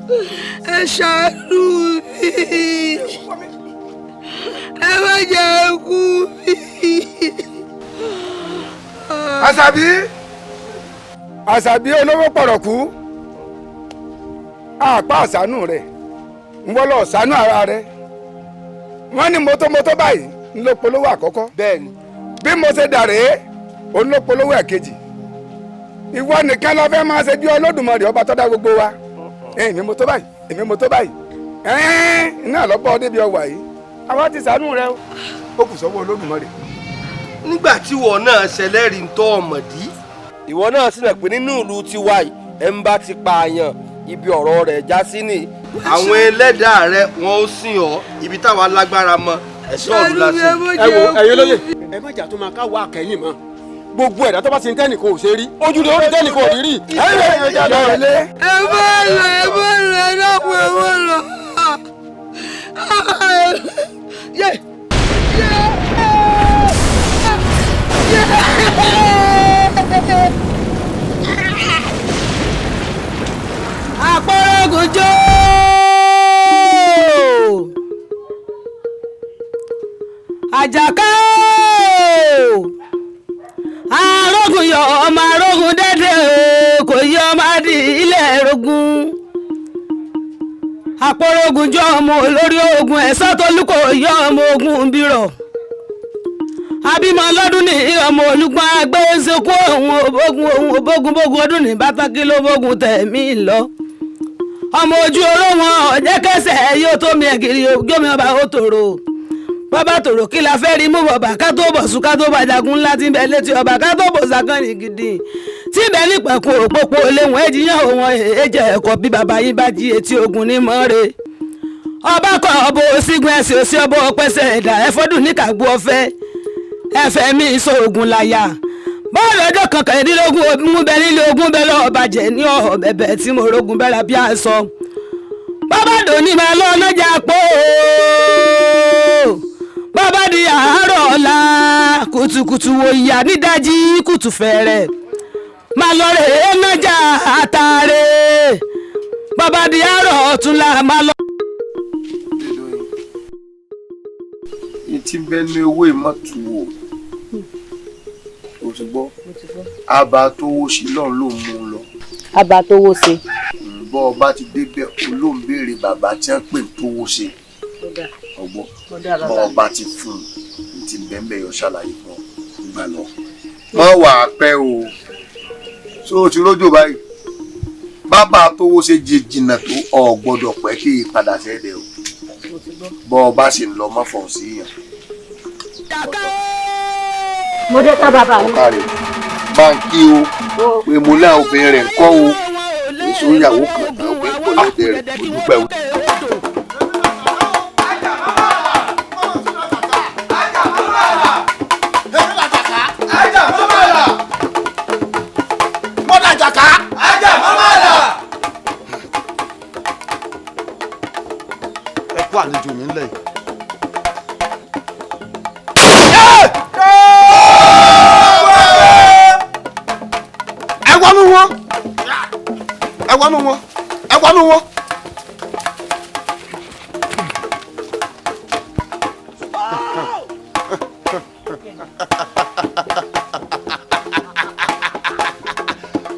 Ẹ ṣàánú mi. Ẹ má jẹ́ kú mi. Àṣàbí, Àṣàbí olówó pọ̀rọ̀kú, àpá àṣàánú rẹ̀ ń wọ́lọ́ ṣàánú ara rẹ̀. Wọ́n ní mọ́tòmọ́tò báyìí ń ló polówó àkọ́kọ́. Bẹ́ẹ̀ni. Bí mo ṣe dàrẹ́, òun ló polówó ẹ̀kejì. Ìwọ nìkan ló fẹ́ máa ṣe bí Olódùmarè ọba tó dá gbogbo wa. Èmi mo tó báyìí, èmi mo tó báyìí. Iná lọ́pọ̀ débi ọwà yìí. Àwa ti ṣàánú rẹ o. Ó kù sọ́wọ́ Olódùmarè. Nígbà tí ìwọ náà ṣẹlẹ́rìí ń tọ́ ọmọdí. Ìwọ náà sì mọ̀ pé nínú ìlú tiwa yìí, ẹ̀ ń bá ti pààyàn, ibi ọ̀rọ̀ rẹ̀ já sí ni. Àwọn ẹlẹ́dàá rẹ wọn ó sìn ọ́, ibi táwa lágbára mọ, ẹ̀ṣọ́ òru la sí. Ẹ wo ẹ̀yin olóyè, ẹ má jà tó máa ká wá kẹ́yìn mọ́. Gbogbo ẹ̀dá tó bá ti ń tẹ́nìkan ò ṣe rí, ojú rẹ̀ ó rí tẹ́nìkan ò rí rí. Ẹ má lọ, ẹ má lọ, ẹ dákun, ẹ má lọ. Yé! Yé! Àpòrògùn jó! Àjàká! Arógun yọ ọmọ arógun dẹ́dẹ́ kò yí ọmọ adì ilẹ̀ rogun. Àpòrògùn jó ọmọ olórí ogun ẹ̀sọ́ tolú kò yọ ọmọ ogun bírọ̀. Abímọ lọ́dún ní ọmọ olùgbọ́n agbẹ́sẹ̀kú òun òbógun òun òbógun bógun ọdún ní bátákì ló bógun tẹ̀mí lọ. Ọmọ ojú oró wọn ọ̀jẹ́ kẹsẹ̀ yóò tó mi ẹ̀gìrì gómìnà ọba ó tòrò. Bàbá tòrò kí la fẹ́ rí mú bọ̀bà ká tó bọ̀ sùn ká tó bàjàgún ńlá tí ń bẹ létí ọba ká tó bọ̀ sàkànnì gidi. Tí ń bẹ nípẹ̀kun òpópó léwọ̀n èjìyàn òun èjẹ̀ ẹ̀kọ́ bí bàbá yín bá jí etí ogun ní mọ́re. Ọba kọ ọbọ òsígun ẹsẹ̀ òsì ọbọ ọpẹsẹ̀ ẹ̀dá ẹ̀fọ́dún níkàgbọ́ ọ̀fẹ́ ẹfẹ mi sóògùn láyà. Bọ́ọ̀lù ọjọ́ kankandínlógún ogun bẹ nílé ogun bẹ lọ́ọ́ bàjẹ́ ní ọ̀họ̀ bẹ̀bẹ̀ tí mo rogun bẹ́ra bí aṣọ. Bàbá dòní máa lọ lọ́jà pọ̀ bàbá di àárọ̀ ọ̀la kùtùkùtù wò ìyá nídàjí kùtù fẹ̀rẹ̀ máa lọ rè é nájà àtàrè bàbá di àárọ̀ ọ̀túnla máa lọ. Tí bẹ́ẹ̀ ní owó ìmọ̀tò wò ó ti gbọ́ àbá tó wó sí lọ́n ló mú un lọ. Àbá tó wó sí. Bọ́ ọba ti débẹ̀ olóhùn béèrè bàbá tí wọ́n pè tó wó sí. Ọgbọ́ bọ́ ọba ti fún un ti bẹ́ẹ̀ yọ ṣàlàyé fún ọ gbà lọ. Má wà á pẹ́ o, ṣó o ti rójò báyìí? Bàbá tó wó ṣe jìnnà tó ò gbọ́dọ̀ pẹ́ kí ìpadà sẹ́dẹ̀ o. Bọ́ ọba sì ń lọ mọ́ fọ̀hún sí yàn. Mo dé ká bàbá mi. Báńkì o, pé mo lá obìnrin rẹ̀ ń kọ́ o, èso ìyàwó kan náà obìnrin pọ̀ lọ́dẹ rẹ̀, mo dúpẹ́ o. Ẹ kú àlejò mi ńlẹ̀ yìí. Ẹ wọnú wọn, ẹ wọnú wọn, ẹ wọnú wọn.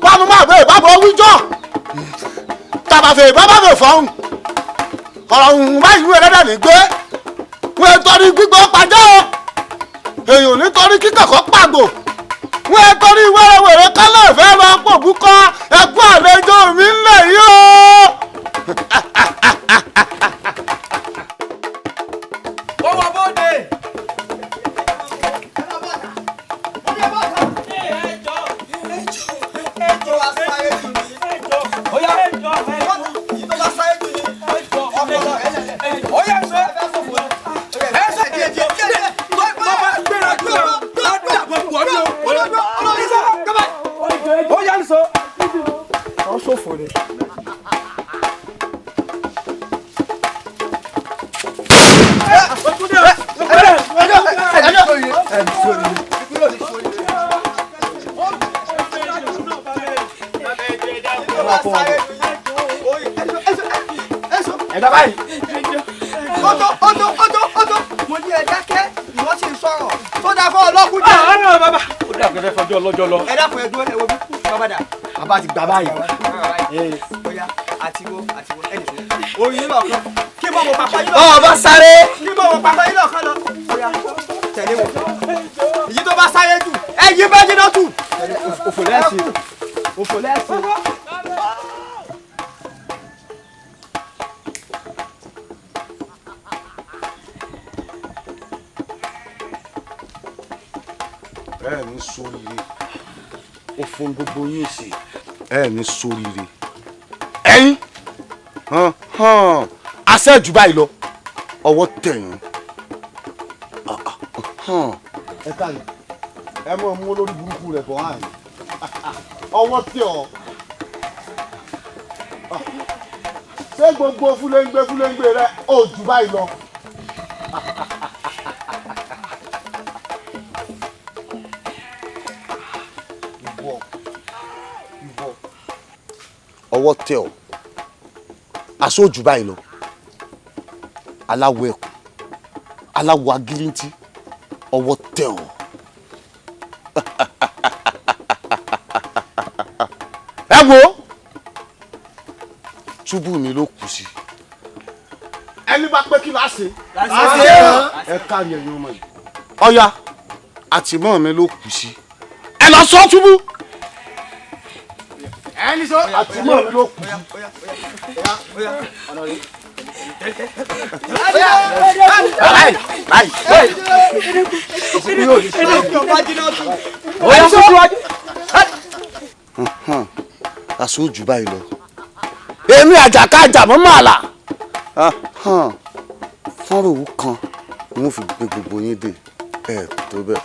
Báwo máa bẹ bábọ̀ wíjọ́ tàbàfẹ́ bábàfẹ́ fọ́hùn ọ̀rọ̀ ọ̀hún báyìí wúwo ẹlẹ́dàá ní gbé wọ́n torí gbígbọ́ pàjọ́ o èèyàn nítorí kíkọ̀kọ́ pàgbò wọ́n torí wẹ́rẹ́wẹ́rẹ́ kálẹ̀ fẹ́ lọ pòbú kọ́ ẹkú àlejò mi ńlẹ̀ yìí o. Bọ́wọ́ bóde. Ẹ gbà báyìí. Ọ̀tọ̀ ọ̀tọ̀ ọ̀tọ̀ ọ̀tọ̀ mo ní ẹ dákẹ́ ìwọ sì ń sọ̀rọ̀ tó dáa fún ọlọ́kùn jẹ́. Ọ̀nà bàbá. Ó dà pé fẹ́ fọjọ́ ọlọ́jọ́ lọ. Ẹ dákun ẹ dúró ẹ wo bí bàbá dà. Bàbá ti gbà báyìí. Bóyá àtiwó àtiwó ẹnì tó. Oyin yín lọ̀kan kí bọ́ wọ pàpà yín lọ̀kan. Ọ̀ bá sáré. Kí bọ́ wọ pàpà yín lọ̀kan lọ. Bóyá tẹ̀lé wò. Èyí tó bá sáré jù ẹ yí bá jiná tù. Òfò lẹ́sìn. Òfò lẹ́sìn. Ẹ ní sóríire, ó fún gbogbo yín sí. Ẹ ní sóríire ẹ̀yin aṣẹ́jú báyìí lọ ọwọ́ tẹ̀yìn. Ẹ káyọ̀ ẹ mọ̀ mú olórí burúkú rẹ̀ bọ̀ hàn ọwọ́ tẹ̀ ọ́. Ṣé gbogbo fúlẹ́ńgbé fúlẹ́ńgbé rẹ ò jù báyìí lọ? Ọwọ́ tẹ̀ ọ́, aṣojú báyìí lọ, aláwọ̀ ẹ̀kú, aláwọ̀ agilintí, ọwọ́ tẹ̀ ọ́. Ẹ wo túbú mi ló kù sí. Ẹni bá pé kí la ṣe ẹ kárí ẹ̀yin ọmọ yìí. Ọ̀ya àtìmọ́ mi ló kù sí. Ẹ lọ sọ túbú. Ẹni sọ àtìmọ́ mi ló kù sí. Aṣojú báyìí lọ. Èmi àjàká àjàmọ́ màlà. Fọ́nrán òwú kan ni wọ́n fi gbé gbogbo yín dé ẹ tó bẹ́ẹ̀.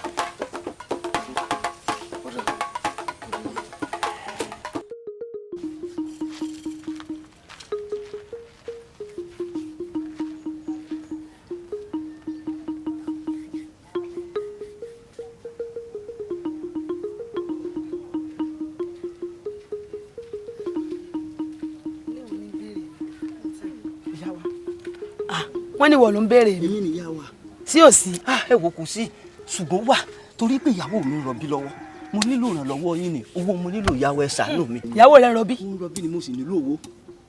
Wọ́n ní wọ́n ló ń béèrè mi. Èmi nìyá wa. Sí ò sí. Ẹ wò kò sí, ṣùgbọ́n wà torí pé ìyàwó mi ń rọbí lọ́wọ́, mo nílò ìrànlọ́wọ́ yín ni owó mo nílò ìyàwó, ẹ ṣàánú mi. Ìyàwó rẹ rọbí. Ó ń rọbí ni mo sì nílò owó,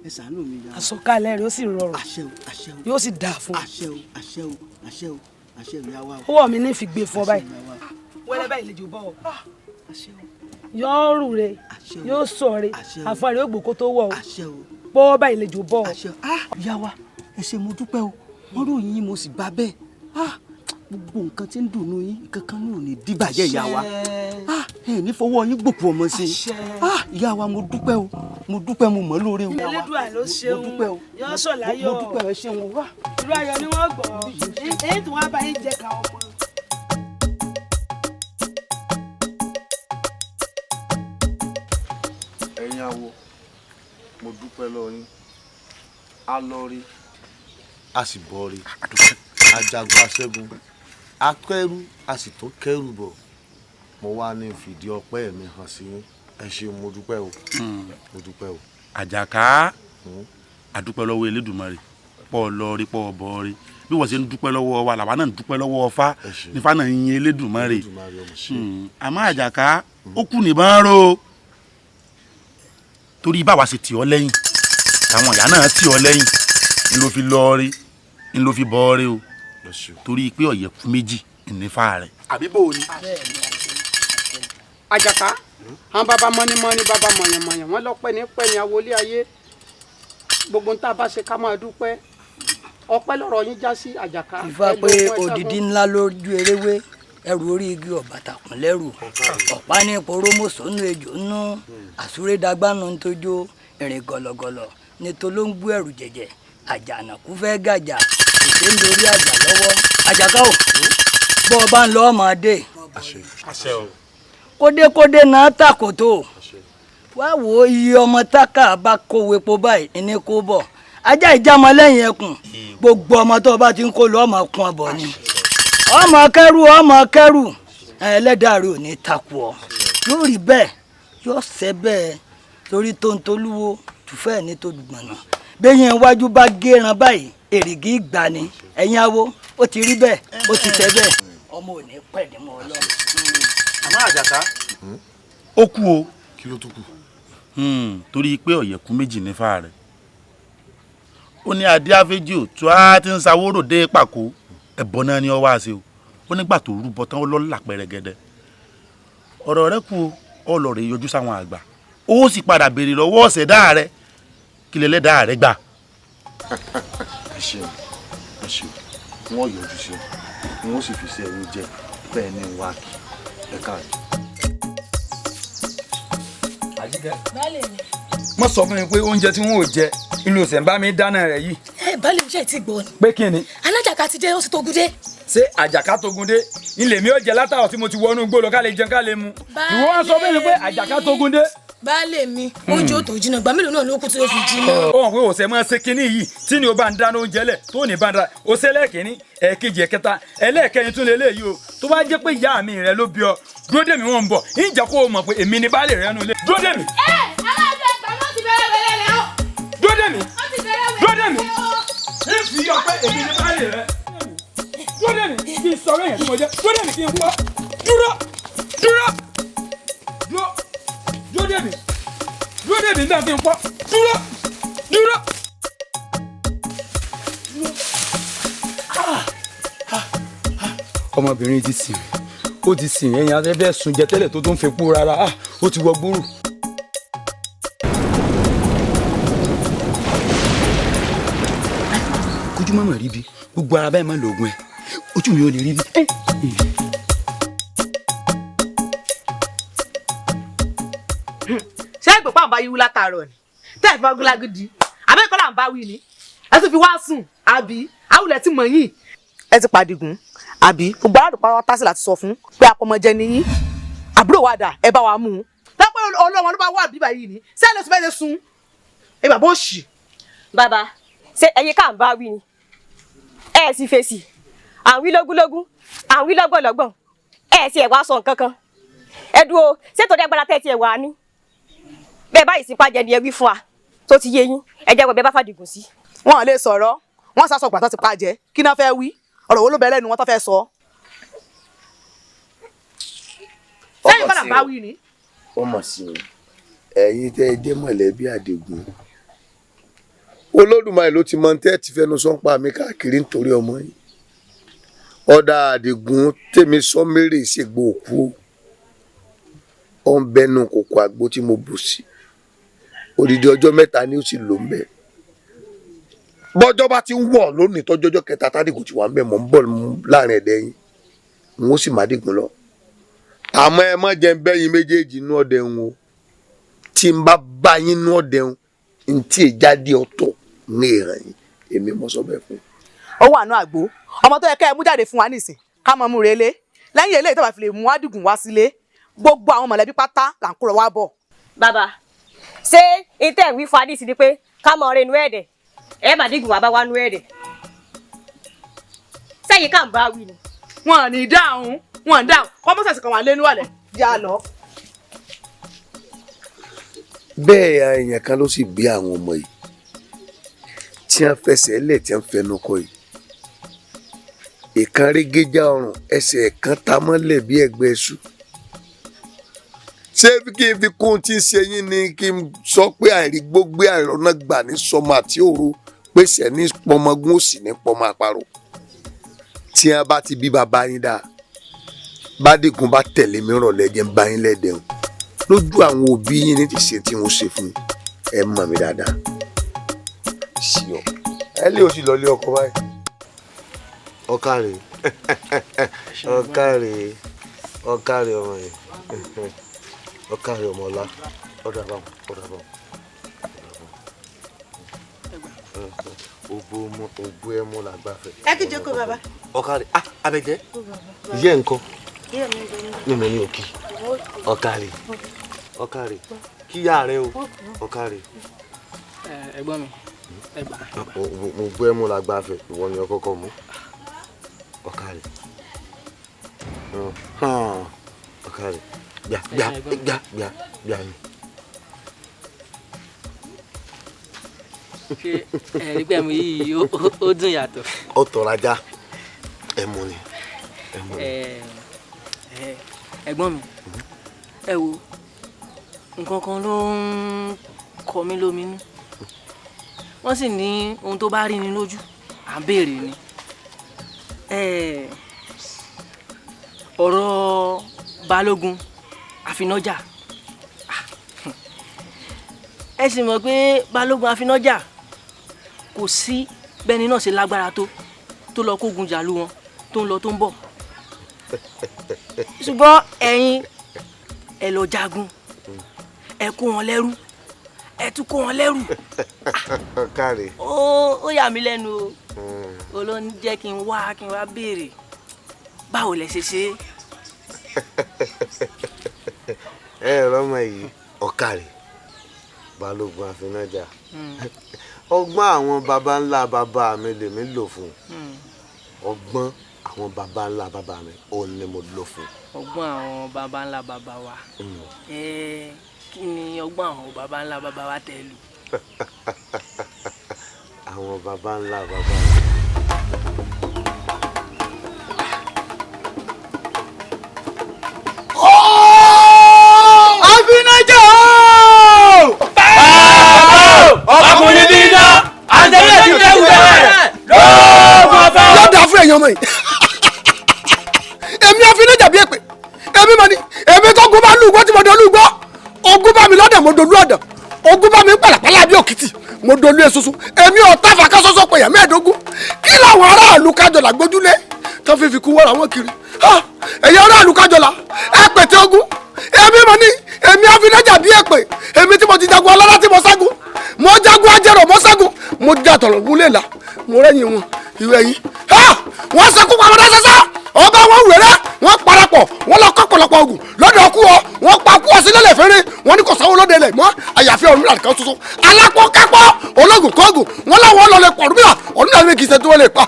ẹ ṣàánú mi ìyàwó. Àsọkalẹ̀ rẹ̀ ó sì rọrùn. Àṣẹ o, àṣẹ o. Yóò sì dáa fún un. Àṣẹ o, àṣẹ o, àṣẹ o, àṣẹ o ìyá wa o. Owó mi ní fi gbé fún ọ báyìí. Wẹ́lẹ́ báyìí lè jù bọ́ ọ. Yóò rù re, yóò sọ re, àfọ rẹ̀ ó gbòkó tó wọ̀ o. Bọ́ báyìí lè jù bọ́ ọ. Ìyá wa, ẹ ṣé mo dúpẹ́ o, wọ́n ròyìn yín mo sì bá bẹ́ẹ̀. Gbogbo nǹkan tí ń dùnnú yín kankan ní òní dìbàjẹ́ ìyá wa. Ẹ ní fọwọ́ yín gbòkú ọmọ sí i. Ìyá wa mo dúpẹ́ o, mo dúpẹ́, mo mọ̀ lóore o. Elédùà ló ṣeun, yóò sọ láyọ̀. Mo dúpẹ́, ẹ ṣeun wá. Irú ayọ̀ ni wọ́n gbọ́, èyí tí wọ́n bá yín jẹ ká ọmọ. Ẹ̀yin awo, mo dúpẹ́ lọ́wọ́ yín, a lọ rí a sì bọ̀ rí, ajagun aṣẹ́gun, akẹ́rù a sì tó kẹ́rù bọ̀. Mo wá ní fìdí ọpẹ́ mi hàn sí yín, ẹ ṣeun, mo dúpẹ́ o, mo dúpẹ́ o. Àjàká, àdúpẹ́ lọ́wọ́ Elédùmarè, pọ̀ lọ rí pọ̀ bọ̀ rí, bí wọ́n ṣe ń dúpẹ́ lọ́wọ́ wa làwa náà ń dúpẹ́ lọ́wọ́ Ọfá nífà náà ń yin Elédùmarè. Àmọ́ Àjàká ó kù níbọn ró, torí báwa ṣe tì ọ́ lẹ́yìn àwọn ìyá náà tì ọ́ lẹ́yìn ń ló fi lọ rí ń ló fi bọ́ rí o, torí pé ọ̀yẹ̀kú méjì nífà rẹ̀. Àbí bò ó ni. Àjàká, àwọn bàbá mọ́nímọ́ní bàbá mọ̀yànmọ̀yàn wọ́n lọ́pẹ́ ní pẹ́ ní awolé ayé, gbogbo ń tá a bá ṣe ká máa dúpẹ́, ọpẹ́ lọ́rọ̀ yín já sí Àjàká. Ifá pé òdìdí ńlá lójú eréwé, ẹrù orí igi ọ̀bàtàkùn lẹ́rù, ọ̀pá ní poromosónú ejò nú, àsúrédàgbánu ń tójó, ìrìn gọ̀lọ̀gọ̀lọ̀ ní tolóńgbò ẹ̀rù jẹ̀jẹ̀, àjànàkú fẹ́ gàjà, ètè ń dorí àjà lọ́wọ́. Àjàká o, bọ́ ọ bá ń lọ ọmọdé. Kódékódé náà tàkótó, wá wo iye ọmọ tákà bá kówó epo báyìí ní kó bọ̀, ajá ìjàmọ lẹ́yìn ẹkùn, gbogbo ọmọ tó o bá ti ń kó lọ ọmọ kún ọbọ ni, ọmọ kẹrù ọmọ kẹrù, ẹlẹ́dàá rẹ ò ní takò ọ, yóò rí bẹ́ẹ̀, yóò ṣẹ bẹ́ẹ̀, torí tó ń tolúwo tùfẹ́ ní tó dùgbọ̀nà. Bẹ́yẹn iwájú bá gẹ́ran báyìí èrìgì ìgbà ni ẹ̀yin awo ó ti rí bẹ́ẹ̀ ó ti tẹ́ bẹ́ẹ̀ ọmọ ò ní pẹ̀ ní mọ́ ọlọ́run. Àmọ́ Àjàká ó kú o. Kí ló tún kù? Torí pé ọ̀yẹ̀kú méjì nífà rẹ̀ ó ní adé àfẹ́jì ò tó a ti ń sawóró dé pàkó ẹ̀bọ náà ni ọ wá ṣe o. Ó nígbà tó rúbọ tán ó lọ́ là pẹ̀rẹ̀gẹ̀dẹ̀. Ọ̀rọ̀ rẹ kú o, ọlọ́rẹ̀ yọjú sáwọn àgbà ó sì padà béèrè lọ́wọ́ ọ̀sẹ̀dá rẹ kí lẹ́lẹ́dá rẹ gbà. Ẹ ṣeun, ẹ ṣeun, wọn yọjú sí ọ, wọn sì fi ṣe ẹyin jẹ bẹ́ẹ̀ ni wá kí ẹ káàdì. Àjíkẹ́, mo sọ fún mi pé oúnjẹ tí wọn ò jẹ ìlú ọ̀sẹ̀ ń bá mi dáná rẹ̀ yìí. Ẹ baálé mi ṣe ti gbọ́ ni. Pé kí ni. Alájàká ti dé, ó sì tógun dé. Ṣé Àjàká tógun dé? Ilé mi ò jẹ látàrọ tí mo ti wọnú igbó lọ ká lè jẹun ká lè mu. Ìwọ wá sọ fún mi pé Àjàká tógun dé. Baálé mi, oúnjẹ ò tó jiná, ìgbà mélòó náà ló kù tí ó fi jiná. Ó hàn pé òsè máa ṣe kinní yìí tí ni o bá ń dáná oúnjẹ lẹ̀ tó ní bá ń dáná o ṣe lẹ́ẹ̀kínní ẹ̀ẹ̀kejì ẹ̀kẹta ẹlẹ́ẹ̀kẹrin tún lè léyìí o. Tó bá jẹ́ pé ìyá mi rẹ ló bí ọ, dúró dè mí wọ́n ń bọ̀, ìjà kó o mọ̀ pé èmi ni baálé rẹ nù lé. Dúró dè mí. Ẹ alájọ ẹgbà ló ti bẹ̀rẹ̀ wẹ̀rẹ̀ rẹ̀ o. Dúró dè mí. Dúró dè mí. Ń fi yọ pé èmi ni baálé rẹ. Dúró dè mí kí n sọ̀rọ̀ èèyàn tí mo jẹ́. Dúró dè mí kí n pọ́. Dúró. Dúró. Dúró. Dúró dè mí. Dúró dè mí nígbà tí n pọ́. Dúró. Dúró. Ọmọbìnrin ti sìn, ó ti sìn, ẹ̀yìn afẹ́fẹ́ sùn jẹ tẹ́lẹ̀ tó tún fi kú rárá, ó ti wọ gbúrú. Kójú mọ̀mọ́ rí bi, gbogbo ara báyìí máa lo oògùn ẹ̀, ojú mi ò lè rí bi. Ṣé ìgbò pàǹbá bá yíwú látàárọ̀ ni tẹ́ ẹ̀ fi ọgùn lágídí abẹ́ẹ̀kọ́ là ń bá wí ni ẹ tún fi wá sùn àbí àwùlẹ̀ tí mọ̀ yín. Ẹ ti pàdìgún àbí gbogbo aládùn pátá sí láti sọ fún pé apọmọjẹ ni yín, àbúrò wa dà ẹ bá wa mú un. Tẹ́pẹ́ ọlọ́wọ́n ló bá wà bíbá yìí ni sẹ́ẹ̀ ló ti fẹ́ ṣe sun ẹ bàbá òṣì. Bàbá ṣé ẹ̀yin ká ń bá wí ni ẹ sì fèsì, à ń wí lógúnlógún, à ń wí lọ́gbọ̀nlọ́gbọ̀n, ẹ sì ẹ̀ wá sọ nǹkan kan. Ẹ dúró, ṣé torí agbára tẹ́ tiẹ̀ wà ní bẹ́ẹ̀ báyìí sí pàjẹ́ ni ẹ wí fún wa tó ti yé yín, ẹ jẹ́ wọ bẹ́ẹ̀ bá fàdìgùn sí. Wọn ò lè sọ̀rọ̀, wọ́n sá sọ gbàtọ́ ti pàjẹ́, kí náà fẹ́ wí, ọ̀rọ̀ wo ló bẹ lẹ́nu wọn tó fẹ́ sọ. Sẹ́yìn kọ́nà bá wí ni. Ó mọ̀ sí o, ẹ̀yin tẹ́ ẹ jẹ́ mọ̀lẹ́bí Àdìgún, Olódùmarè ló ti mọ tẹ́ ẹ ti fẹnu sọ́npa mi káàkiri nítorí ọmọ yìí. Ọ̀dà Àdìgún tèmi sọ mérè ìṣègbè òkú ó ń bẹnu kòkò àgbo tí mo bù sí odidi ọjọ́ mẹ́ta ni ó sì lò ń bẹ. Bọ́jọ́ bá ti ń wọ̀ lónìí tọ́jọ́jọ́ kẹta tádìgún ti wà ń bẹ̀ mọ́ ń bọ̀ láàrin ẹ̀dẹ́ yín, n ó sì má dìgún lọ. Àmọ́ ẹ má jẹ́ ń bẹ́yìn méjèèjì inú ọ̀dẹ̀ ń o, tí n bá bá yín inú ọ̀dẹ̀ ń n tí ì jáde ọ̀tọ̀ ní ìhàn yín, èmi mọ̀ sọ bẹ́ẹ̀ fún. Ó wà nù àgbo ọmọ tó yẹ kẹ́ ẹ mú jáde fún wa nísìn ká mọ mú relé lẹ́yìn eléyìí tó bá fi lè mú Àdìgún wá sílé, gbogbo àwọn mọ̀lẹ́bí pátá là ń kúrò wá bọ̀. Bàbá ṣé ìtẹ̀ wí fún adìsí ni pé ká mọ ọrẹ inú ẹ̀dẹ̀ ẹ bá dìgún wá bá wá nú ẹ̀dẹ̀ sẹ́yìn ká ń bá wí ni. Wọn ò ní dáhùn, wọn ò dáhùn kọ́mọ́sẹ̀sì kan wà lẹ́nu àlẹ́ yá lọ. Bẹ́ẹ̀ èèyàn kan ló sì bí àwọn ọmọ yìí tí wọ́n fẹsẹ̀ lẹ̀ tí wọ́n fẹnu kọ yìí. Ìkan régéjá ọrùn, ẹsẹ̀ kan ta mọ́lẹ̀ bí ẹgbẹ́ iṣu. Ṣé kí n fi kún tí ń ṣe yín ni kí n sọ pé àìrígbógbé àìrọ́nà gbà ní sọmọ àti òru pèsè ní pọmọgún òsì ní pọmọ àparò. Tí wọ́n bá ti bí bàbá yín dáa, bádìgún bá tẹ̀lé mi rọ̀lẹ́ jẹ́ ń bá yín lẹ́dẹ̀ẹ́n lójú àwọn òbí yín ní ti ṣe tí wọ́n ṣe fún ẹ mọ̀ mí dáadáa. Sí ọ, ẹ lé o sì lọ lé ọkọ báyìí. Ọ̀kàrẹ̀ ọ̀kàrẹ̀ ọ̀kàrẹ̀ ọmọ yẹn, ọ̀kàrẹ̀ ọmọ ọlá, ọ̀dà báwọn ọ̀dà báwọn. Ògbó ọmọ ògbó ẹmọ làgbàfẹ. Ẹ kí jókòó bàbá. Ọ̀kàrẹ̀ ah Abẹ́jẹ́, ìyá ẹ̀ ń kọ́ mímọ ní òkì. Ọ̀kàrẹ̀ ọ̀kàrẹ̀ kíyà rẹ o ọ̀kàrẹ̀. Ẹ̀gbọ́n mi ẹ gbà. Mo gbọ́ ẹmu làgbàfẹ, ìwọ ni ọkọkọ mú. Ọ̀kàrẹ̀ ọ̀kàrẹ̀ gbà gbà gbà gbà gbà mi. Ṣé ẹ̀rí pẹ̀mú yìí ó dùn yàtọ̀. Ó tọrọ ajá, ẹmu ni, ẹmu ni. Ẹ̀gbọ́n mi, ẹ wo nǹkan kan ló ń kọ mí lóminú. Wọ́n sì ní ohun tó bá rí ni lójú à ń béèrè ni. Ọ̀rọ̀ Balógun Àfinájà, ẹ sì mọ̀ pé Balógun Àfinájà kò sí bẹ́ni náà ṣe lágbára tó lọ kógun jàlú wọn tó ń lọ tó ń bọ̀, ṣùgbọ́n ẹ̀yin ẹ lọ jagun, ẹ kó wọn lẹ́rú, ẹ tún kó wọn lẹ́rú. Káre. Ó yà mí lẹ́nu o, ó ló ń jẹ́ kí n wá béèrè báwo lẹ ṣe ṣe é. Ẹ rọmọ yìí, ọ̀kàrẹ̀ Balógun Àfinájà, ọgbọ́n àwọn baba ńlá baba mi lèmi lò fún. Ọgbọ́n àwọn baba ńlá baba mi òun ni mo lò fún. Ọgbọ́n àwọn baba ńlá baba wa, kí ni ọgbọ́n àwọn baba ńlá baba wa tẹ̀ lù? Àwọn baba ńlá baba mi. Àfinájà ooo! Ọkùnrin bíi iná, àtẹ̀lé ti dẹ́wù bẹ́ẹ̀ lóògùn ọ̀fẹ́. Yóò dáa fún èèyàn ọmọ yìí. Èmi Àfinájà bí èpè, èmi mọ̀ ni, èmi tó gun bá lùgbọ́ tí mo dolú gbọ́, ogun bá mi lọ́dẹ̀ mo dolú ọ̀dàn, ogun bá mi pàlàpàlà bí òkìtì mo dolú esusu, èmi ọ̀tá fàkásọ́sọ́ pèyàn 25. Kí làwọn aráàlú kájọlà gbójúlé tó fi fi kú wọ́ra wọn kiri? Ẹ̀yin aráàlú kájọlà, ẹ pètè ogun. Èmi mọ̀ ni, èmi Àfinájà bí èpè, èmi tí mo ti jagun alára tí mo ṣẹ́gun, mo jagun ajẹrò mo ṣẹ́gun, mo jà tọ̀rọ̀ wúlé là, mo rẹ́yìn wọn ìwé yìí. Wọ́n ṣekú pamọ́ dáṣẹ́ṣẹ́, ọba wọn wẹ̀rẹ́, wọ́n parapọ̀, wọ́n lọ kọ́ pọ̀lọpọ̀ ogun lọ́dọ̀ ọkú ọ, wọ́n pa kú ọ sílẹ̀ lẹ́fẹ̀rẹ́, wọ́n ní kò sáwọ́ lọ́dẹ lẹ̀ mọ́ àyàfi Ọ̀rúnmìlà kan ṣoṣo. Alápọ̀ kápọ̀ ológun kóògùn, wọ́n láwọn lọ lè pọ̀ Ọ̀rúnmìlà, Ọ̀rúnmìlà ní kì í ṣe tí wọ́n lè pa.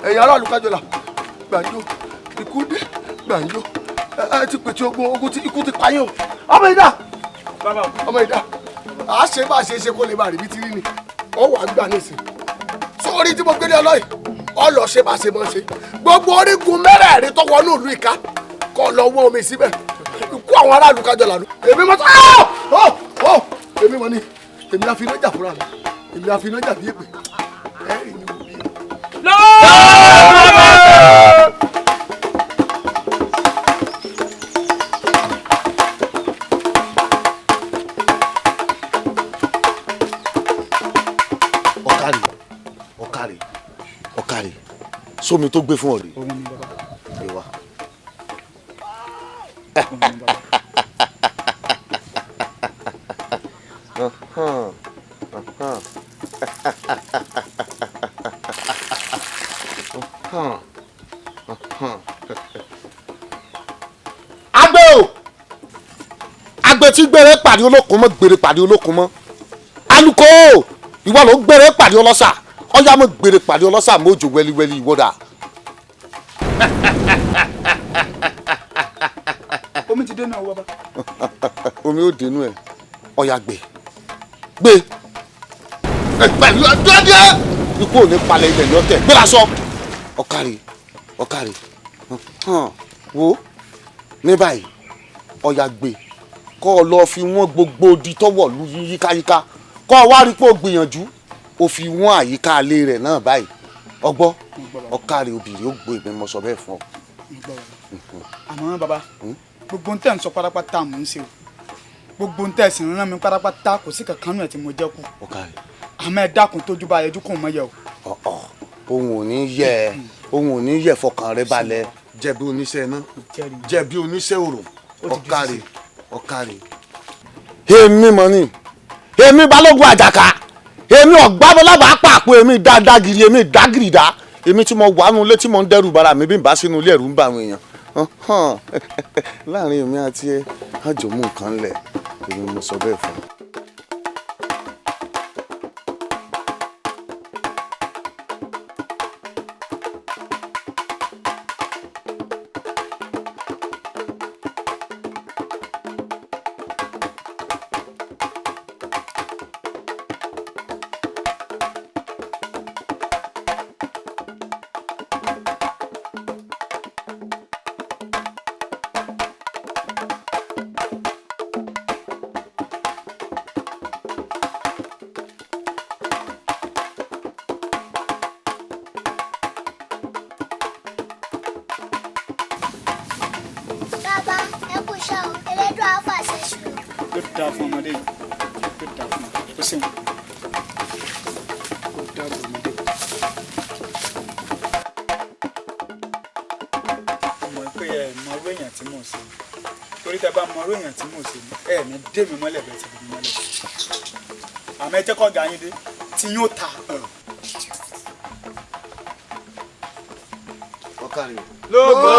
Ẹ̀yin aráàlú kájọlà, gbàǹjo ikú dé, gbàǹjo ẹ ti pètè ogun, ogun tí ikú ti pa yín o. Ọmọ ìdá, ọmọ ìdá, à á ṣe bá a ṣe ṣe kó lè bá rí bí ti rí ni, ọ wà á gbà nísìn. Sórí tí mo gbé ní ọlọ́yìn, ọ lọ ṣe bá a ṣe mọ́ ṣe. Gbogbo orígun mẹ́rẹ̀ẹ̀rin tó wọnú ìlú ìka kọ́ lọ wọ́n omi síbẹ̀. Ikú àwọn aráàlú kájọ lànà. Èmi mọ̀ tó ọ́ ọ́ èmi mọ̀ ni, èmi Àfinájà fúnra mi, èmi Àfinájà bí èpè. Ẹ rí mi wò bí. Ọ̀kàrẹ̀, ọ̀kàrẹ̀, ọ̀kàrẹ̀, sómi tó gbé fún ọ rèé. Gbé wá. Agbe o, agbe tí gbére pàdé olókun mọ́, gbére pàdé olókun mọ́. Aluko o, ìwọ ló ń gbére pàdé ọlọ́ṣà, ọyá mọ́ gbére pàdé ọlọ́ṣà mọ́jọ wẹ́líwẹ́lí ìwọ́dà. Omi ti dénú ọwọ́ bá. Omi ó dénú ẹ, ọyá gbé gbé pẹ̀lú ọdún ikú ò ní palẹ̀ ilẹ̀ ní ọ̀tẹ̀ gbéra sọ. Ọ̀kàrẹ̀, ọ̀kàrẹ̀, wo ní báyìí ọyá gbé kọ́ ọ lọ fi wọ́n gbogbo odi tọ́wọ̀ lu yíkáyíká, kọ́ ọ wá rí pé o gbìyànjú o fi wọ́n àyíká alẹ́ rẹ̀ náà báyìí. Ọgbọ́, ọ̀kàrẹ̀ obìnrin ó gbó èmi mo sọ bẹ́ẹ̀ fún ọ. Àmọ́ bàbá, gbogbo ń tẹ̀ ń sọ pátápátá mò ń ṣe o, gbogbo ń tẹ̀ sì ń rán mi pátápátá kò sí kankan nù ẹ̀ tí mo jẹ́ kù. Ọ̀kàrẹ̀. Àmọ́ ẹ dákun tójú bá yẹjú kò mọ yẹ o. Ọ̀ọ̀ ohun ò ní yẹ, ohun ò ní yẹ, fọkàn rẹ balẹ̀. Jẹ̀bi oníṣẹ́ iná, jẹ̀bi oníṣẹ́ òrò. Ọ̀kàrẹ̀, ọ̀kàrẹ̀. Èmi mọ̀ ni, èmi Balógun Àjàká, èmi ọ̀gbábọ́lábà pàpọ̀, èmi dáadáa gidi, èmi dágìrìdá, èmi tí mo wà nínú ilé tí mo ń dẹ́rù bara mi bí n bá sínú ilé ẹ̀rù ń bà àwọn èèyàn. Láàrin èmi àti ẹ, àjò mú nǹkan lẹ̀, èmi mo sọ bẹ́ẹ̀ fún un. Dáa fún ọmọdé yìí, yóò dáa fún ọ, ó ṣeun, ó dáa fún ọmọdé yìí. Mọ̀ pé ẹ mọ irú èèyàn tí mò ń ṣe, torí tẹ bá mọ irú èèyàn tí mò ń ṣe, ẹ ní dé mi mọ́lẹ̀ bẹ́ẹ̀ ti dé mi mọ́lẹ̀. Àmọ́ ẹ jẹ́ kọ́ ga yín dé tí yóò ta. Ọ̀kàrẹ̀ o. Lógo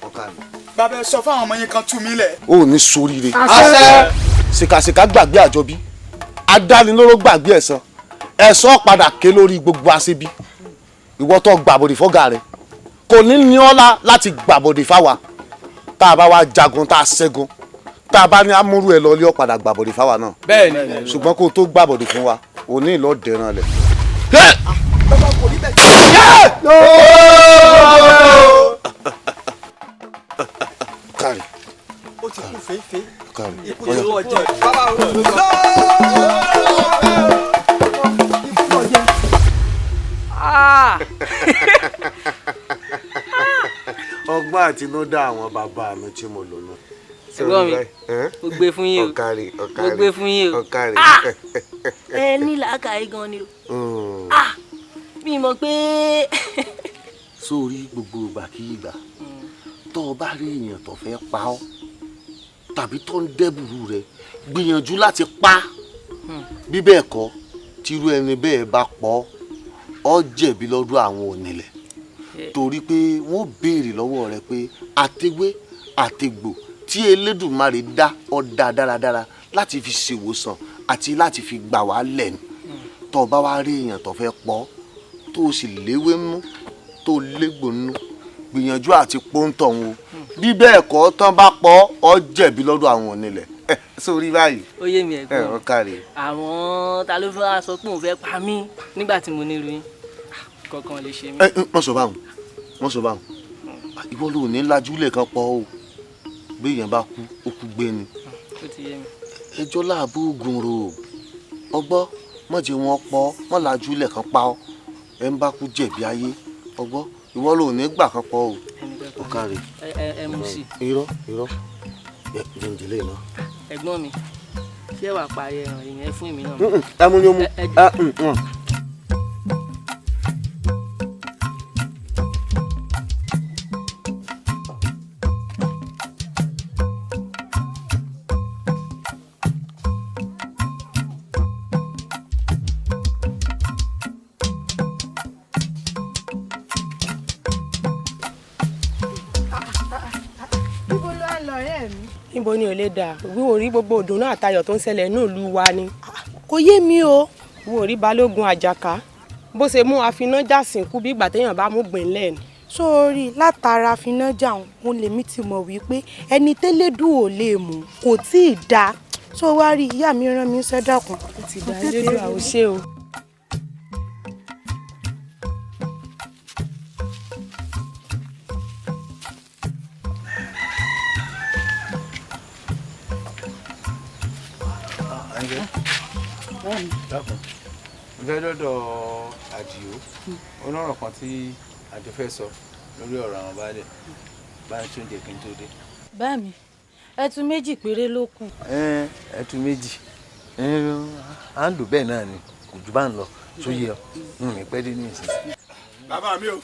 Ọ̀kàrẹ̀. Bàbá, ẹ sọ fáwọn ọmọ yín kan tú mi lẹ̀. O ò ní ṣoríire. Àṣẹ. Ṣìkàṣìkà gbàgbé àjọbí, adánilóró gbàgbé ẹ̀san, ẹ̀san padà ké lórí gbogbo aṣebi. Ìwọ tó gbàbọ̀dè fọ́gà rẹ kò ní ní ọ́lá láti gbàbọ̀dè fáwa. Tá a bá wá jagun tá a ṣẹ́gun, tá a bá ní amúrú ẹ lọ ilé, ọ̀padà gbàbọ̀dè fáwa náà. Bẹ́ẹ̀ni. Ṣùgbọ́n kó o tó gbàbọ̀dè fún wa, òní ìlọ dẹ̀ran lẹ̀. Kárí. Ó ti kú fèéfèé. Kárí. Ikú ti lọ jẹ. Bàbá o. Ah! Ọgbọ́n àtinúdá àwọn bàbá mi tí mo lò nù. Ẹ̀gbọ́n mi, mo gbé fún yín o. Ọ̀kàrẹ̀, ọ̀kàrẹ̀. Mo gbé fún yín o. Ọ̀kàrẹ̀. Ah! Ẹ ní làákàyè gan ni o. Ah! Mi mọ̀ pé. Sórí gbogbo ìgbà kí ìgbà tó o bá rí èèyàn tó fẹ́ pa ọ́ tàbí tó ń dẹ́bùrú rẹ, gbìyànjú láti pa. Bí bẹ́ẹ̀ kọ́, tírú ẹni bẹ́ẹ̀ bá pọ̀ ọ́, jẹ̀bi lọ́dọ̀ àwọn onílẹ̀, torí pé wọ́n béèrè lọ́wọ́ rẹ pé àtewé àtegbò tí Elédùmarè dá ọ dá dáradára láti fi ṣèwòsàn àti láti fi gbà wá lẹ̀ ni. Tó o bá wá rí èèyàn tó fẹ́ pọ̀, tó o sì léwé nú, tó o légbò nú, gbìyànjú àti pọ́ńtọ̀ wọn o. Bí bẹ́ẹ̀ kọ́, tán bá pọ̀ ọ́, jẹ̀bi lọ́dọ̀ àwọn onílẹ̀. Sórí báyìí. Ó yé mi, ẹ̀gbọ́n. Ẹ ọ káre. Àwọn ta ló fẹ́ wá sọ pé òun fẹ́ pa mí nígbà tí mo ní irú yín? Kankan lè ṣe mí. Ẹ wọ́n sọ báwọn, wọ́n sọ báwọn, ìwọ ló ní lajú lẹ́ẹ̀kan pọ̀ o. Bí èèyàn bá kú, ó kú gbé ni. Ó ti yé mi. Ẹjọ́ láàbò oògùn rò ọgbọ́, mọ̀ jẹ́ wọn pọ̀, mọ̀ lajú lẹ́ẹ̀kan pa ọ́. Ẹ ń bá kú jẹ̀bi ayé ọgbọ́, ìwọ ló ní gbà kan pọ̀ o. Ó káre. Ẹ ẹ mú sí. Irọ́, irọ́, ẹ jẹ́ lè ná. Ẹ̀gbọ́n mi, ṣé wàá parí ẹran ìyẹn fún èmi náà? Ẹ mú ni ó mú. Níbo ló ń lọ, ọ̀rẹ́ mi? Níbo ni ò lè dà? Wíwò rí gbogbo ìdùnnú àtayọ̀ tó ń ṣẹlẹ̀ ní ìlú wa ni. Kò yé mi o. Wíwò rí Balógun Àjàká bó ṣe mú afinájà sìnkú bí ìgbà téèyàn bá mú gbìn lẹ́nu. Sórí látara finájà òun lèmi ti mọ̀ wípé ẹni tẹ́lẹ́dùn ò lè mú kò tí ì dáa. Tó wá rí ìyá mi rán mi ń sẹ́dàkùn. Ó ti dá Elédùà, ó ṣé o. Dákun, mo fẹ́ dọ́dọ̀ Àdìó, ọlọ́rọ̀ kan tí àjọ fẹ́ sọ lórí ọ̀rọ̀ àwọn baálẹ̀ bá ń tún jẹ kí n tó dé. Bá mi, ẹtu méjì péré ló kù. Ẹtu méjì à ń lò bẹ́ẹ̀ náà ni, kò jù bá ń lọ tó yẹ ọ n ní pẹ́ dé ní ìsìn. Bàbá mi o.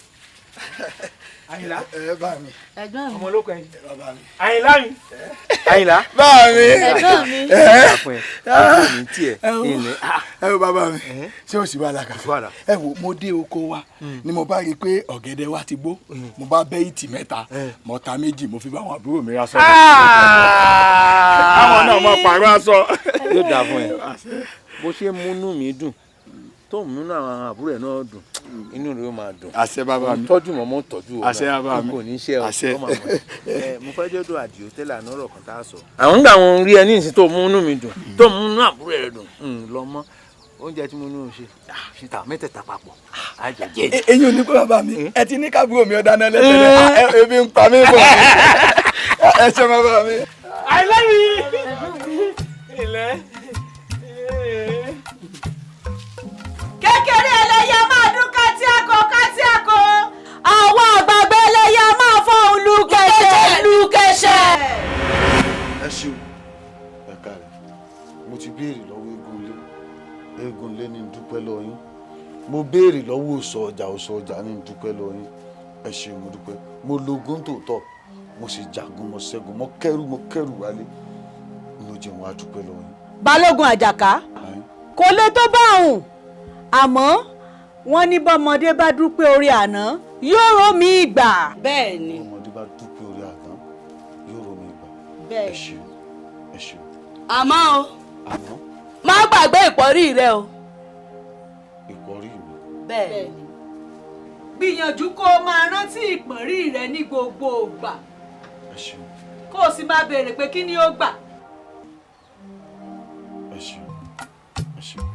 Àyìnlá. Ẹ bá mi. Ẹ̀gbọ́n mi. Ọmọ olóko ẹyin. Bàbá mi. Àyìnlá mi. Àyìnlá. Bá mi. Ẹ̀gbọ́n mi. Ẹ wo bàbá mi, ṣé o sì wà lákàtà? Ẹ wo, mo dé oko wa ni mo bá rí i pé ọ̀gẹ̀dẹ̀ wa ti gbó, mo bá bẹ́ ìtì mẹ́ta, mo ta méjì, mo fi bá àwọn àbúrò mi ra sọ́dọ̀. Àwọn náà mo pààrọ̀ aṣọ. Yóò dáa fún ẹ bó ṣe múnú mi dùn tó ń múnú àwọn àbúrò ẹ náà dùn, inú rẹ ó máa dùn. Àṣẹ bàbá mi. Tọ́jú mọ́ mọ́ tọ́jú o. Àṣẹ bàbá mi. Kò ní ṣe ọ. Àṣẹ. Ọmọ àwọn ẹ mo fẹ́ dọ́dọ̀ Àdìó tẹ́lẹ̀ àná ọ̀rọ̀ kan tá a sọ. Àwọn gbà wọn rí ẹ ní ìsìn tó múnú mi dùn, tó múnú àbúrò ẹ dùn, lọ mọ́ oúnjẹ tí mo ní o ṣe síta mẹ́tẹ̀ẹ̀ta papọ̀ àjọ jẹ. Eyín ò ní pé bàbá mi, ẹ ti ní kábúrò mi ọ̀dáná lẹ́tẹ̀lẹ́, ebi ń pa mí bọ̀, ẹ ṣe bàbá mi. Àyìnlá mi. Ilẹ̀. Kékeré ẹlẹ́yẹ máa dún kátíákọ kátíákọ, àwọn àgbààgbà ẹlẹ́yẹ máa fọ́hùn lúkẹṣẹ lúkẹṣẹ. Ẹ ṣeun, Mo ti béèrè lọ́wọ́ eégún ilé, eégún ilé ní dúpẹ́ lọ́wọ́ yín. Mo béèrè lọ́wọ́ òsọ ọjà, òsọ ọjà ní dúpẹ́ lọ́wọ́ yín. Ẹ ṣeun, mo dúpẹ́. Mo lógún tòótọ́, mo sì jagun, mo ṣẹ́gun, mo kẹ́rù wálé. Ló jẹun wá dúpẹ́ lọ́wọ́ yín. Balógun Àjàká, kò lè tó bá òun, àmọ́ wọ́n ní bọ́mọdé bá dúpẹ́ orí àná yóò rò mí ìgbà. Bẹ́ẹ̀ ni. Bọ́mọdé bá dúpẹ́ orí àná yóò rò mí ìgbà. Bẹ́ẹ̀ ẹ ṣeun, ẹ ṣeun. Àmọ́ o, má gbàgbé ìpọ́rí rẹ o. Ìpọ́rí mi. Bẹ́ẹ̀ ni. Gbìyànjú kó o máa rántí ìpọ́nrí rẹ ní gbogbo ìgbà. Ẹ ṣeun. Kó o sì máa béèrè pé kí ni ó gbà. Ẹ ṣeun, ẹ ṣeun.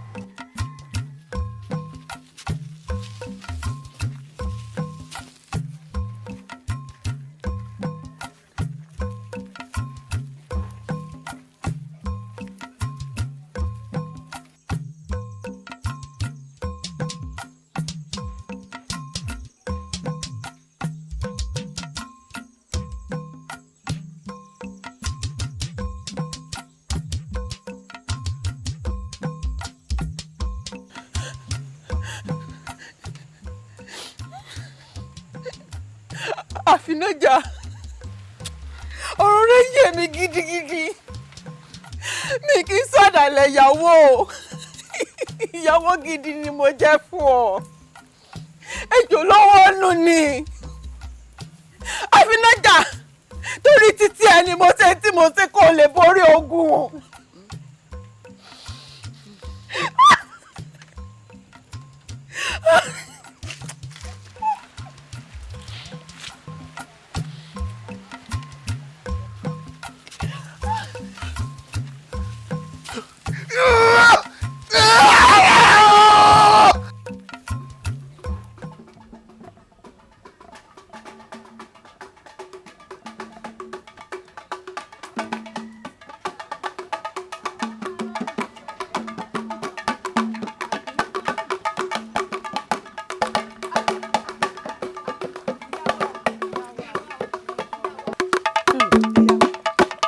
Àfinájà, ọ̀rọ̀ rẹ̀ yé mi gidigidi. Mi kì í sọ̀dàlẹ̀ ìyàwó, ìyàwó gidi ni mo jẹ́ fún ọ. Ejò lọ́wọ́ nù ni. Àfinájà, torí títí ẹ ni mo ṣe tí mo ṣe kó lè borí ogun.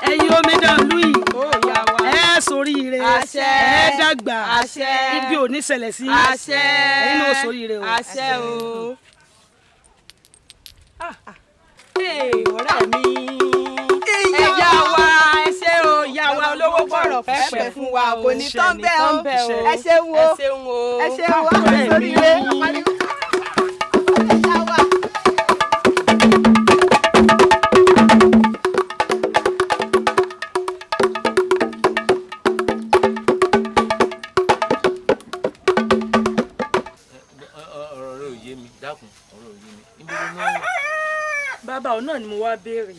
Ẹ̀yin omidan ìlú yìí, ẹ ṣoríire, ẹ dàgbà, ibi ò ní ṣẹlẹ̀ sí yín, ẹ̀yin náà ṣoríire o. Àṣẹ o. Ọ̀rẹ́ mi, ìyá wa, ẹ ṣé o, ìyá wa olówó pọ̀rọ̀ fẹ́fẹ́ fún wa o, kò ní tán bẹ́ẹ̀ o. Ẹ ṣeun o, ẹ ṣeun o, ẹ ṣoríire. Ọ̀rọ̀ rẹ ò yé mi, dákun, ọ̀rọ̀ ò yé mi. Níbo ló náà wà? Bàbá, òun náà ni mo wá béèrè.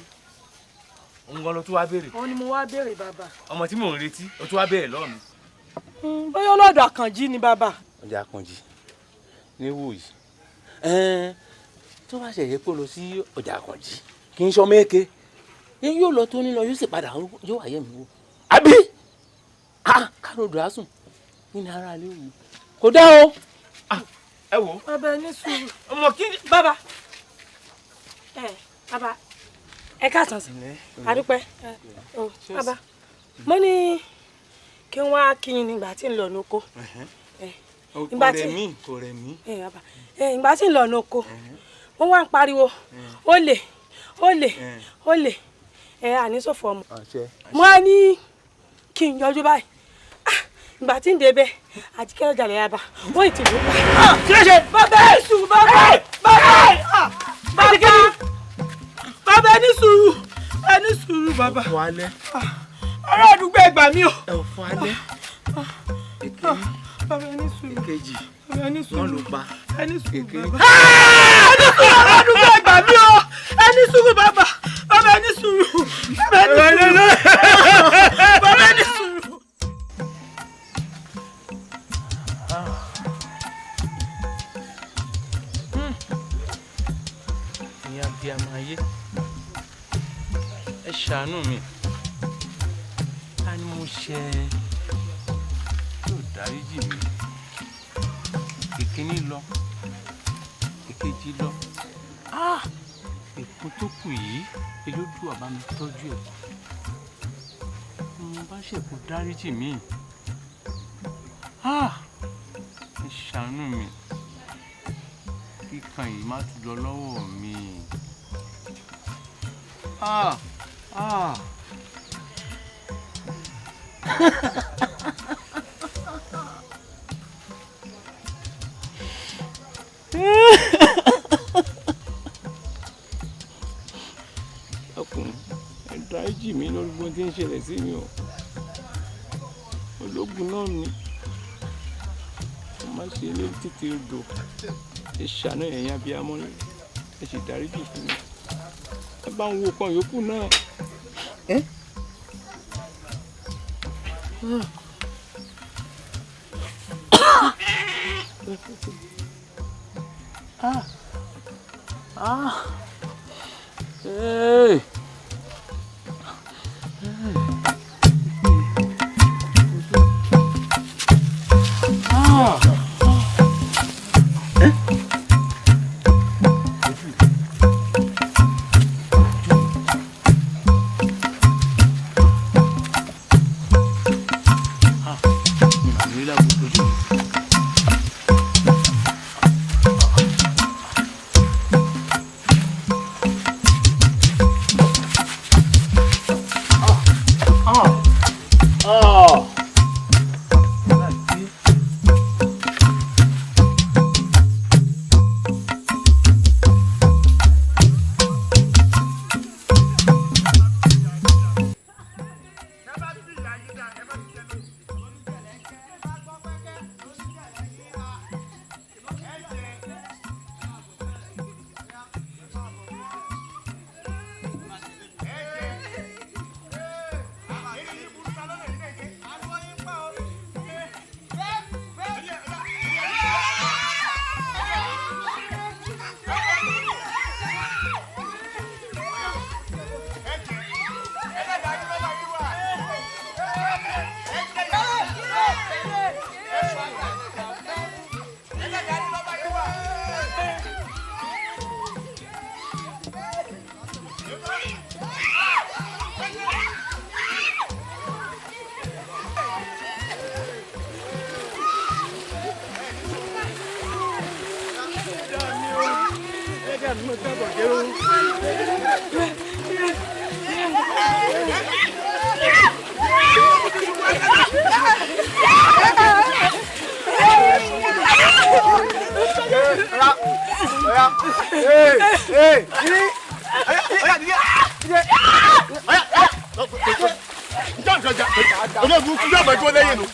Òun gan ló tún wá béèrè. Òun ni mo wá béèrè bàbá. Ọmọ tí mò ń retí, ó tún wá béèrè lọ́ọ̀ mi. Bóyá ọlọ́dọ̀ Àkànjí ni bàbá. Ọjà Àkànjí ní wò yìí. Tó bá ṣẹ̀yẹ pé ó lọ sí ọjà Àkànjí, kì í ṣọmọ èké. Yóò lọ tó ní lọ, yóò sì padà yóò wáyé mi wò. Àbí? Káròdù á sùn nínú ara ilé wò. Kò dá o. Ẹ wò. Bàbá, ẹ ní sùúrù. Ọmọ kí ni. Bàbá. Ẹ bàbá, ẹ káàsán sí. Àdúpẹ́. Bàbá, mo ní kí n wá kí n nígbà tí ń lọ lóko. Kò rẹ̀ mí, kò rẹ̀ mí. Ìgbà tí ń lọ lóko, wọ́n wá ń pariwo, olè, olè, olè, ẹ àní sọ̀fọ̀ ọmọ. Mo á ní kí n yọjú báyìí. Ìgbà tí ń débẹ̀, Àjíkẹ́ ọjà lè yaba, wọ́n ì ti lù ú pa. Kí ló ṣe? Bàbá ẹ̀ sùn, bàbá, bàbá, bàbá, bàbá, ẹ ní sùúrù, ẹ ní sùúrù bàbá. Ọ̀fọ̀ alẹ́. Ará àdúgbò, ẹ gbà mí o. Ọ̀fọ̀ alẹ́. Èkejì. Bàbá, ẹ ní sùúrù. Èkejì. Bàbá, ẹ ní sùúrù. Wọ́n ló pa. Ẹ ní sùúrù bàbá. Ẹ ní sùúrù, ará àdúgbò, ẹ gbà mí o. Ẹ ní sùúrù bàbá. Bàbá, ẹ ní sùúrù. Bàbá, ẹ ní sùúrù. Bàbá, ẹ ní sùúrù. Ìyá abiyamọ ayé, ẹ ṣàánú mi. Ta ni mo ṣe yóò dáríjì mi? Ìkíní lọ, ìkejì lọ, èkó tó kù yìí, Elédùà bá mi tọ́jú ẹ̀. bá ṣe kó dáríjì mí. Ẹ ṣàánú mi, kíkan yìí má tún lọ lọ́wọ́ mi. Ọkùnrin, ẹ dáríjì mí lórí gbogbo tí ń ṣẹlẹ̀ sí mi o. Ológun náà ni mo má ṣe lé títí odò. Ẹ ṣàánú ẹ̀yin abiyamọ, ẹ sì dáríjì fún mi. Ẹ bá ń wo kan yòókù náà. Hey.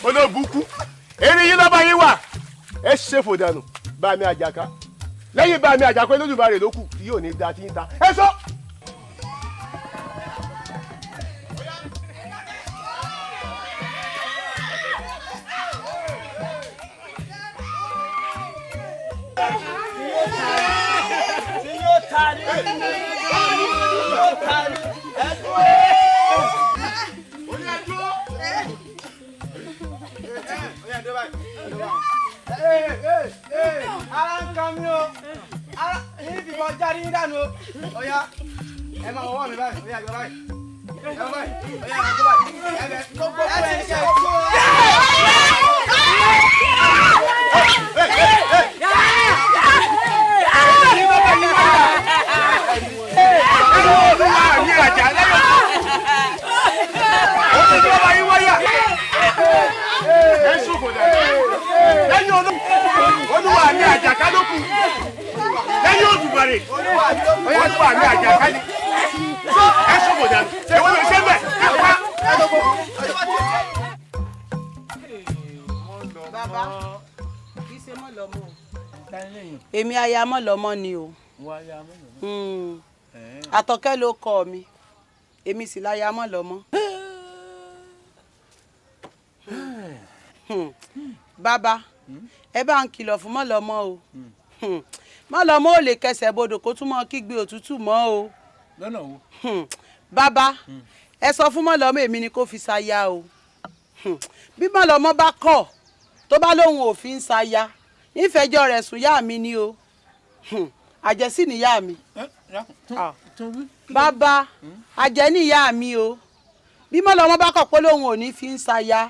Olóòbùkú eré yín lọ́ba yín wà ẹ ṣe fòdànù bá mi àjàká lẹ́yìn bá mi àjàká Olódùmarè ló kù tí yóò ní da tí ń ta ẹ sọ. Ara ń kan mí o, ara yín fi bọ jáde yín dànù o. Ọ̀ya ẹ máa wọ́wọ́ mi báyìí, ọ̀ya ìjọba báyìí, ẹ wọ báyìí, ọ̀ya ìjọba báyìí, ẹ bẹ gbogbo ẹ ti ṣe gbogbo ẹ. Olúwa mi àjàká ló kù lẹ́yìn Olódùmarè Olúwa mi àjàká ni ẹ ṣòfò dànù èwo ló ṣe bẹ́ẹ̀ ẹ pa. Bàbá, kì í ṣe mọ́ lọ́mọ o. Èmi aya mọ́ lọ́mọ ni o. Àtọ̀kẹ́ ló kọ mi, èmi sì láya mọ́ lọ́mọ. Bàbá, ẹ bá ń kìlọ̀ fún mọ́lọ́mọ́ o. Mọ́lọ́mọ́ ò lè kẹsẹ̀ bodò kó tún mọ́ kígbe òtútù mọ́ o. Lọ́nà wo? Bàbá, ẹ sọ fún mọ́lọ́mọ́ èmi ni kó fi ṣaya o. Bí mọ́lọ́mọ́ bá kọ̀ tó bá lóun ò fi ń ṣaya, ìfẹjọ́ rẹ̀ sùn yá mi ni o. Àjẹsí níyá mi. Bàbá, àjẹ́ níyá mi o. Bí mọ́lọ́mọ́ bá kọ̀ pé lóun ò ní fi ń ṣaya,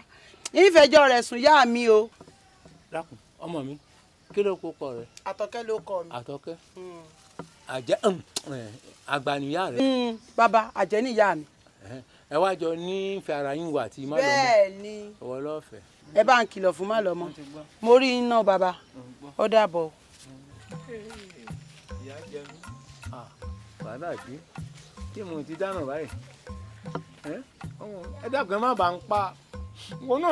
ìfẹjọ́ rẹ̀ sùn yá mi o. Dákun ọmọ mi, kí ló kó kọ rẹ? Àtọ̀kẹ́ ló kọ mi. Àtọ̀kẹ́ àjẹ́ àgbàníyá rẹ. Bàbá àjẹ́ níyà mi. Ẹ wá jọ nífẹ̀ẹ́ ara yín wà tí má lọ́mọ. Bẹ́ẹ̀ ni. Ọwọ́ lọ́fẹ̀ẹ́. Ẹ bá ń kìlọ̀ fún má lọ́mọ. Mo rí iná bàbá, ó dàbọ̀. Ìyá jẹ mí. Wàhálà dé tí mo ti dáná báyìí. Ẹ dákun ẹ má bàa ń pa. Wọn náà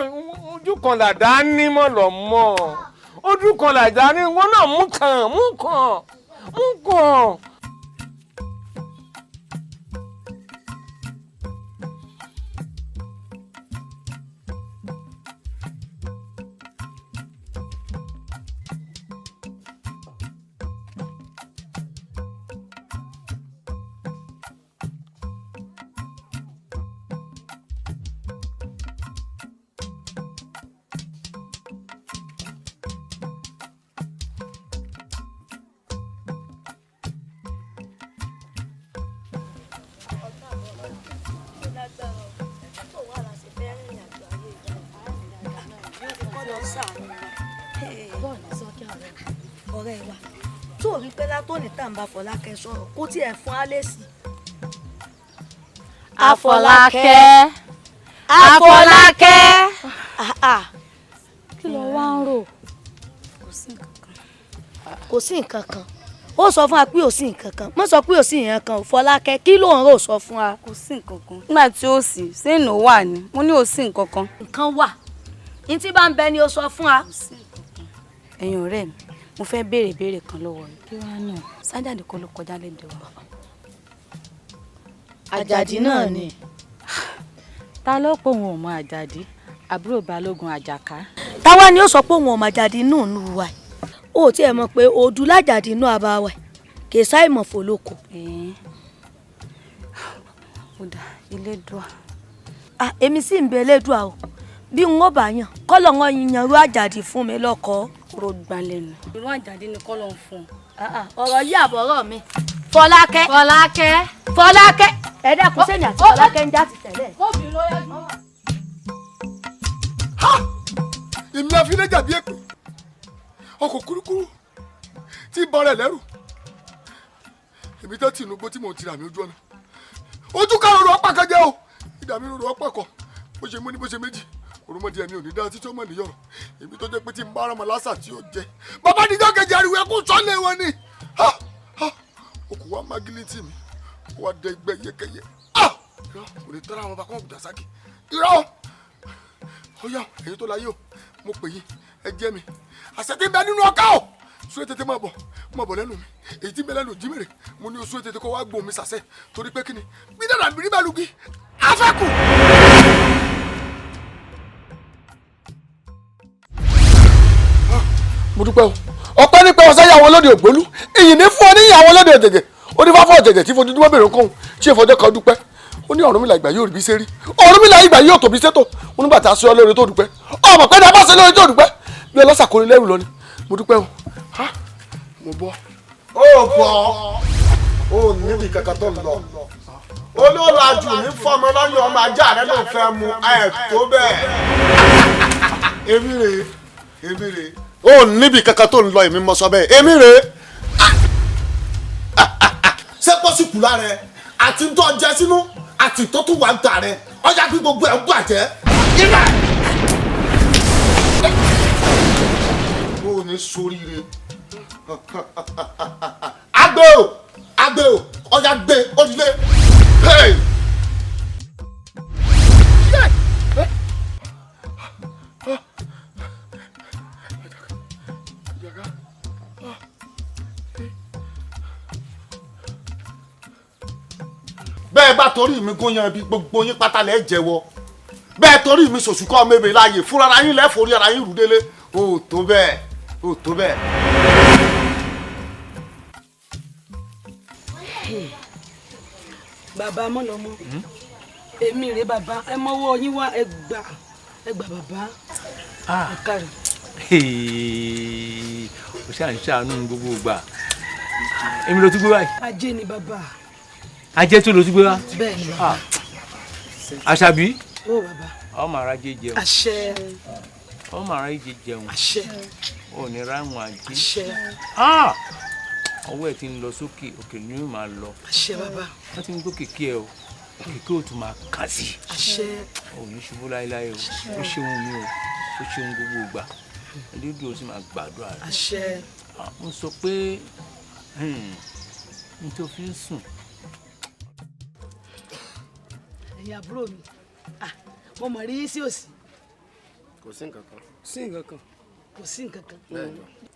ojú kan làdá ní mọ̀ lọ́ mọ́. Ojú kan làdá ní wọn náà mú kàn mú kàn mú kàn. Ọ̀rẹ́ wa tó rí pé látòní tá à ń bá Fọlákẹ́ sọ̀rọ̀ kó tiẹ̀ fún alẹ́ sí. Àfọlákẹ́ Àfọlákẹ́. Kí ló wá ń rò? Kò sí nǹkan kan. Ó sọ fún wa pé ò sí nǹkan kan. Mo sọ pé ò sí nǹkan kan. Fọlákẹ́ kí ló ń rò sọ fún wa? Kò sí nǹkan kan. Nígbà tí ó sì ṣé ìnà wà ní mo ní ò sí nǹkan kan. Nǹkan wà. Ní tí bá ń bẹ ni ó sọ fún wa. Ẹ̀yin ọ̀rẹ́ mi, mo fẹ́ béèrè béèrè kan lọ́wọ́ yín. Kí wàá nù? Sájàdì kan ló kọjá lẹ́dẹ̀ẹ́ wa. Àjàdí náà ni. Ta ló pé òun ò mọ Àjàdí? Àbúrò Balógun Àjàká. Táwa ni ó sọ pé òun ò mọ Àjàdí nù nù wa. Ó tiẹ̀ mọ̀ pé odù lájàdí inú àbá wa kì í sáìmọ̀ fòlókò. Ó dà Elédùà. Èmi sì ń bẹ Elédùà o. Bí n ó bá yàn, kọ́lọ̀ wọn yan irú Àjàdí fún mi lọ́kọ. Kúrò gbà lẹ́nu. Irú Àjàdí ni kọ́lọ̀ ń fún ọ. Ọ̀rọ̀ yìí àbọ̀rọ̀ mi. Fọlákẹ́. Fọlákẹ́. Fọlákẹ́. Ẹ dákun sẹ́ni àti Fọlákẹ́ ń já ti tẹ̀lé. Ha! Èmi àfi lè jàbí èpè. Ọkọ̀ kúrúkúrú tí ń bọ̀rẹ̀ lẹ́rù. Èmi tó tì inú gbó tí mò ń tira mi ojú ọ̀nà. Ojú karùn-ún ọ̀pá kan jẹ́ o. Ìdá mi rúru ọ̀pá kan. Bó ṣe mú ní bó ṣe méjì. Òròmọdé mi ò ní dá títí ó mọ̀ níyọ̀rọ̀. Èmi tó jẹ́ pé tí ń bá ọmọ lásà tí ó jẹ. Bàbá níjọ́ kejì ariwo ẹkún sọ́lé wọn ni. Ha! Ha! Okùn wa mágílítì mi. Ó wá dẹ ẹgbẹ́ yẹkẹyẹ. Ah! Irọ́ kò lè tọ́ra àwọn bàbá kan Dàsákì. Irọ́! Ó yá ẹ̀yin tó láyé o, mo pè yín, ẹ jẹ́ mi. Àṣẹ tí ń bẹ nínú ọkà o. Súré tètè máa bọ̀ lẹ́nu mi. Èyí tí ń bẹ lẹ́nu Jímèrè, mo ní o súré tètè kó wá gbóhùn mi sàṣẹ. Torí pé kíni, bí dàdà mi rí bẹ́ẹ̀ lugi, afẹ́kù. Mo dúpẹ́ o. Ọpẹ́ nípa ọ̀sẹ̀ yà wọn lóde ògbólú. Ìyìn ní fún ọ ní ìyàwó lóde òjèjè. Ó ní fáfọ́ òjèjè tí fojoojúmọ́ bèrè kóhun tí èfọ́jọ́ kan dúpẹ́. Ó ní Ọ̀rúnmìlà ìgbà yóò rí bí ṣe rí. Ọ̀rúnmìlà ìgbà yóò tó bí ṣètò. Ó nígbà tá a ṣe ọ lóore tó dúpẹ́. Ọmọ pé ní a bá ṣe lóore tó dúpẹ́. Bí ọlọ́sà kò ní lẹ́rù lọ ni. Mo dúpẹ́ o. Mo bọ́. Ó bọ̀ ó níbi kankan tó ń lọ. Olólàjù ní fọmọ lọ́yọ̀ ọmọ ajá rẹ ló fẹ́ mu ẹ̀ tó bẹ́ẹ̀. Èmi rèé, èmi rèé. Ó níbi kankan tó ń lọ èmi mọ sọ bẹ́ẹ̀. Èmi rèé. Ṣé pọ́sìkù lára ẹ àti tó jẹ sínú àti tó tún wà ń ta rẹ ọjà kí gbogbo ẹ̀ ń bàjẹ́. Ibà. Ó ní sóríire. Agbe o, agbe o, ọjà gbé òdìlé. Hey! Bẹ́ẹ̀ bá torí mi gún yan bí gbogbo yín pátá lẹ́ jẹ́wọ́. Bẹ́ẹ̀ torí mi sòṣù kọ́ mébè láàyè fúnra ara yín lẹ́fọ̀ọ́rí ara yín rú délé. Ó tó bẹ́ẹ̀, ó tó bẹ́ẹ̀. Bàbá mọ́lọ́mọ́, èmi rè bàbá, ẹ mọ́wọ́ yín wá ẹ gbà bàbá. Ọ̀kàrẹ̀. O ṣáà ń ṣàánú gbogbo ìgbà. Èmi ló tún gbé báyìí. Ajé ni bàbá. Ajé tó ló tún gbé wá. Bẹ́ẹ̀ ni bàbá. Àṣàbí. Ó bàbá. Ọmọ arájé jẹun. Àṣẹ. Ọmọ arájé jẹun. Àṣẹ. Ò ní ráhùn ajé. Àṣẹ. Ọwọ́ ẹ̀ ti ń lọ sókè, òkè ni yóò máa lọ. Àṣẹ bàbá. Wọ́n ti ń gbókè kí ẹ o, òkè kí o tún máa kà sí. Àṣẹ. Ò ní ṣubú láéláé o. Ó ṣeun mi o, ó ṣeun gbogbo ìgbà. Elédùn ó sì máa gbàdúrà rẹ. Àṣẹ. Mo sọ pé n tó fi ń sùn. Ẹ̀yin àbúrò mi, mo mọ̀ rí sí òsì. Kò sí nǹkan kan. Sí nǹkan kan. Kò sí nǹkan kan.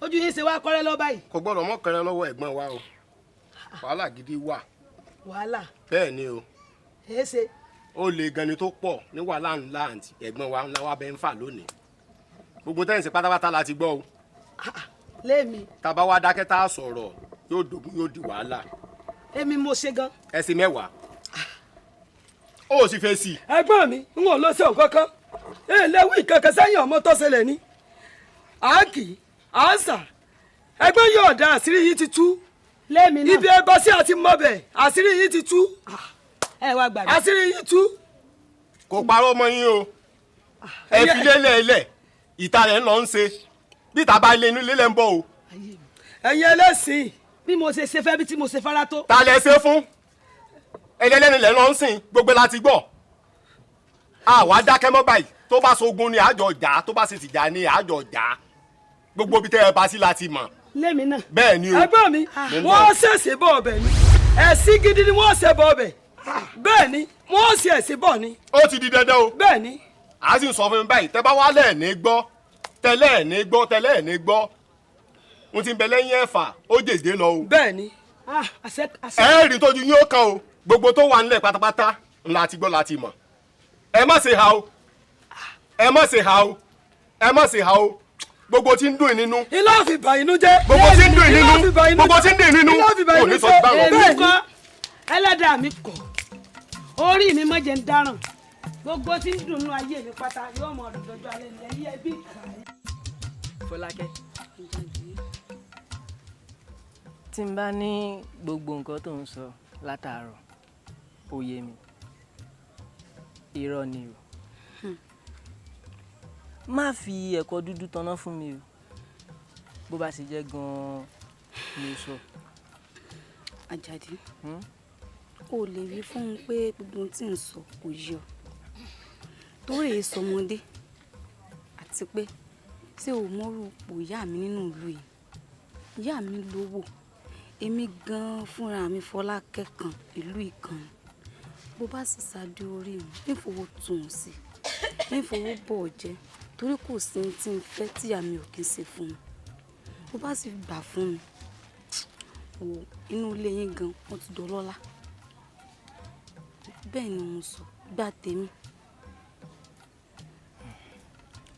Ojú yín ṣe wá kọ́rẹ́ lọ báyìí. Kò gbọ́dọ̀ mọ́ kẹrẹ lọ́wọ́ ẹ̀gbọ́n wa o. Wàhálà gidi wà. Wàhálà. Bẹ́ẹ̀ ni o. Èé ṣe. Ó le gan ni tó pọ̀ ní wàhálà ńlá àǹtí ẹ̀gbọ́n wa ńlá wa bẹ́ẹ̀ ń fà lónìí. Gbogbo tẹ́yìn sí pátápátá la ti gbọ́ o. Lémi. Tá a bá wá dákẹ́ tá a sọ̀rọ̀ yóò dogun yóò di wàhálà. Èmi mo ṣe gan. Ẹ ṣe mẹ́wàá. Ó sì fẹ́ sí i. Ẹ̀gbọ́n mi n ò lọ sí ọ̀kan kan èlé wí kankan sẹ́yìn ọmọ tó ṣẹlẹ̀ ni à ń kì í à ń sà ẹ̀gbọ́n yóò dá àṣírí yìí ti tú. Lémi náà. Ibi ẹbọ sí àti mọbẹ àṣírí yìí ti tú. Ẹ wá gbàgbé. Àṣírí yìí tú. Kò parọ́ mọ́ yín o. Ẹ fi lélẹ̀ ilẹ̀ ìta rẹ̀ ń lọ ń ṣe bí ìta bá ilé inú ilé lẹ́ ń bọ̀ o. Ẹ̀yin ẹlẹ́sìn. Bí mo ṣe ṣe fẹ́ bí tí mo ṣe fara tó. Ta lẹ ṣe fún? Ẹlẹ́lẹ́ni lẹ́ lọ ń sìn gbogbo la ti gbọ́. Àwa dákẹ́ mọ́ báyìí tó bá ṣogun ni àjọ jà tó bá ṣe tìjà ni àjọ jà gbogbo ibi tẹ́ ẹ bá sí la ti mọ̀. Lémi náà. Bẹ́ẹ̀ ni o. Ẹ̀gbọ́n mi wọ́n ṣẹ̀ṣẹ̀ bọ̀ ọbẹ̀ ni ẹ̀sìn gidi ni wọ́n ṣe bọ̀ ọbẹ̀ bẹ́ẹ̀ ni wọ́n ṣe ẹ̀sìn bọ̀ ni. Ó ti di dandan o. Bẹ́ẹ̀ ni. A sì ń sọ fún mi báyìí tẹ́ bá wá lẹ́ẹ̀ ní gbọ́ tẹ́lẹ̀ ní gbọ́ tẹ́lẹ̀ ní gbọ́ n ti bẹ lẹ́yìn ẹ̀fà ó jèjé lọ o. Bẹ́ẹ̀ ni. Ẹ rí tójú yín ó kan o gbogbo tó wà nílẹ̀ pátápátá ńlá ti gbọ́ la ti mọ̀. Ẹ má ṣe ha o, ẹ má ṣe ha o, ẹ má ṣe ha o, gbogbo tí ń dùn nínú. Ilá fi bà inú jẹ́. Gbogbo tí ń dùn nínú. Gbogbo tí ń dùn nínú. Ilá fi bà inú jẹ́. Èmi kọ́ ẹlẹ́dàá mi kọ̀ orí mi má jẹ́ ń dáràn gbogbo tí ń dùn nínú ayé mi pátá yóò mọ ọdún dọjọ́ alẹ́ ní ẹyí ẹbí kà á. Fọlákẹ́, tí n bá ní gbogbo nǹkan tó ń sọ látàárọ̀ ó yé mi, irọ́ ni o. Má fi ẹ̀kọ́ dúdú tanná fún mi o, bó bá ṣe jẹ́ gan-an ni o sọ. Àjàdí, o lè wí fún un pé gbogbo ohun tí ń sọ kò yé ọ torí èé sọmọdé àti pé ṣé o mọ́rú ipò ìyá mi nínú ìlú yìí? Ìyá mi lówó, èmi gan-an fúnra mi Fọlákẹ́ kan ìlú ìkan. Bó bá sì ṣáájú orí mi nífowó tún un sí nífowó bọ̀ ọ́ jẹ́ torí kò sí ní tí n fẹ́ tíyà mi ò kí ń ṣe fún mi. Bó bá sì gbà fún mi wò inú ilé yín gan wọ́n ti dọlọ́lá. Bẹ́ẹ̀ ni mo sọ, gbà tèmi.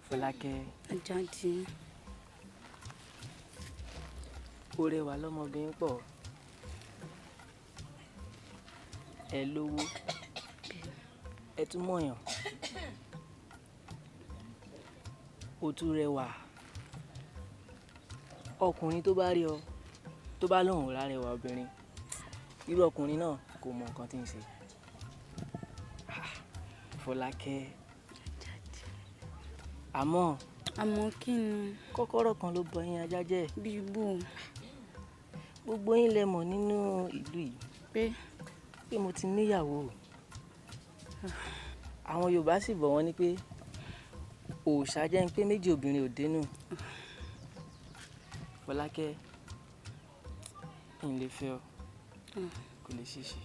Fọlákẹ́. Àjàdí. Ó rẹwà lọ́mọbìnrin pọ̀, ẹ lówó, ẹ tún mọ̀yàn, ó tún rẹwà. Ọkùnrin tó bá rí ọ tó bá lóun rárẹwà obìnrin, irú ọkùnrin náà kò mọ nǹkan tí ń ṣe. Fọlákẹ́. Àmọ́. Àmọ́ kí ni? Kọ́kọ́rọ́ kan ló bọ yín ajá jẹ́. Bí bò. Gbogbo yín lẹ mọ̀ nínú ìlú yìí. Pé mo ti níyàwó. Àwọn Yorùbá sì bọ̀ wọ́n ní pé òòṣà jẹ́ ń pé méjì obìnrin ò dénú. Fọlákẹ́, n lè fẹ́ ọ, kò lè ṣeé ṣe.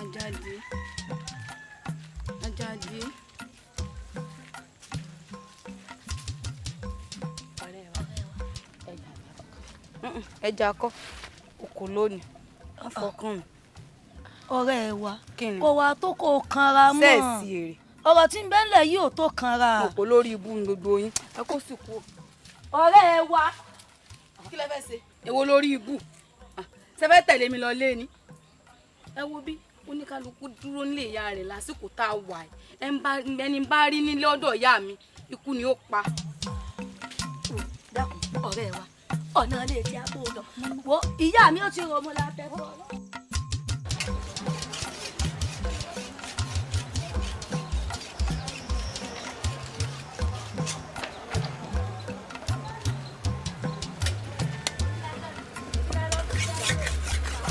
Àjàdí. Àjàdí. Ẹja kọ́, òkò lónìí, wọ́n fọkàn mi. Ọ̀rẹ́ wa, kò wá tó kò kanra mọ́. Sẹ́ẹ̀sì èrè. Ọ̀rọ̀ tí ń bẹ́lẹ̀ yìí ò tó kanra. Òkò lórí ibú ni gbogbo yín, ẹ kó sì kú. Ọ̀rẹ́ wa. Kí lẹ fẹ́ ṣe? Èwo lórí ibú? Ṣé fẹ́ tẹ̀lé mi lọ lé ni? Ẹ wo bí oníkálukú dúró nílé ìyá rẹ̀ lásìkò tá a wà yìí. Ẹni bá rí nílé ọ̀dọ̀ ìyá mi, ikú ni ó pa. Dákun ọ̀rẹ́ wa, ọ̀nà lè ti àbò lọ. Wo ìyá mi ó ti rò mo la tẹ́ fọ́.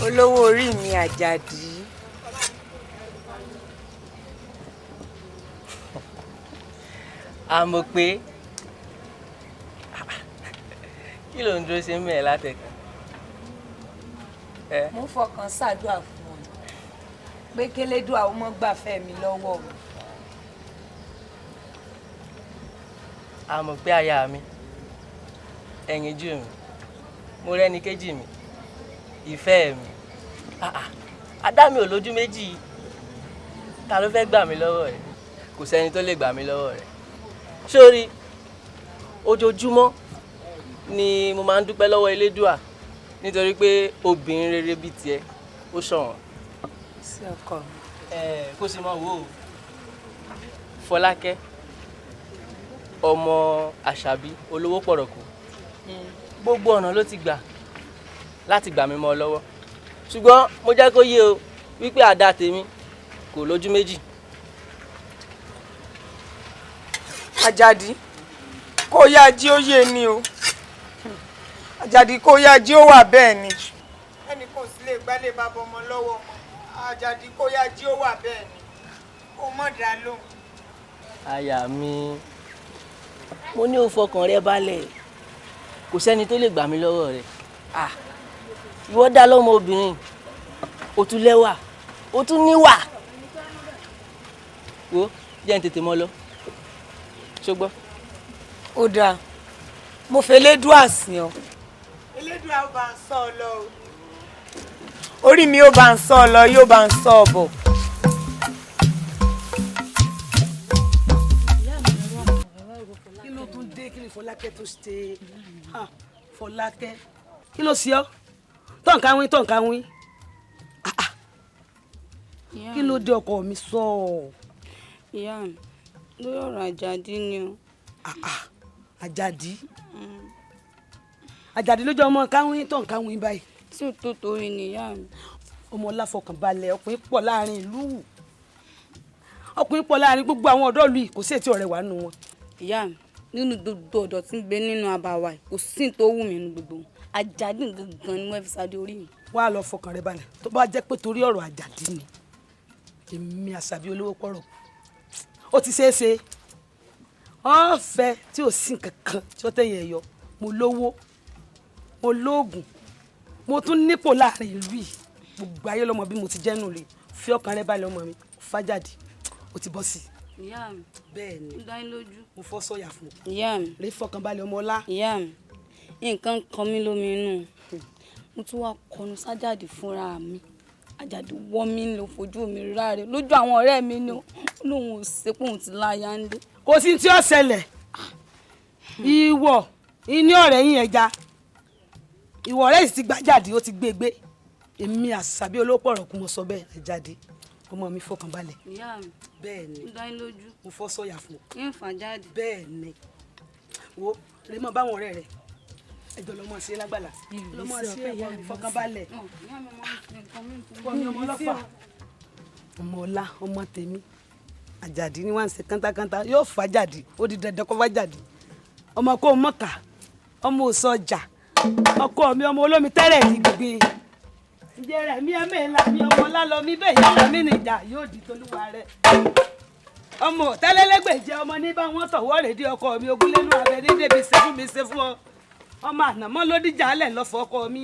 Olówó orí mi Àjàdí. A mọ̀ pé kí ló ń dúró ṣe ń mẹ́ẹ̀ látẹ̀kàn. Mo fọkàn ṣàdúrà fún ọ pé kélédùà ó mọ́ gbàfẹ́ mi lọ́wọ́ mi. A mọ̀ pé aya mi, ẹ̀yinjú mi, mo rẹ́ni kejì mi, ìfẹ́ mi. Adá mi ò lójú méjì, ta ló fẹ́ gbà mí lọ́wọ́ rẹ̀? Kò sẹ́ni tó lè gbà mí lọ́wọ́ rẹ̀. Sórí ojoojúmọ́ ni mo máa ń dúpẹ́ lọ́wọ́ Elédùà nítorí pé obìnrin rere bíi tiẹ̀ ó ṣọ̀wọ́n. Sí ọkọ mi. Kó sì máa wò ó, Fọlákẹ́ ọmọ Àṣàbí olówó pọ̀rọ̀kù, gbogbo ọ̀nà ló ti gbà láti gbà mí mọ́ ọ lọ́wọ́, ṣùgbọ́n mo jẹ́ kó yé o wípé àdá tèmi kò lójú méjì. Àjàdí kó yá jí ó yé ni o, Àjàdí kó yá jí ó wà bẹ́ẹ̀ ni. Ẹnì kan ò sì lè gbálé bàbá ọmọ lọ́wọ́ ọmọ. Àjàdí kó yá jí ó wà bẹ́ẹ̀ ni, kó mọ̀ dá lóhùn. Aya mi, mo ní o fọkàn rẹ balẹ̀, kò sẹ́ni tó lè gbà mí lọ́wọ́ rẹ̀. Ìwọ dá lọ́mọ obìnrin, o tún lẹ́wà, o tún níwà. Wo jẹ́ n tètè mọ́ lọ, ṣó gbọ́. Ó dáa, mo fẹ́ Elédùà sìn ọ́. Elédùà ó bá ń sọ ọ lọ o. Orí mi ó bá ń sọ ọ lọ, yóò bá ń sọ ọ bọ̀. Kí ló tún dé? Kí ni Fọlákẹ́ tó ṣe? Fọlákẹ́, kí ló ṣe ọ́? Tọ̀nká wín, tọ̀nká wín. Kí ló dé ọkọ mi sọ? Ìyá mi, lórí ọ̀rọ̀ Àjàdí ni o. Àjàdí? Àjàdí lójú ọmọ káwín tọ̀nká wín báyìí. Tí ò tó torí ni ìyá mi. Ọmọ ọláfọkànbalẹ̀, ọkùnrin pọ̀ láàrin ìlú, ọkùnrin pọ̀ láàrin gbogbo àwọn ọ̀dọ́ ìlú yìí, kò sí ètí ọ̀rẹ́ wà nù wọn. Ìyá mi, nínú gbogbo ọ̀dọ́ tí ń gbé nínú àbàwà yìí, kò sí tó wù mí nínú gbogbo wọn. Àjàdí gangan ni wọ́n fi sáde orí mi. Wá lọ fọkàn rẹ balẹ̀, tó bá jẹ́ pé torí ọ̀rọ̀ Àjàdí ni, èmi Àṣàbí olówó pọ̀rọ̀, ó ti ṣeé ṣe ọ̀fẹ́ tí ò sí nǹkan kan tí ó tẹ̀yìn ẹ̀ yọ. Mo lówó, mo lóògùn, mo tún nípò láàrin ìlú yìí, gbogbo ayé lọ́mọ bí mo ti jẹ́ nù lè. Fi ọkàn rẹ balẹ̀ ọmọ mi, fàjàdí, ó ti bọ́ sí i. Ìyá mi, bẹ́ẹ̀ ni, ó dá yín lójú. Mo fọ́ sọ̀yà fún ọ. Ìyá mi, rí fọkànbalẹ̀ ọmọ ọlá. Ìyá mi, nǹkan kan mi lómi inú, mo tún wá kọnu sájàdì fúnra mi. Àjàdí wọ́ mi ń lò fojú mi ráre lójú àwọn ọ̀rẹ́ mi ni ó lóun ò ṣe pé òun ti láya ń dé. Kò sí tí ó ṣẹlẹ̀, ìwọ ìní ọ̀rẹ́ yín ẹja, ìwọ ọ̀rẹ́ yìí ti gbàjáde, ó ti gbégbé. Èmi Àṣàbí olówó pọ̀rọ̀kú mo sọ bẹ́ẹ̀. Àjàdí ọmọ mi, fọkànbalẹ̀. Ìyá mi, bẹ́ẹ̀ ni, ó dá yín lójú. Mo fọ́ sọ̀yà fún ọ. Ń fà jáde. Bẹ́ẹ̀ ni, wo rè mọ báwọn ọ̀rẹ́ rẹ ẹjọ́ lọmọ sí lágbàlá, lọmọ sí ẹ̀kọ́ mi, fọkànbalẹ̀. Ọmọ mi ọmọ ọlọ́fà, ọmọ ọlá, ọmọ tèmi Àjàdí ni wọ́n ń ṣe kántákántá, yóò fà jáde, ó di dandan kó fà jáde. Ọmọ kó mọ̀ká, ọmọ òsọjà, ọkọ mi ọmọ olómi tẹ́rẹ̀ ní gbígbé ǹjẹ́ rẹ̀ mi ẹ̀mí ńlá mi ọmọ ọlá lọ mi bẹ́ẹ̀ yálà mí nìjà yóò di tolúwa rẹ̀. Ọmọ tẹ́lẹ́lẹ́gbẹ̀jẹ ọmọ ní bá wọn tọ̀wọ́ rèé di ọkọ mi ogúnlẹ́nu abẹ ní débi ṣe fún mi ṣe fún ọ. Ọmọ ànàmọ́ ló díjà alẹ̀ lọ́fọ̀ ọkọ mi.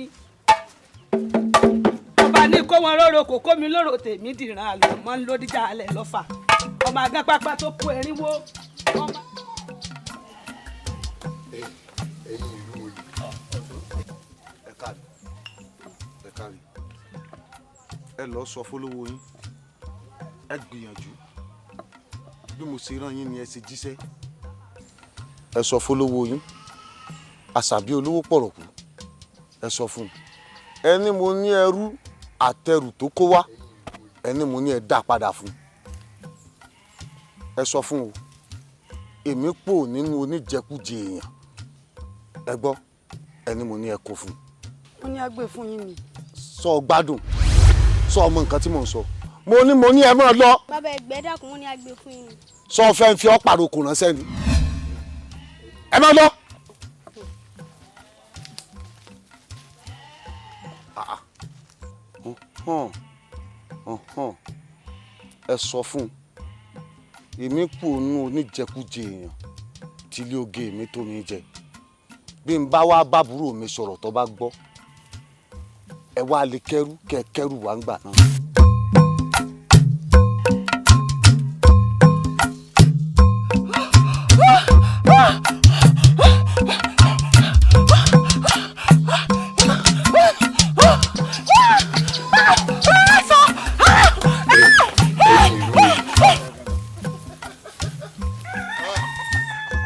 Ọba ní kó wọn róró kò kó mi lóró tèmi dìran àlọ́mọ́ ló díjà alẹ̀ lọ́fà. Ọmọ àgán pápá tó kó erinwó. Ẹ̀yin ìlú oyè. Ẹ káre, ẹ káre, ẹ lọ sọ fọlọ́wọ́ yín, ẹ gbìyànjú bí mo ṣe rán yín ni ẹ ṣe jíṣẹ́. Ẹ sọ fọlọ́wọ́ yín Àṣàbí olówó pọ̀rọ̀kú, ẹ sọ fún un, ẹni mo ní ẹrú àtẹrù tó kó wá, ẹni mo ní ẹ dá padà fún un. Ẹ sọ fún o, èmi pò nínú oníjẹkújẹ èèyàn, ẹ gbọ́, ẹni mo ní ẹ kó fún un. Wọ́n ní agbè fún yín ni. Sọ gbádùn, sọ ọmọ nǹkan tí mò ń sọ, mo ní ẹ máa lọ. Bàbá ẹgbẹ́ dákun, wọ́n ní agbè fún yín ni. Sọ fẹ́ ń fi ọ́ pàrokò ránṣẹ́ ni, ẹ máa lọ. Ọ̀hán ọ̀hán, ẹ sọ fún un, èmi kú ònú oníjẹkújẹ èèyàn tí ilé oge mi tó mi jẹ. Bí n bá wá bábúrò mi sọ̀rọ̀ tó bá gbọ́, ẹ wá lè kẹ́rù kẹ́ kẹ́rù wá ń gbà náà.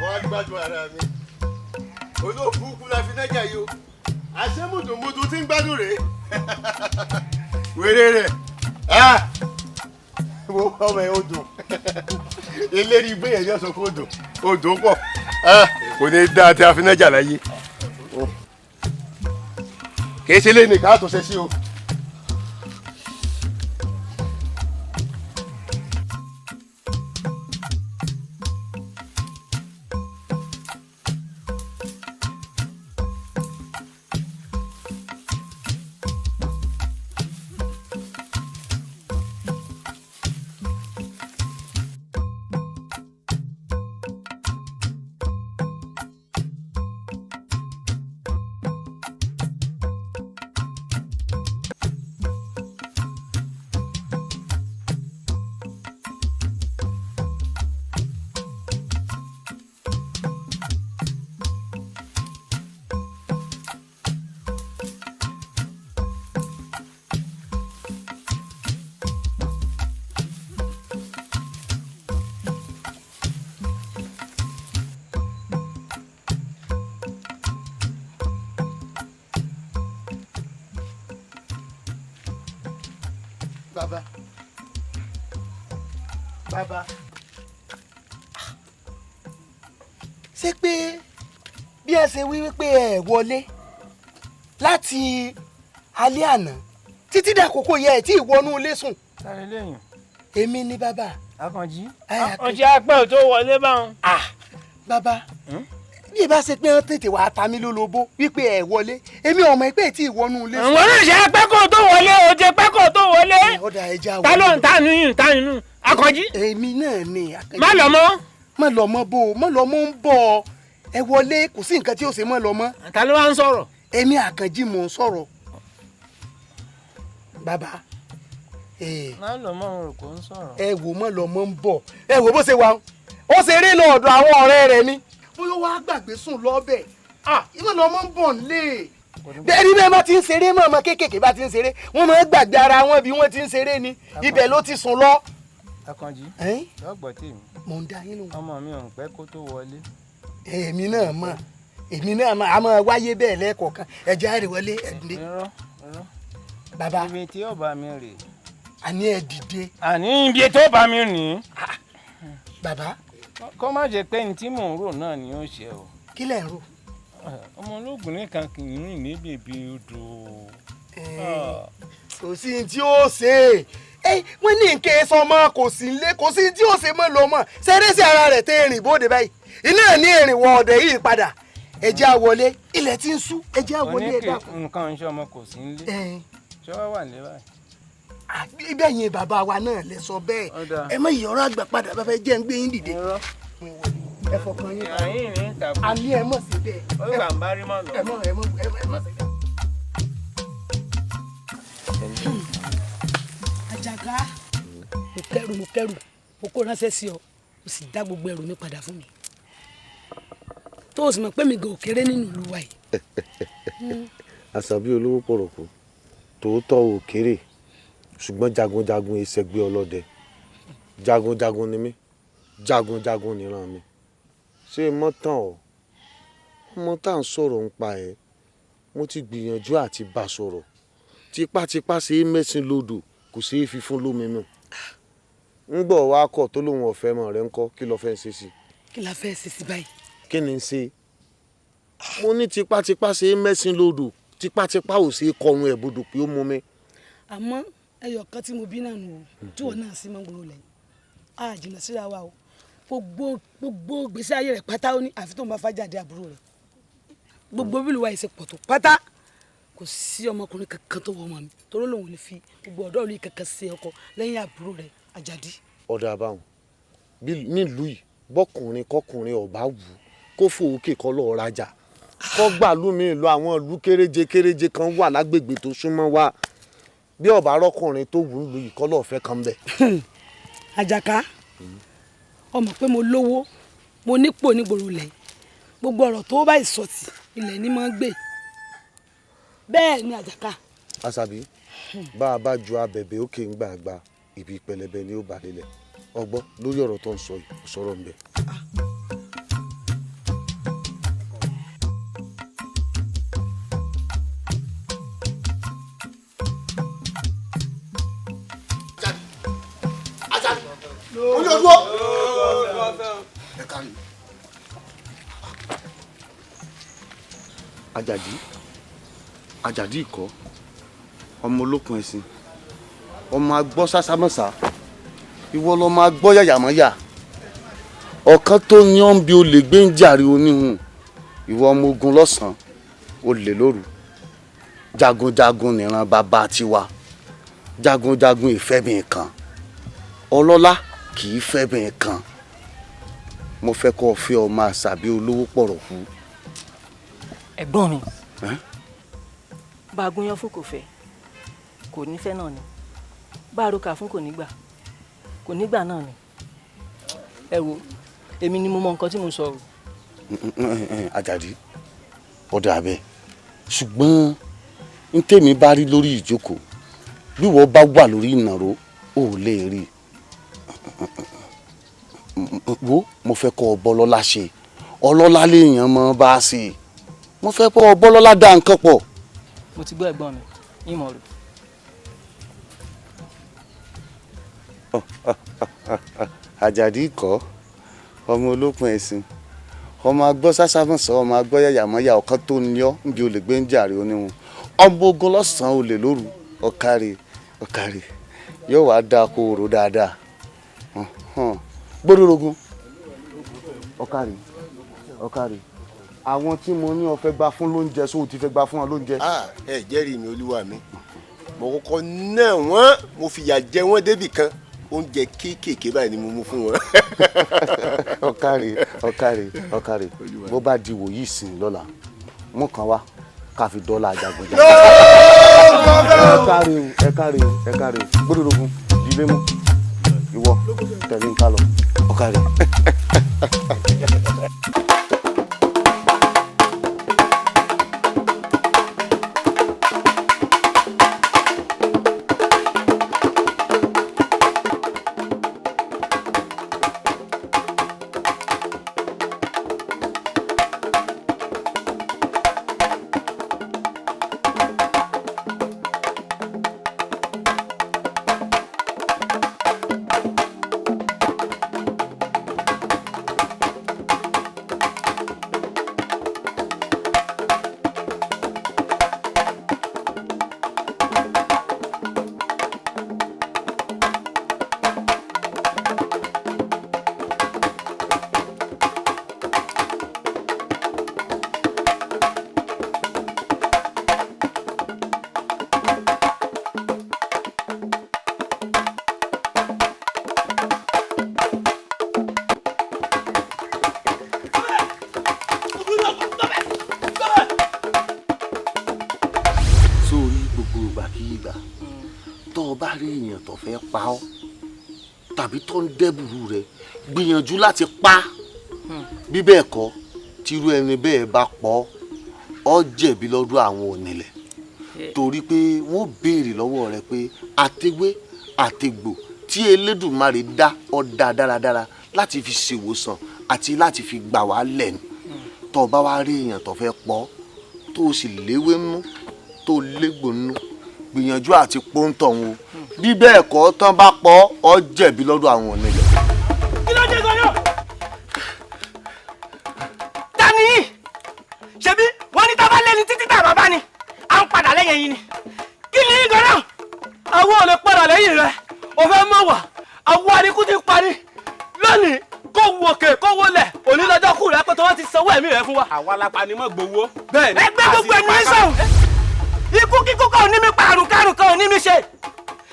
Wọ́n á gbádùn ara mi. Olóòbùkún la fi nájà yìí o, àṣé mùtùmùtù tí ń gbádùn rèé wéré rẹ̀. Wo ọmọ ẹ, ó dùn eléyìí gbé yẹn yọ sọ pé ó dùn, ó dùn pọ̀. Kò ní dáa tí a fi nájà láyé, kì í ṣe lé nìkan àtúnṣe sí o. Bàbá, bàbá, ṣé pé bí ẹ ṣe wí wípé ẹ wọlé láti alẹ́ àná títí dàkókò yẹ ẹ tí ìwọnú ilé sùn? Sáré lẹ́yìn. Èmi ni bàbá. Akànjí. Akànjí. Ọjà apẹ́ ò tó wọlé báwọn. Bàbá, bí ẹ bá ṣe pé wọ́n tètè wàá ta mí lólobó wípé ẹ wọlé, èmi ọmọ ẹ pé tí ìwọnú ilé sùn. Àwọn náà ṣe apẹ́ kò tó wọlé o, jẹ pẹ́ kò tó wọlé. Ọ̀dà ẹja. Ta ló ń ta nínú ta nínú? Akànjí. Èmi náà ni Akànjí. Má lọ mọ́. Má lọ mọ́ bó o, má lọ mọ́ ń bọ̀. Ẹ wọlé, kò sí nǹkan tí ó ṣe mọ́ lọ mọ́. Ta ló wá ń sọ̀rọ̀? Èmi Àkànjí mò ń sọ̀rọ̀. Bàbá. Má lọ mọ́, òun rò kó ń sọ̀rọ̀. Ẹ wò, mọ́ lọ mọ́ ń bọ̀. Ẹ wò bó ṣe wà, ó ṣe eré lọ ọ̀dọ̀ àwọn ọ̀rẹ́ rẹ̀ ni. Bóyá wàá gbàgbé sùn lọ́bẹ̀. Ìmọ̀ lọ mọ́ ń bọ̀ nílé. Bẹ́ẹ̀ ni bẹ́ẹ̀ bá ti ń ṣeré mọ́, ọmọ kéékèèké bá ti ń ṣeré, wọ́n máa ń gbàgbé ara wọn bí wọ́n ti ń ṣeré ni. Ibẹ̀ ló ti sùn lọ. Akànjí. Lọ́gbọ̀n tèmi. Mò ń dá yín lóhùn. Ọmọ mi ò ń pẹ́ kó tó wọlé. Èmi náà mọ̀, èmi náà mọ̀, a máa wáyé bẹ́ẹ̀ lẹ́ẹ̀kọ̀ọ̀kan. Ẹ jẹ́ àrè wọlé, ẹ dìde. Irọ́, irọ́. Bàbá. Ibi tí ó bá mi rè. Àní ẹ dìde. Àní ibi tó bá mi rìn. Bàbá. Kó má jẹ́ pé ní tí mò ń rò náà ni ó ṣe o. Kí lẹ̀ ń rò? Ọmọ ológun nìkan kì í rìn ní bèbè odò. Kò sí ní tí ó ṣe é, wọ́n ní nǹkan sọmọ kò sí nílé, kò sí ní tí ó ṣe mọ́ lọ mọ́ ṣeré sí ara rẹ̀ tẹ́ rìn bóde báyìí, iná ní ìrìn wọ ọ̀dẹ̀ yìí padà. Ẹ jẹ́ á wọlé, ilẹ̀ tí ń ṣú, ẹ jẹ́ á wọlé, ẹ dákun. Nǹkan ń ṣe ọmọ kò sí nílé. Ṣé wọ́n wà nílé báyìí? Ibẹ̀ yẹn bàbá wa náà lẹ sọ bẹ́ẹ̀. Ẹ má yí ọ̀rọ̀ àgbà padà, bàbá, ẹ jẹ́ ń gbé yín dìde. Ẹ fọkàn yín balẹ̀. Àní ẹ mọ̀ sí bẹ́ẹ̀. Ẹ mọ̀, ẹ mọ̀, ẹ mọ̀ sí bẹ́ẹ̀. Àjàgà, mo kẹ́rù, mo kẹ́rù, mo kó ránṣẹ́ sí ọ, o sì dá gbogbo ẹrù mi padà fún mi, tó o sì mọ̀ pé mi gò kéré nínú ìlú wa yìí. Àṣàbí olówó pọ̀rọ̀kù, tòótọ́ ò kéré, ṣùgbọ́n jagunjagun ìṣègbè ọlọ́dẹ, jagunjagun ni mí, jagunjagun níran mi. Ṣé mọ́ tán ọ ọmọ tá à ń sọ̀rọ̀ ń pa ẹ̀? Mo ti gbìyànjú àti bá sọ̀rọ̀ tipátipá, ṣe é mẹ́sìn lodò, kò ṣeé fi fún lómi nù. Ń gbọ́ wá kọ̀ tó lóun ọ̀fẹ́ mọ̀ rẹ̀ ń kọ́, kí lo fẹ́ ṣe sí? Kí la fẹ́ ṣe sí báyìí? Kí ni ń ṣe? Mo ní tipátipá ṣe é mẹ́sìn lodò, tipátipá ò ṣe é kọrun ẹ̀ bodò pé ó mú mi. Àmọ́ ẹyọ kan tí mo bí náà nù o, tí wọn náà sì máa ń gbòòrò lẹ́yìn, a jìnnà síra wa o. Gbogbo gbogbo gbèsè ayé rẹ̀ pátá, ó ní àfi tó ń bá fàjáde àbúrò rẹ̀. Gbogbo bí olùwà yìí ṣe pọ̀ tó pátá, Kò sí ọmọkùnrin kankan tó wọ ọmọ mi torí lòun ò lè fi gbogbo ọ̀dọ́ ìlú kankan ṣe ọkọ lẹ́yìn àbúrò rẹ̀ Àjàdí. Ọ̀dà àbáwọn nílùú yìí, bọ́kùnrin kọkùnrin ọ̀bá wù kó fòókè kọ́ lọ́ọ́ rajà, kọ́ gbàlú mi lọ. Àwọn ìlú kéréje kéréje kan wà lágbègbè tó súnmọ́ wa. Bí ọ̀bá rọ́kùnrin tó wù ú lù yìí, kọ́ lọ́ọ́ fẹ́ kan bẹ̀. Àjàká, ọmọ pé mo lówó, mo nípò nígboro lẹ̀, gbogbo ọ̀rọ̀ tó bá ìsọ̀tì ilẹ̀ ni mo ń gbé. Bẹ́ẹ̀ ni, Àjàká. Àṣàbí, bá a bá ju abẹ̀bẹ̀ òkè ń gbàgbà, ibi pẹlẹbẹ ni ó bà lélẹ̀. Ọgbọ́n lórí ọ̀rọ̀ tó ń sọ yìí, kò sọ̀rọ̀ ń bẹ̀. Oní ojú ó. Ẹ kárí. Àjàdí, Àjàdí ìkọ́, ọmọ olókun ẹ̀sìn, ọmọ agbọ́ sásámọ́sá, ìwọ lọmọ agbọ́ yàyàmọ́yà, ọ̀kan tó yan bí olè gbé ń jàre oníhun, ìwọ ọmọ ogun lọ́sàn-án, olè lóru, jagunjagun nìran bàbá tiwa, jagunjagun ìfẹ́mi kan, ọlọ́lá kì í fẹ́mi kan. Mo fẹ́ kọ́ ọ fẹ́ ọmọ Àṣàbí olówó pọ̀rọ̀kú. Ẹ̀gbọ́n mi, bá a gúnyán fún kò fẹ́, kò ní fẹ́ náà ni. Bá a roka fún kò ní gbà, kò ní gbà náà ni. Ẹ wo, èmi ni mo mọ nǹkan tí mo sọ o. Àjàdí, ọ̀dà abẹ, ṣùgbọ́n n tèmi bá rí lórí ìjókòó, bí wọ́n bá wà lórí ìnàró, ò lè rí wo. Mo fẹ́ kọ́ ọ bọ́lọ́lá ṣe, ọlọ́lá lèèyàn mọ́ bá a ṣe. Mo fẹ́ kọ́ ọ bọ́lọ́lá dá nǹkan pọ̀. Mo ti gbọ́, ẹ̀gbọ́n mi, ìmọ̀ rò. Àjàdí kọ́, ọmọ olókun ẹ̀sìn, ọmọ agbọ́ sásámọ̀sán, ọmọ agbọ́ yàyàmọ́yà, ọ̀kan tó ní ọ́ níbi olè gbé ń jàre oníhun, ọmọ ogun lọ́sàn-án, olè lóru. Ọ̀kàrè, ọ̀kàrè, yóò wá dáa kó o rò dáadáa gbódòrógún. Ọ̀kàrè, ọ̀kàrè, àwọn tí mo ní o fẹ́ gbà fún lóúnjẹ, sóò ti fẹ́ gbà fún wọn lóúnjẹ. Ẹ jẹ́rìí mi, olúwa mi, mo kọ́kọ́ ná wọ́n, mo fìyà jẹ wọ́n débì kan, oúnjẹ kéékèèké báyìí ni mo mú fún wọn. Ọ̀kàrè, ọ̀kàrè, ọ̀kàrè, bó bá di wòyí ìsìn lọ́la, mú kan wá ká fi dọ́là jagunjagun. Ẹ káre o, ẹ káre o, ẹ káre o. Gbódòrógún, dilé mú, ìwọ tẹ̀lé ń ká lọ. Ọ̀kàrè. Sórí gbogbo ìgbàkigbà tó o bá rí èèyàn tó fẹ́ pa ọ́ tàbí tó ń dẹ́bùrú rẹ, gbìyànjú láti pa. Bí bẹ́ẹ̀ kọ́, tírú ẹni bẹ́ẹ̀ bá pọ̀ ọ́, jẹ̀bi lọ́dọ̀ àwọn onílẹ̀, torí pé wọ́n béèrè lọ́wọ́ rẹ pé àtewé àtegbò tí Elédùmarè dá ọ dá dáradára láti fi ṣèwòsàn àti láti fi gbà wá lẹ́nu. Tó o bá wá rí èèyàn tó fẹ́ pọ̀, tó o sì léwé nú, tó légbò nú, gbìyànjú àti pọ́ńtọ̀ wọn o. Bí bẹ́ẹ̀ kọ́, tán bá pọ̀ ọ́, jẹ̀bi lọ́dọ̀ àwọn onílẹ̀. Kí ló dé gan-an? Ta ni yín? Ṣebí wọ́n ní tábà lẹ́ni títí tá bàbá ni à ń padà lẹ́yìn yín ni. Kí ni yín gan-an? Àwọn ò lè padà lẹ́yìn rẹ̀, ò fẹ́ mọ̀ wá. Àwọn adigun ti parí lónìí, kó wòkè kó wọlẹ̀, òní lọ́jọ́ kù rẹ pé tí wọ́n ti sanwó ẹ̀mí rẹ fún wa. Àwa la pa ni mọ́ gbowó. Bẹ́ẹ̀ ni. Ẹgbẹ́ gbogbo ẹnu ẹ sọ̀hún. Ikú kíkú kan ò ní mi pa, àrùn kárùn kan ò ní mi ṣe.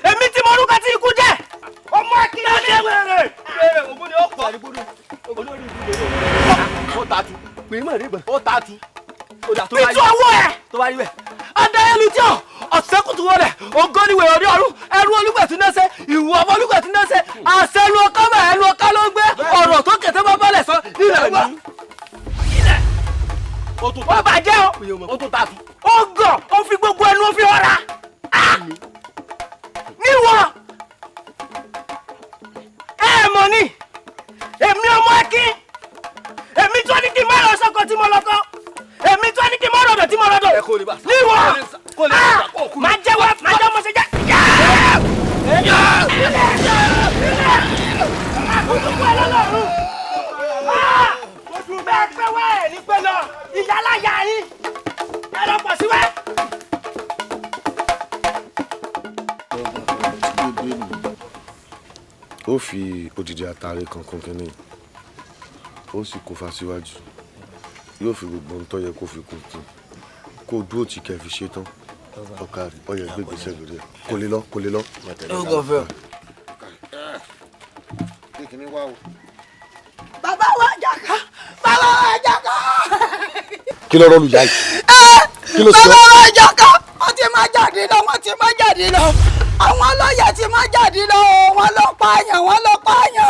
Èmi tí mo rúkọ tí ikú jẹ́. Ọmọ akínyẹlé. Ṣé wèrè? Wèrè ògùn ni ó pọ̀. Olórí ìlú lè ó ta tu. Pè é mọ̀ rí bẹ̀. Ó ta tu. Ìtú ọwọ́ ẹ̀. Tó bá rí bẹ́ẹ̀. Adáyẹlú tí ọ̀ ọ̀sẹ́kùtù wọlé ògóniwèrè òde ọ̀run ẹrú olúgbẹ̀tún náà ṣe ìwọ ọmọ olúgbẹ̀tún náà ṣe àṣẹ ẹnu ọkọ bá ẹnu ọkọ ló ń gbé ọ̀rọ̀ tó kẹ̀tẹ́ bá bọ́lẹ̀ sọ ilẹ̀ wá. Ilẹ̀ ó bàjẹ́ o ó tún ta tu. Ó gọ̀ ó fi gbogbo ẹnu ó fi ọ̀ra níwọ̀ ẹ mọ̀ ni èmi ọmọ ẹkí èmi tó ní kí n má lọ sọ́kọ tí mo lọ́kọ́ èmi tó ní kí n má rọ̀dọ̀ tí mo rọ̀dọ̀ níwọ̀ máa jẹ́wọ́ máa jẹ́ ọmọ ṣe jẹ́. Bẹ́ẹ̀ pẹ́ wẹ́ ẹ̀ ní pẹ́ lọ ìyálà yà yín ẹ lọ pọ̀ sí wẹ́. Ó fi odidi àtàrí kankan kínní, ó sì kó fa síwájú, yóò fi gbogbo ohun tó yẹ kó fi kún kún kó dúró tí kẹ́ fi ṣe tán. Ọkà rẹ ọyẹ gbégbèsè lórí ẹ, kò lè lọ kò lè lọ. Ó kò fẹ́. Bàbá wa Àjàká, bàbá wa Àjàká. Kí ló rọ́ọ̀lù yá yìí? Kí ló sọ? Bàbá wa Àjàká, wọ́n ti máa jáde lọ, wọ́n ti máa jáde lọ. Àwọn ọlọ́yẹ̀ ti máa jáde lọ, wọ́n lọ pààyàn, wọ́n lọ pààyàn.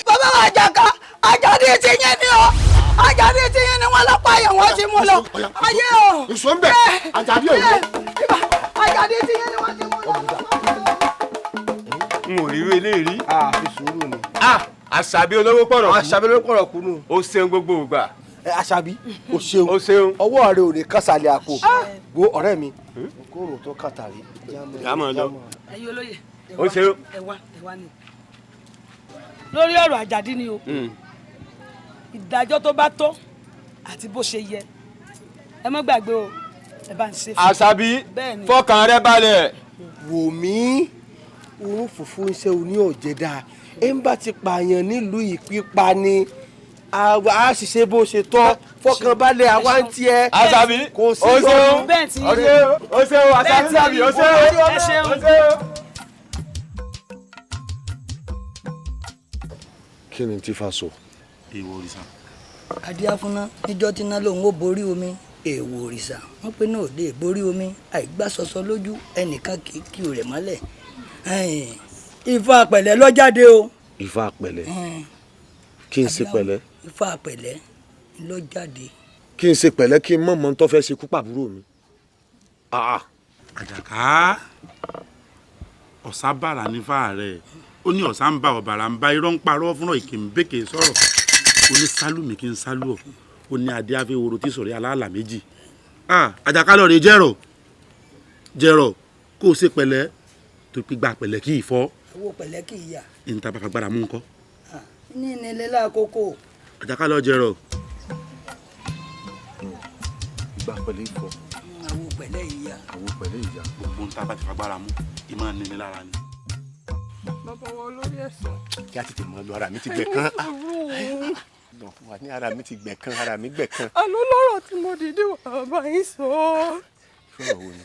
Bàbá wa Àjàká, Àjàdí ti yín ni o. Àjàdí ti yín ni wọ́n lọ pààyàn, wọ́n ti mú lọ. Ayé o. Ìṣó ń bẹ̀, Àjàdí ò ní. Àjàdí ti yín ni wọ́n ti mú lọ. N ò rí irú eléyìí rí. A fi sùúrù ni. Àṣàbí olówó pọ̀rọ̀ kú. Àṣàbí olówó pọ̀rọ̀ kú nù. O ṣeun gbogbo ìgbà. Àṣàbí o ṣeun. O ṣeun. Ọwọ́ rẹ ò ní kásálẹ̀ àpò. Wo ọ̀rẹ́ mi, kóòrò tó kàtàrí. Jámọ̀ lọ. Ẹ̀yin olóye. O ṣeun. Ẹ wá ẹ wá ni. Lórí ọ̀rọ̀ Àjàdí ni o. Ìdájọ́ tó bá tó àti bó ṣe yẹ. Ẹ má gbàgbé o, ẹ bá ń ṣe fún mi. Àṣàbí fọkàn rẹ balẹ̀. Wò mí, òun fùfú ń ṣe òní ọ̀jẹ̀dá. Ẹ ń bá ti pààyàn nílùú ìpípa ni a sì ṣe bó ṣe tọ́, fọkànbalẹ̀ àwa ń tiẹ̀. Àṣàbí kò sí o ṣeun lọ́dún. O ṣeun o ṣeun Àṣàbí sàbí o ṣeun o ṣeun. Kí ni tí fa sọ? Èèwọ̀ òrìṣà. Adíáfúnná níjọ́ tí iná lòun ó borí omi, èèwọ̀ òrìṣà wọ́n pé náà ò lè borí omi, àìgbá sọsọ lójú ẹnìkan kì í kí rẹ̀ mọ́lẹ̀. Ifá pẹ̀lẹ́ ló jáde o. Ifá pẹ̀lẹ́. Kí n ṣe pẹ̀lẹ́. Ifá pẹ̀lẹ́ ló jáde. Kí n ṣe pẹ̀lẹ́ kí n mọ̀ mọ́ tó fẹ́ ṣe kú pàbúrò mi. Àjàká ọ̀sá bàrà ní fáà rẹ̀ ó ní ọ̀sá ń bá ọ̀bàrà ń bá irọ́ ń parọ́ fúnra ìkè ń békè sọ̀rọ̀ ó ní sálù mi kí n sálù ọ̀ ó ní adé afẹ́wòrò tí sọ̀rọ̀ aláàlà méjì. Àjàká lọ rè jẹ́rọ̀ jẹ́rọ̀ kó o ṣe pẹ̀lẹ́ tó gbígbà pẹ̀lẹ́ kí ìfọ́. Owó pẹ̀lẹ́ kì í yà. Ìta bàbá gbára mú nǹkan. Ní nílé lákòókò. Àjàká lọ jẹrọ. Ìgbà pẹ̀lẹ́ ìfọ́. Àwo pẹ̀lẹ́ ìyá. Àwo pẹ̀lẹ́ ìyá. Gbogbo ń ta bá ti fagbára mú, ìmọ̀ níní lára ni. Bàbá wa olórí ẹ̀sán. Kí a tètè mọ lọ, ara mi ti gbẹ kán. Wà ní ara mi ti gbẹ kán, ara mi gbẹ kán. Àlọ́ lọ́rọ̀ tí mo dìde wà bá yín sọ. Sọ̀rọ̀ wo ni?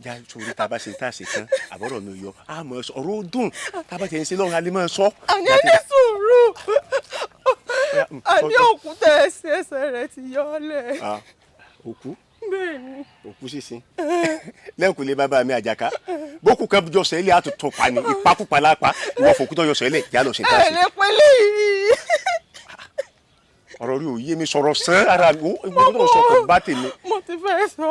Já sórí tá a bá ṣe tá a ṣe tán, àbọ̀rọ̀ mi ò yọ, a mọ̀ ọ̀rọ̀ ó dùn, tá a bá ti ń ṣe lọ́run a lè máa sọ. Àní ẹni sùúrù, àní òkú tẹ ẹsẹ̀ ẹsẹ̀ rẹ̀ ti yọ ọ́ lẹ̀. Òkú? Bẹ́ẹ̀ni. Òkú sísìn. Lẹ́kùnlé bàbá mi Àjàká, bókù kan jọ sẹ́lẹ̀ àtúntò pa ni, ìpakúpa lápá, ìwọ fòkú tó yọ sẹ́lẹ̀, já lọ ṣe tá a ṣe. Ẹ̀rẹ̀ pẹ̀lẹ́ yìí. Ọ̀rọ̀ rí òye mi sọ̀rọ̀ sán ara mi, ó gbọ́dọ̀ sọ kò bá tèmi. Mo ti fẹ́ sọ.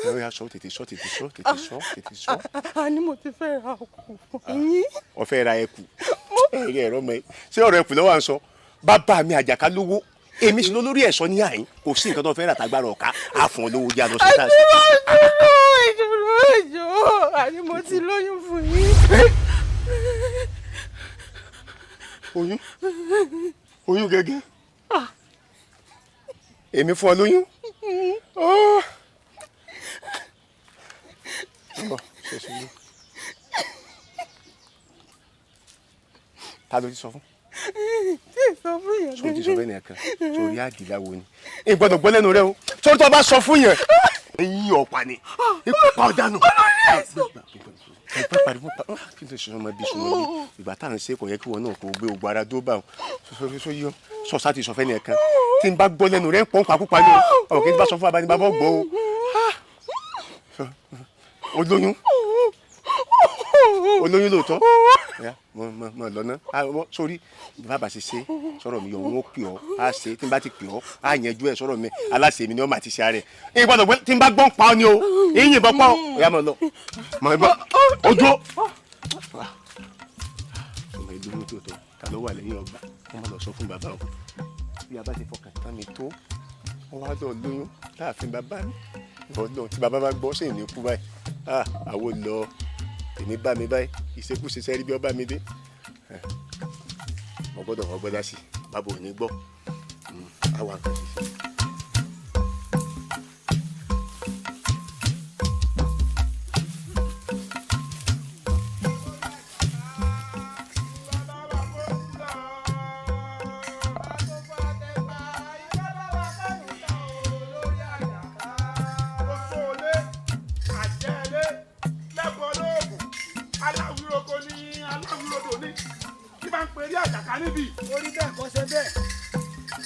Ẹ yà sọ tètè sọ tètè sọ tètè sọ tètè sọ. Àní mo ti fẹ́ ra òkú fún yín. Ó fẹ́ ra ẹkù. Ẹ̀rí ẹ̀rọ mọ̀ ẹ́. Ṣé ọ̀rọ̀ ẹkù lọ́wọ́ à ń sọ? Bàbá mi Àjàká lówó. Èmi sì lólórí ẹ̀ṣọ́ ní àyín. Kò sí nǹkan tó fẹ́ rà tágbára ọ̀ká. Á fún ọ lówó jẹ́ àlọ́ sí táàsì. Ìdúró ìjọ, àní mo ti lóyún fún yín. Oyún? Oyún gẹ́gẹ́? Èmi fún ọ lóyún? Ta ló ti sọ fún? Tí ì sọ fún yẹn. Sọ ti sọ fún ẹnìkan, sórí àdìláwo ni. Ìgbọ́dọ̀ gbọ́ lẹ́nu rẹ o. Sórí tó o bá sọ fún yẹn, Eyín ọ̀pá ni ipa ọ̀dànù. Ẹ pariwo pa kí n tó sọ ọmọ bí sọmọ bí ìgbà tá à ń ṣe kò yẹ kí wọn náà kò gbé ogun ara dó bá wọn sọ yọ sọ sá ti sọ fẹ́ nìkan tí n bá gbọ́ lẹ́nu rẹ̀ ń pọ́n pakúpa ni o ọ̀rọ̀ kí n bá sọ fún abánibá bọ́ gbọ́ o. Olóyún olóyún lóòótọ́ mọ lọ́nà sórí bàbá ṣe ṣe sọ̀rọ̀ mi yọ̀ wọ́n pè ọ́ á ṣe tí n bá ti pè ọ́ á yanjú ẹ̀ sọ̀rọ̀ mi aláṣẹ mi ni wọ́n máa ti ṣe ààrẹ ìgbọ́dọ̀ gbọ́ tí n bá gbọ́n pa ọ́ ni o èyí yìnbọn pa ọ́ ọ̀yá mọ̀ lọ mọ̀ ẹ bọ́ ojú ọmọ ìlú mú tòótọ́ ta ló wà lẹ́yìn ọgbà wọ́n máa lọ sọ fún bàbá o bí a bá ti fọkàn tán mi tó wọ́n wá lọ lóyún láàfin bàbá mi ọlọ́run tí bàbá bá gbọ́ sẹ́yìn ní kú báyìí àwo lọ èmi bá mi báyìí ìṣekúṣe sẹ́rí bí ọba mi dé mo gbọ́dọ̀ wọ́n gbọ́dá sí bàbá ò ní gbọ́ àwa nǹkan ṣe sí. Orí bẹ́ẹ̀ kọ́ ṣe bẹ́ẹ̀.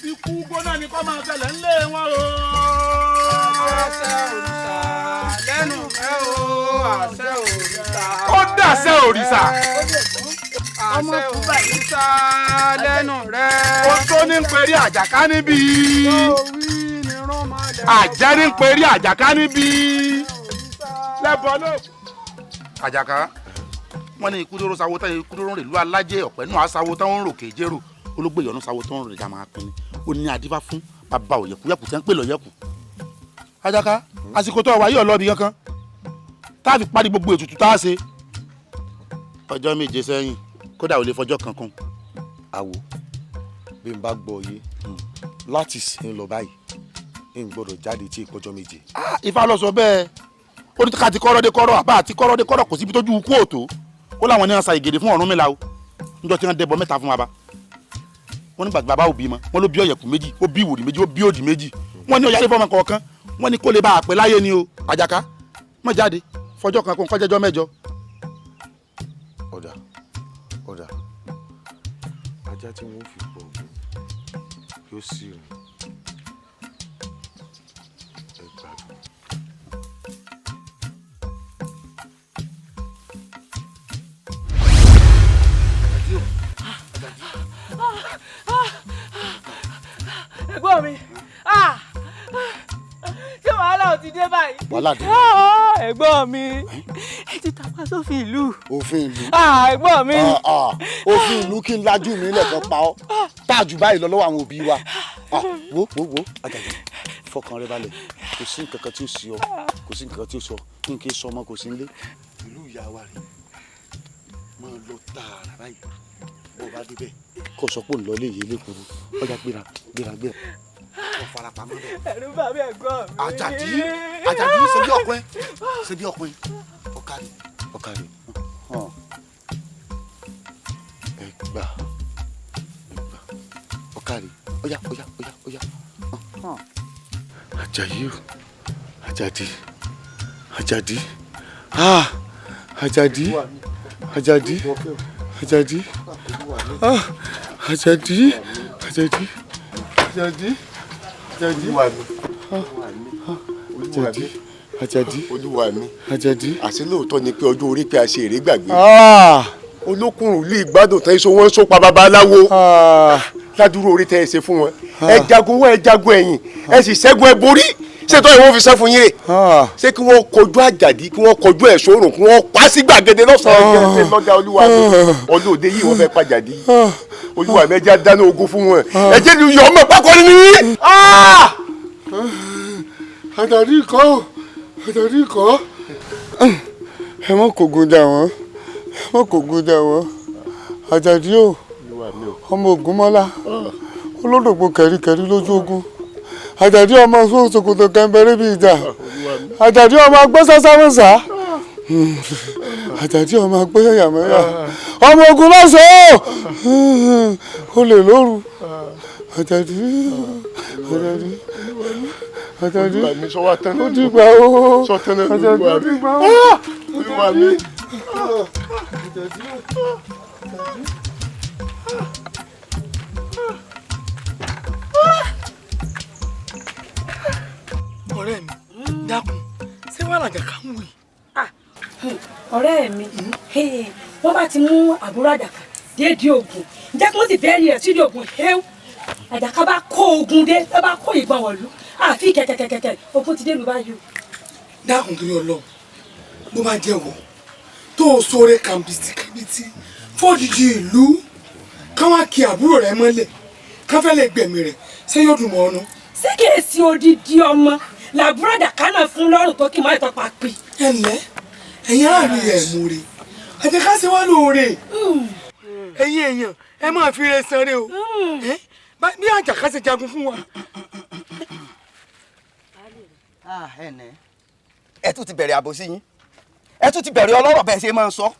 Ikú gbóná ni kọ́ máa ṣẹlẹ̀ ńlé wọn o. Àṣẹ òrìṣà lẹ́nu ẹ o, àṣẹ òrìṣà. Ó dàṣẹ òrìṣà. Àṣẹ òrìṣà lẹ́nu rẹ. Ó tó ní ń perí àjàká níbí. Àjẹ́ ní ń perí àjàká níbí. Lẹ́bọ̀ ló. Àjàká wọ́n ní ikú dóró sawo tán ikú dóró rèlú alájẹ ọ̀pẹ náà asawo tán ń ròkè jérò olóògbé ìyọnu sawo tán ń rò lè máa pín ní ó ní adífá fún bàbá òyẹ̀kú yẹ̀kú tẹ́ ń pè lọ́yẹ̀kú. Àjàká àsìkò tó wà yìí ọlọ́ọ̀bì kankan tá a fi parí gbogbo ètùtù tá a ṣe ọjọ́ méje sẹ́yìn kódà ò lè fọjọ́ kankan. Àwo bí n bá gbọ́ yé láti sìn lọ báyìí n gbọ́dọ̀ jáde tí ìpọ́jọ́ méje. Ifá ló sọ bẹ́ẹ̀ ó ní ká ti kọ́rọ́ dé kọ́rọ́ àbá àti kọ́rọ́ dé kọ́rọ́ kò síbi tójú ikú òtó ó láwọn ní wọn sa ìgèdè fún Ọ̀rúnmìlà o níjọ́ tí wọ́n dẹbọ mẹ́ta fún baba wọ́n nígbà tí baba ò bímọ wọ́n ló bí ọ̀yẹ̀kú méjì ó bí ìwòrì méjì ó bí òdì méjì wọ́n ní ọ̀yálé fọmọ kọ̀ọ̀kan wọ́n ní kó lè bá a pẹ́ láyé ni o. Àjàká má jáde fọjọ́ kan kó kọjẹ́jọ́ mẹ́jọ. Ọ̀dà ọ̀dà ajá tí wọ́n fi pọ̀ ògùn yóò sì rìn ẹ gbádùn. Ẹ̀gbọ́n mi, ṣé wàhálà ò ti dé báyìí? Wàhálà dé. Ẹ̀gbọ́n mi, ẹ ti tàpá sófin ìlú. Òfin ìlú. Ẹ̀gbọ́n mi. Òfin ìlú kí n lajú mi lẹ́ẹ̀kan pa ọ́ tá a jù báyìí lọ lọ́wọ́ àwọn òbí wa. Wo wo wo Àjàdí fọkàn rẹ balẹ̀ kò sí nǹkan kan tí ó sí ọ kò sí nǹkan kan tí ó sọ kí n kì í sọ ọmọ kò sí nílé. Ìlú ìyá wa rè máa lọ tààrà báyìí bó o bá débẹ̀ kó o sọ pé òun lọ lé yìí lẹ́kùrú ọjà gbéra gbéra gbéra kó o fara pamọ́ bẹ́ẹ̀. Ẹ̀rù bà mí ẹ̀gbọ́n mi. Àjàdí Àjàdí ṣe bí ọkùnrin ṣe bí ọkùnrin ọ̀kàrí ọ̀kàrí ẹ gbà ẹ gbà ọ̀kàrí ọ̀yà ọ̀yà ọ̀yà ọ̀yà. Àjàyí o Àjàdí Àjàdí ah Àjàdí Àjàdí Àjàdí ah Àjàdí Àjàdí Àjàdí Àjàdí Àjàdí Àjàdí olúwa mi Àjàdí àṣé lóòótọ́ ni pé ọjọ́ orí pé a ṣe èrè gbàgbé olókùnrin ìlú ìgbádùn tán iṣu wọn sópa babaláwo ládùúrú orí tẹ́ ẹ ṣe fún wọn ẹ jagun wọn ẹ jagun ẹ̀yìn ẹ sì ṣẹ́gun ẹ borí ṣètò ìwọ́n fi sẹ́ fún yín rè ṣé kí wọ́n kojú Àjàdí kí wọ́n kojú ẹ̀ sórùn kí wọ́n pa sí gbàgede lọ́sàn-án ẹ̀ lọ́jà olúwa mi ọlọ́ọ̀dẹ yìí wọ́n fẹ́ pàjàdí olúwa mi ẹ jẹ́ dáná ogun fún wọn ẹ jẹ́ lu yọ̀ ọmọ pákó ní. Àjàdí kọ́ Àjàdí kọ́ ẹ mọ́ kò gun dà wọ́n ẹ mọ́ kò gun dà wọ́n Àjàdí o ọmọ Ògúnmọ́lá olódògbò kẹ̀ríkẹ̀rí lójú ogun Àjàdí ọmọ sókòtò kẹ̀mbẹ̀rẹ̀ bíi ìjà Àjàdí ọmọ agbọ́sásámọ́sá Àjàdí ọmọ agbọ́yàyàmẹ́yà ọmọ ogun lọ́sọ̀ọ́ olè lóru Àjàdí Àjàdí Àjàdí. Olúwa mi sọ wá tán náà. Ó ti gbà ó. Sọ tán náà Àjàdí olúwa ó mi. ti gbà ó. Olúwa mi. Àjàdí ó. Ọ̀rẹ́ mi, dákun, ṣé wàá làjàká ń wì? Ọ̀rẹ́ mi, wọ́n bá ti mú àbúrò Àjàká déédéé ogun, ǹjẹ́ kí wọ́n sì bẹ́ẹ̀rì rẹ̀ sídìí ogun héw. Àjàká bá kó ogun dé, tó bá kó ìbọn wọ̀lú, àfi kẹ̀kẹ̀kẹ̀kẹ̀ ogun ti dé lù báyìí o. Dákun torí Ọlọ́run, bó bá jẹ́ wọ tó o sóore kàǹbìtì kàǹbìtì fọ́ọ̀dìdì ìlú káwá kí àbúrò rẹ mọ́lẹ̀ ká fẹ́ lè gbẹ̀mí rẹ̀, ṣé yóò dùn mọ́ ọ́nú? Ṣé kìí ṣe odidi ọmọ làbúrò Àjàká náà fún lọ́rùn tó kì mọ́ ìtọ́pa pì? Ẹ ǹlẹ́, ẹ̀yin aráàlú yẹ̀ ẹ̀ múre, Àjàká ṣe wá lóore. Ẹ̀yin èèyàn, ẹ máa fi re sanre o. Bí Àjàká ṣe jagun fún wa. Ẹ tún ti bẹ̀rẹ̀ àbòsí yín, ẹ tún ti bẹ̀rẹ̀ ọlọ́rọ̀ bẹ́ẹ̀ ṣe máa ń sọ.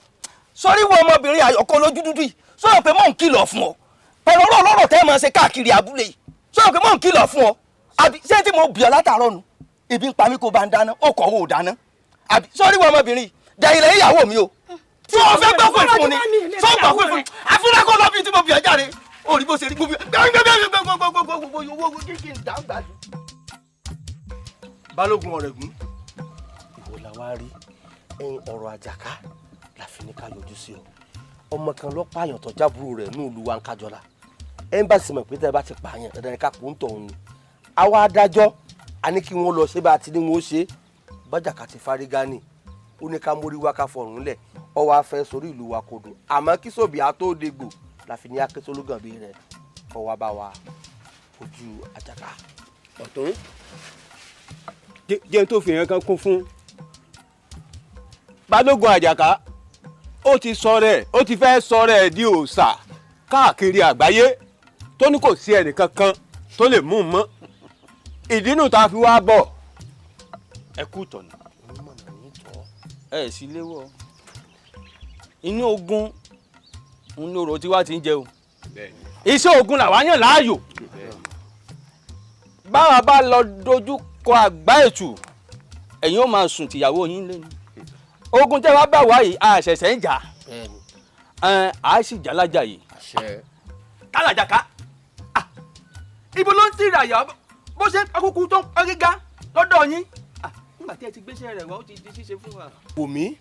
Sórí wo ọmọbìnrin àyọkọ́ lójú dúdú yìí, sọ̀rọ̀ pé mò ń kìlọ̀ fún ọ pẹ̀lú ọ̀rọ̀ ọlọ́rọ̀ tẹ́ ẹ máa ṣe káàkiri abúlé yìí, sọ̀rọ̀ pé mò ń kìlọ̀ fún ọ. Àbí ṣé tí mo bì ọ́ látàárọ̀ nu, ebi ń pa mí kó bá ń dáná, ó kọ̀ ó dáná. Àbí sórí wo ọmọbìnrin yìí, dẹ̀yìn lẹ́yìn ìyàwó mi o. Tí wọ́n fẹ́ gbọ́ pé fún ni, sọ gbọ́ pé fún ni, àfúrá kó lọ bí tí mo bì ọ́ jáde, ó rí bó ṣe rí gbogbo gbogbo kí n dá gbà. Balógun Ọ̀rẹ̀gún, ìwọ la wá rí ọ̀rọ̀ Àjàká la fi ní ká yọjú sí ọ. Ọmọ kan ló pààyàn tó jábúrò rẹ̀ ní ìlú wa ń Kájọlá. Ẹ́mbàsì mọ̀ pé tẹ́ ẹ bá ti pààyàn dandan ní ká kó ń tọ̀hún ni. Àwa adájọ́ a ní kí wọ́n lọ ṣe bá a ti ní wọ́n ṣe. Bájàká ti fárígá ni, ó ní ká mórí wá ká fọrùn lẹ̀, ọ wá fẹ́ sórí ìlú wa kodò. Àmọ́ kí sòbí a tó dégbò la fi ní akẹ́sọ́lógànbí rẹ̀ kọ́ wa bá wa ojú Àjàká. Ọ̀tún jẹ́ tó fi yẹn kan kún fún Balógun Àjàká, ó ti sọ rẹ̀, ó ti fẹ́ sọ rẹ̀ di òòṣà káàkiri àgbáyé tó ní kò sí ẹnìkankan tó lè mú un mọ́. Ìdínú tá a fi wá bọ̀. Ẹ kú tọ̀nà, ẹ sì léwọ́ inú ogun ń lóró tí wàá ti ń jẹ o. Iṣẹ́ ogun làwa yàn láàyò. Báwa bá lọ dojú kọ àgbá ètù, ẹ̀yin ó máa sùn tìyàwó yín lẹ́nu. Ogun tẹ́ wá bá wá yìí, a ṣẹ̀ṣẹ̀ ń jà, a sì jà lájà yìí. Tálàjàká, ibo ló ń tìrì àyà bó ṣe akókó tó ń pa gíga lọ́dọ̀ yín? Nígbà tí ẹ ti gbéṣẹ́ rẹ̀ wá, ó ti di ṣíṣe fún wa. Wòmí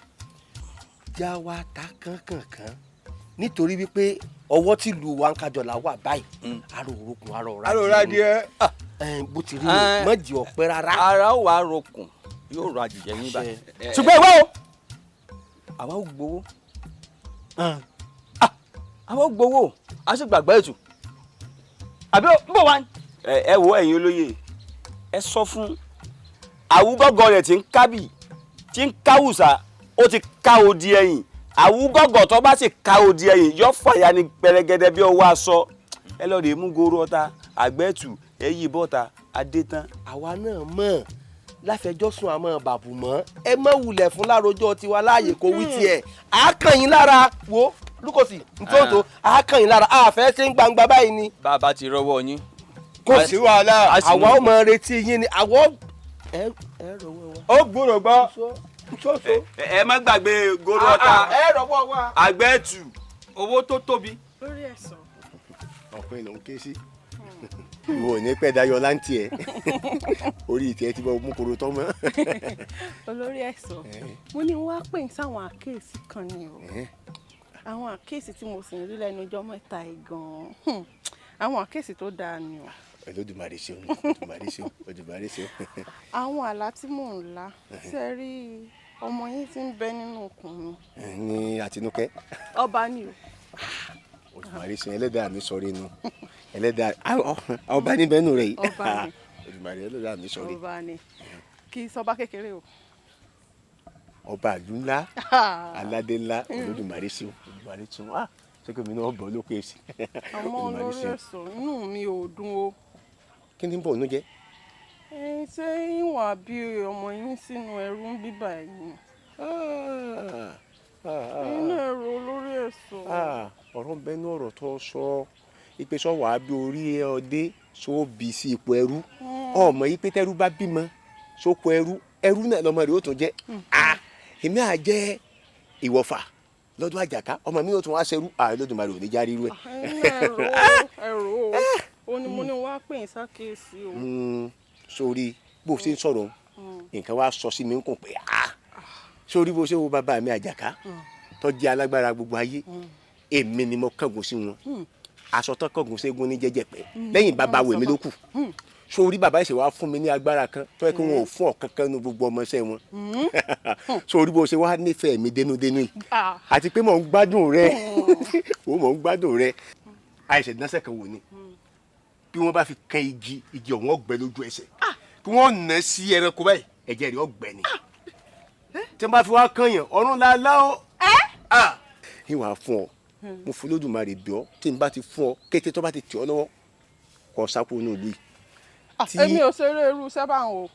já wa ta kánkànkán nítorí wípé ọwọ́ tí ìlú wa ń Kájọlá wà báyìí, aró òrokùn aró ọ̀rá Aró ọ̀rá díẹ̀. Bó ti rí o, má jẹ́ ọ̀pẹ rárá. Ara ó wàá rokùn yóò rọ àjèjẹ yín báyìí. Ṣùgbọ́n ìwọ o, àwa ò gbowó, àwa ò gbowó, a sì gbàgbọ́ ètò àbí ń bọ̀ wá. Ẹ wo ẹ̀yin olóye, ẹ sọ fún àwùgọ́gọ́ rẹ̀ tí ń kábì tí ń káwùsà, ó ti ká odi ẹ̀yìn. Àwùgọ́gọ́ tó bá sì ká odi ẹ̀yìn yọ fàyà ní pẹrẹgẹdẹ bí ọwọ́ aṣọ. Ẹ lọ́ọ́ rèé mú goro ọta àgbẹ̀tù èyí bọ́ta adé tán. Àwa náà mọ̀ láfẹjọ́sùn àmọ́ bàbù mọ́, ẹ mọ̀ wulẹ̀ fún lárojọ́ tiwa láàyè kó wí tiẹ̀, à kàn yín lára wo lukosi ntótó, à kàn yín lára, à fẹ́ ṣe ń gbangba báyìí ni. Bàbá ti rọwọ́ yín. Kò sí wàhálà, àwa ó mọ retí yín ni àwọ̀ ẹ rọwọ́ wa. Ó gbúrò gbọ́. Ẹ má gbàgbé goro ọta ẹ rọwọ́ wa. Àgbẹ̀tù. Owó tó tóbi. Lórí ẹ̀sán. Ọ̀pẹ ló ń ké sí. Ìwọ ò ní pẹ́ dayọ̀ láǹtì ẹ̀, orí ìtẹ́ ti bọ́ mú koro tọ́ mọ́. Olórí ẹ̀sọ́, mo ní wọ́n á pè ní sáwọn àkíyèsí kan ni o. Àwọn àkíyèsí tí mo sì ń rí lẹ́nu ọjọ́ mẹ́ta yìí gan-an, àwọn àkíyèsí tó dáa ni o. Olódùmarè ṣeun, Olódùmarè ṣeun, Olódùmarè ṣeun. Àwọn àlá tí mò ń lá, ṣe rí ọmọ yín tí ń bẹ nínú ikùn mi. Ní Àtinúkẹ́. Ọba ni o. Olódùmarè ṣeun, ẹlẹ́dàá mi sọ rí nu, ẹlẹ́dàá ọba níbẹ̀ nù rẹ̀ yìí. Ọba ni. Olódùmarè ẹlẹ́dàá mi sọ rí. Ọba ni, kì í sọba kékeré o. Ọba ìlú ńlá, aládé ńlá, Olódùmarè ṣeun, Olódùmarè ṣeun. Ah, ṣé kò mí náà bọ̀ lóko èsì. Àmọ́ olórí ẹ̀sọ́, inú mi ò dùn o. Kí ni ń bọ̀ ọ́nú jẹ́? Ṣé ìwà bí ọmọ yín sínú ẹrú ń bíbà ẹ̀yìn? Inú ẹrù olórí ẹ̀sọ́. Ọ̀rọ̀ ń bẹnu ọ̀rọ̀ tó sọ, ìpè sọ wàá bí orí ọdẹ sọ bí sí ipò ẹrú. Ọmọ yìí pé tẹ́rú bá bímọ sóko ẹrú ẹrú náà lọmọ rẹ̀ ó tún jẹ́. Èmi à jẹ́ ìwọ̀fà lọ́dún Àjàká, ọmọ mi yóò tún wá ṣerú. Olódùmarè ò ní já rírú ẹ̀. Ẹ̀rọ o ni mo ní wá pè ń ṣàkíyèsí o. Sórí bó ṣe ń sọ̀rọ̀ nǹkan wá sọ sí mi ń kùn pé sórí bó ṣe wo bàbá mi Àjàká tó jẹ́ alágbára gbogbo ayé, èmi ni mo kángun sí wọn. Aṣọ tó kángun ségun ní jẹ́jẹ́ pẹ́ lẹ́yìn bàbá wo èmi ló kù. Sórí bàbá ìṣe wa fún mi ní agbára kan tó yẹ kí wọn ò fún ọ̀kankan nu gbogbo ọmọọṣẹ́ wọn. Sórí bó ṣe wá nífẹ̀ẹ́ mi dénúdénú yìí àti pé mò ń gbádùn rẹ, ó mò ń gbádùn rẹ. Àìsàn ìdánṣẹ́ kan wò ni bí wọ́n bá fi kan igi, igi ọ̀hún ọ̀gbẹ́ lójú ẹsẹ̀, kí wọ́n nà sí ẹranko báyìí, ẹ̀jẹ̀ rẹ̀ ọ̀gbẹ́ ni. Tí wọ́n bá fi wá kan yàn ọ̀run lálá o. Ìwà fún ọ, mo fún Olódùmarè bí ọ, tí n bá ti fún ọ kété tó bá ti tì ọ lọ́wọ́ kọ sápò inú ìlú yìí. Èmi ò ṣeré irú iṣẹ́ báwọn o,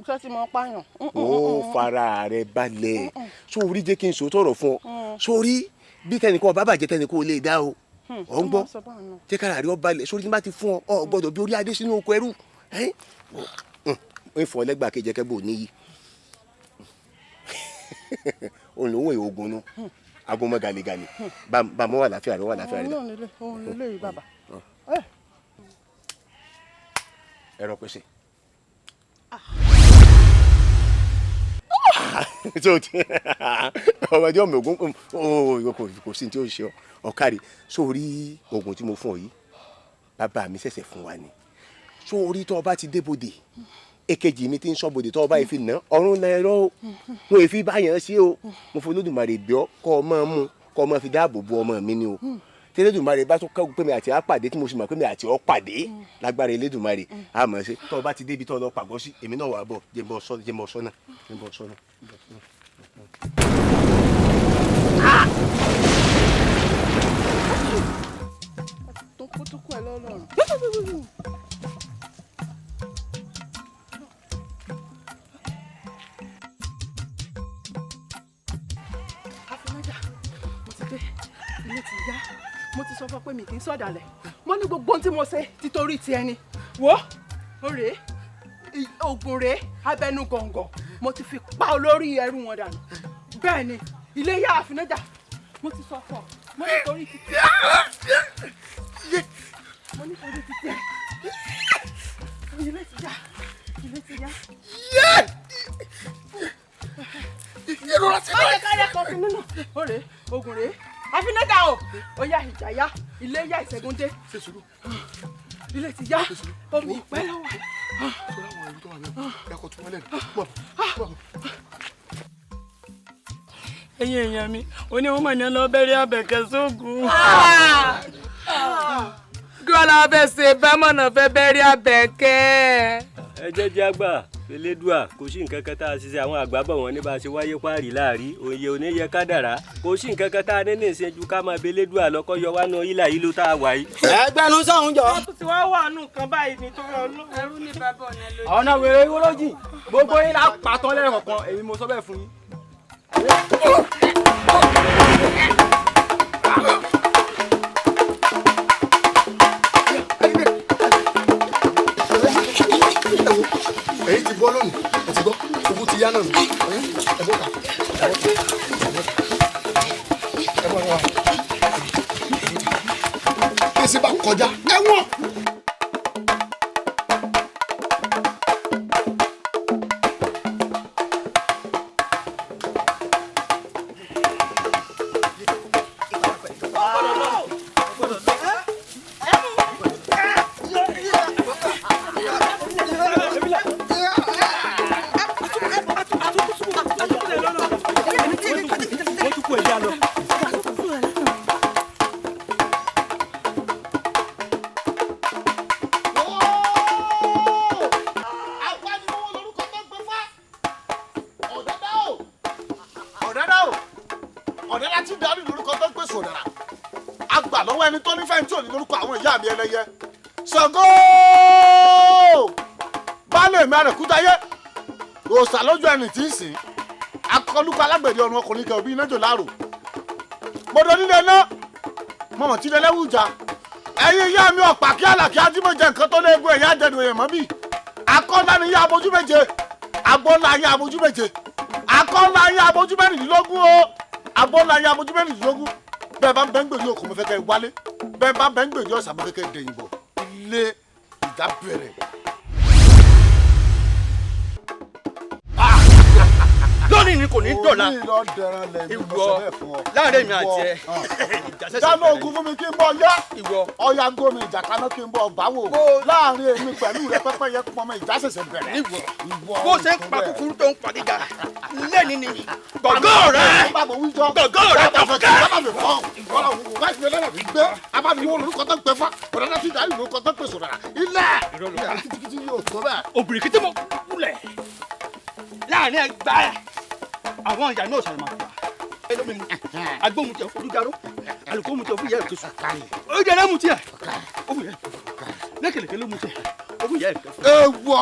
iṣẹ́ tí mo pààyàn. Ó fara rẹ balẹ̀ sórí, jẹ́ kí n sọ tọrọ fún ọ. Sórí bí tẹnìkan ọba bàjẹ́ tẹnìkan ò lè dá o, ọ̀ ń gbọ́, jẹ́ kára rí ọ balẹ̀. Sórí tí n bá ti fún ọ, ọ gbọ́dọ̀ bí orí adé sínú oko ẹrú. Ń fọ lẹ́gbàá kejì kẹ́ bò níyì òun lòun èèyàn ogun nu agomọ gàlégàlé bá mọ wà láfíà rẹ, wà láfíà rẹ. Òun lè yí bàbá. Ẹ̀rọ pèsè. Tó ti ọmọdé ọmọ ogun kò sí tí ó ṣe ọ̀kárí. Sórí oògùn tí mo fún ọ yìí, bàbá mi ṣẹ̀ṣẹ̀ fún wa ni. Sórí tó o bá ti débodè, èkejì mi ti ń sọ́bodè, tó o bá yìí fi nà ọ̀run náà ẹ̀rọ o, wọn èfi báyàn sí o. Mo fún Olódùmarè bí ọ kọ́ ọ máa mú kọ́ ọ máa fi dáàbò bo ọmọ mi ni o. Tí Elédùmarè bá tún kẹ́kọ̀ọ́ pé mi àti á pàdé, tí mo sì mọ̀ pé mi àti ọ pàdé lágbára Elédùmarè, á mọ̀ ṣe. Tó o bá ti débi tó o lọ pàgọ́ sí, èmi náà wà á bọ̀, jẹ́ n bọ̀ sọ́nà, jẹ́ n bọ̀ sọ́nà. Tó kú tó kú ẹ lọ́lọ́run. Ilé ti yá, mo ti sọ fún ọ pé mi kì í sọ̀dàlẹ̀. Mo ní gbogbo ohun tí mo ṣe títorí ti ẹni. Wo ó rèé, oògùn rèé, abẹnú gọ̀ǹgọ̀ mo ti fi pa olórí ẹrú wọn dànù. Bẹ́ẹ̀ ni ilé yá àfinájà, mo ti sọ fún ọ, mo ní torí ti tiẹ̀, mo ní torí ti tiẹ̀. Ilé ti yá, ilé ti yá. Ìrora ti lọ. Ó yẹ ká yẹ kan fún nínú. Ó rèé, oògùn rèé, àfinájà o, ó yá ìjà yá, ilé yá, ìṣẹ́gun dé. Ilé ti yá, omi ìpẹ́ lọ́wọ́. Ẹ̀yin èèyàn mi, ó ní wọ́n mọ̀ ní ọlọ́bẹ̀rẹ̀ Àbẹ̀kẹ́ sóògùn. Kí wọ́n lọ fẹ́ ṣe bámọ̀nà fẹ́ bẹ́rẹ̀ Àbẹ̀kẹ́. Ẹ jẹ́jẹ́ àgbà Elédùà, kò sí nǹkan kan tá a ṣiṣẹ́. Àwọn àgbà bọ̀ wọ́n ní bá a ṣe wáyé páàrí láàrí òye oníyẹ kádàrá. Kò sí nǹkan kan tá a ní ní ìṣẹ́jú ká máa bẹ Elédùà lọ́kọ́ yọ wá nu ilà yìí ló tá a wà yìí. Ẹgbẹ́nu sọ̀hún jọ. Wọ́n tún ti wá wà nù kan báyìí ní torí Ọlọ́run. Ẹrú ní bàbá ọ̀nà lójú. Ọ̀nà wèrè ìwọ́lọ́jì gbogbo yín la pàtó lẹ́ẹ̀kọ̀kan, èmi mo sọ bẹ́ẹ̀ fún yín. Èyí ti bọ́ lónìí, ẹ ti gbọ́, ogun ti yá náà. Ẹ bọ́ ta, ẹ bọ́ wa, bí ẹ bá kọjá ẹ̀wọ̀n. Ṣàngó baálé mi àrẹ̀kútayé òòṣà lójú ẹni tí ń sìn akọlùkọ alágbẹ̀dẹ ọ̀run ọkùnrin kan òbí iná jò láàrò mọ̀dọ̀ nílé iná mọ̀mọ̀ tí lẹ́lẹ́wùjà ẹ̀yin ìyá mi ọ̀pá kí àlàkí ajímọ̀jẹ nǹkan tó léegun ẹ̀yà àjẹdùn èèyàn mọ́ bí Akọ́lá ni yá abojú méje, agbọ́nlá yá abojú méje, akọ́lá yá abojú mẹ́rìndínlógún o, agbọ́nlá yá abojú mẹ́rìndínlógún. Bẹ́ẹ̀ bá ń bẹ́ ń gbèrú òkú mo fẹ́ kẹ́ wálé, bẹ́ẹ̀ bá ń bẹ́ ń gbèrú ọ̀sà mo fẹ́ kẹ́ dẹ̀yìn bọ̀. Ilé ìjà bẹ̀rẹ̀. Lónìí ni kò ní dọ̀la. Ìwọ láàrin mi àti ẹ. Dáná ogun fún mi kí n bọ yá. Ọya gómi ìjà kaná kí n bọ báwo. Láàrin èmi pẹ̀lú rẹ pẹ́pẹ́ yẹ pọnmọ ìjà ṣẹ̀ṣẹ̀ bẹ̀rẹ̀. Ìwọ bó ṣe ń pa kúkúrú tó ń pa gíga lẹ́ni ni gbọ̀ngàn rẹ gbọ̀ngàn rẹ tó kẹ́. Obìnrin kìtì mo wulẹ̀ láàrin ẹgbàá ẹ àwọn ìyá náà sàrìmà ẹlòmí mu agbóhun tẹ olùdarò alùpùpù tẹ fún ìyá ẹ tó sùn ó jẹ ẹlẹ́mu tiẹ̀ ó fún ìyá ẹ lẹ́kẹ̀lẹ́kẹ̀ ló mu tiẹ̀ ó fún ìyá ẹ. Ewọ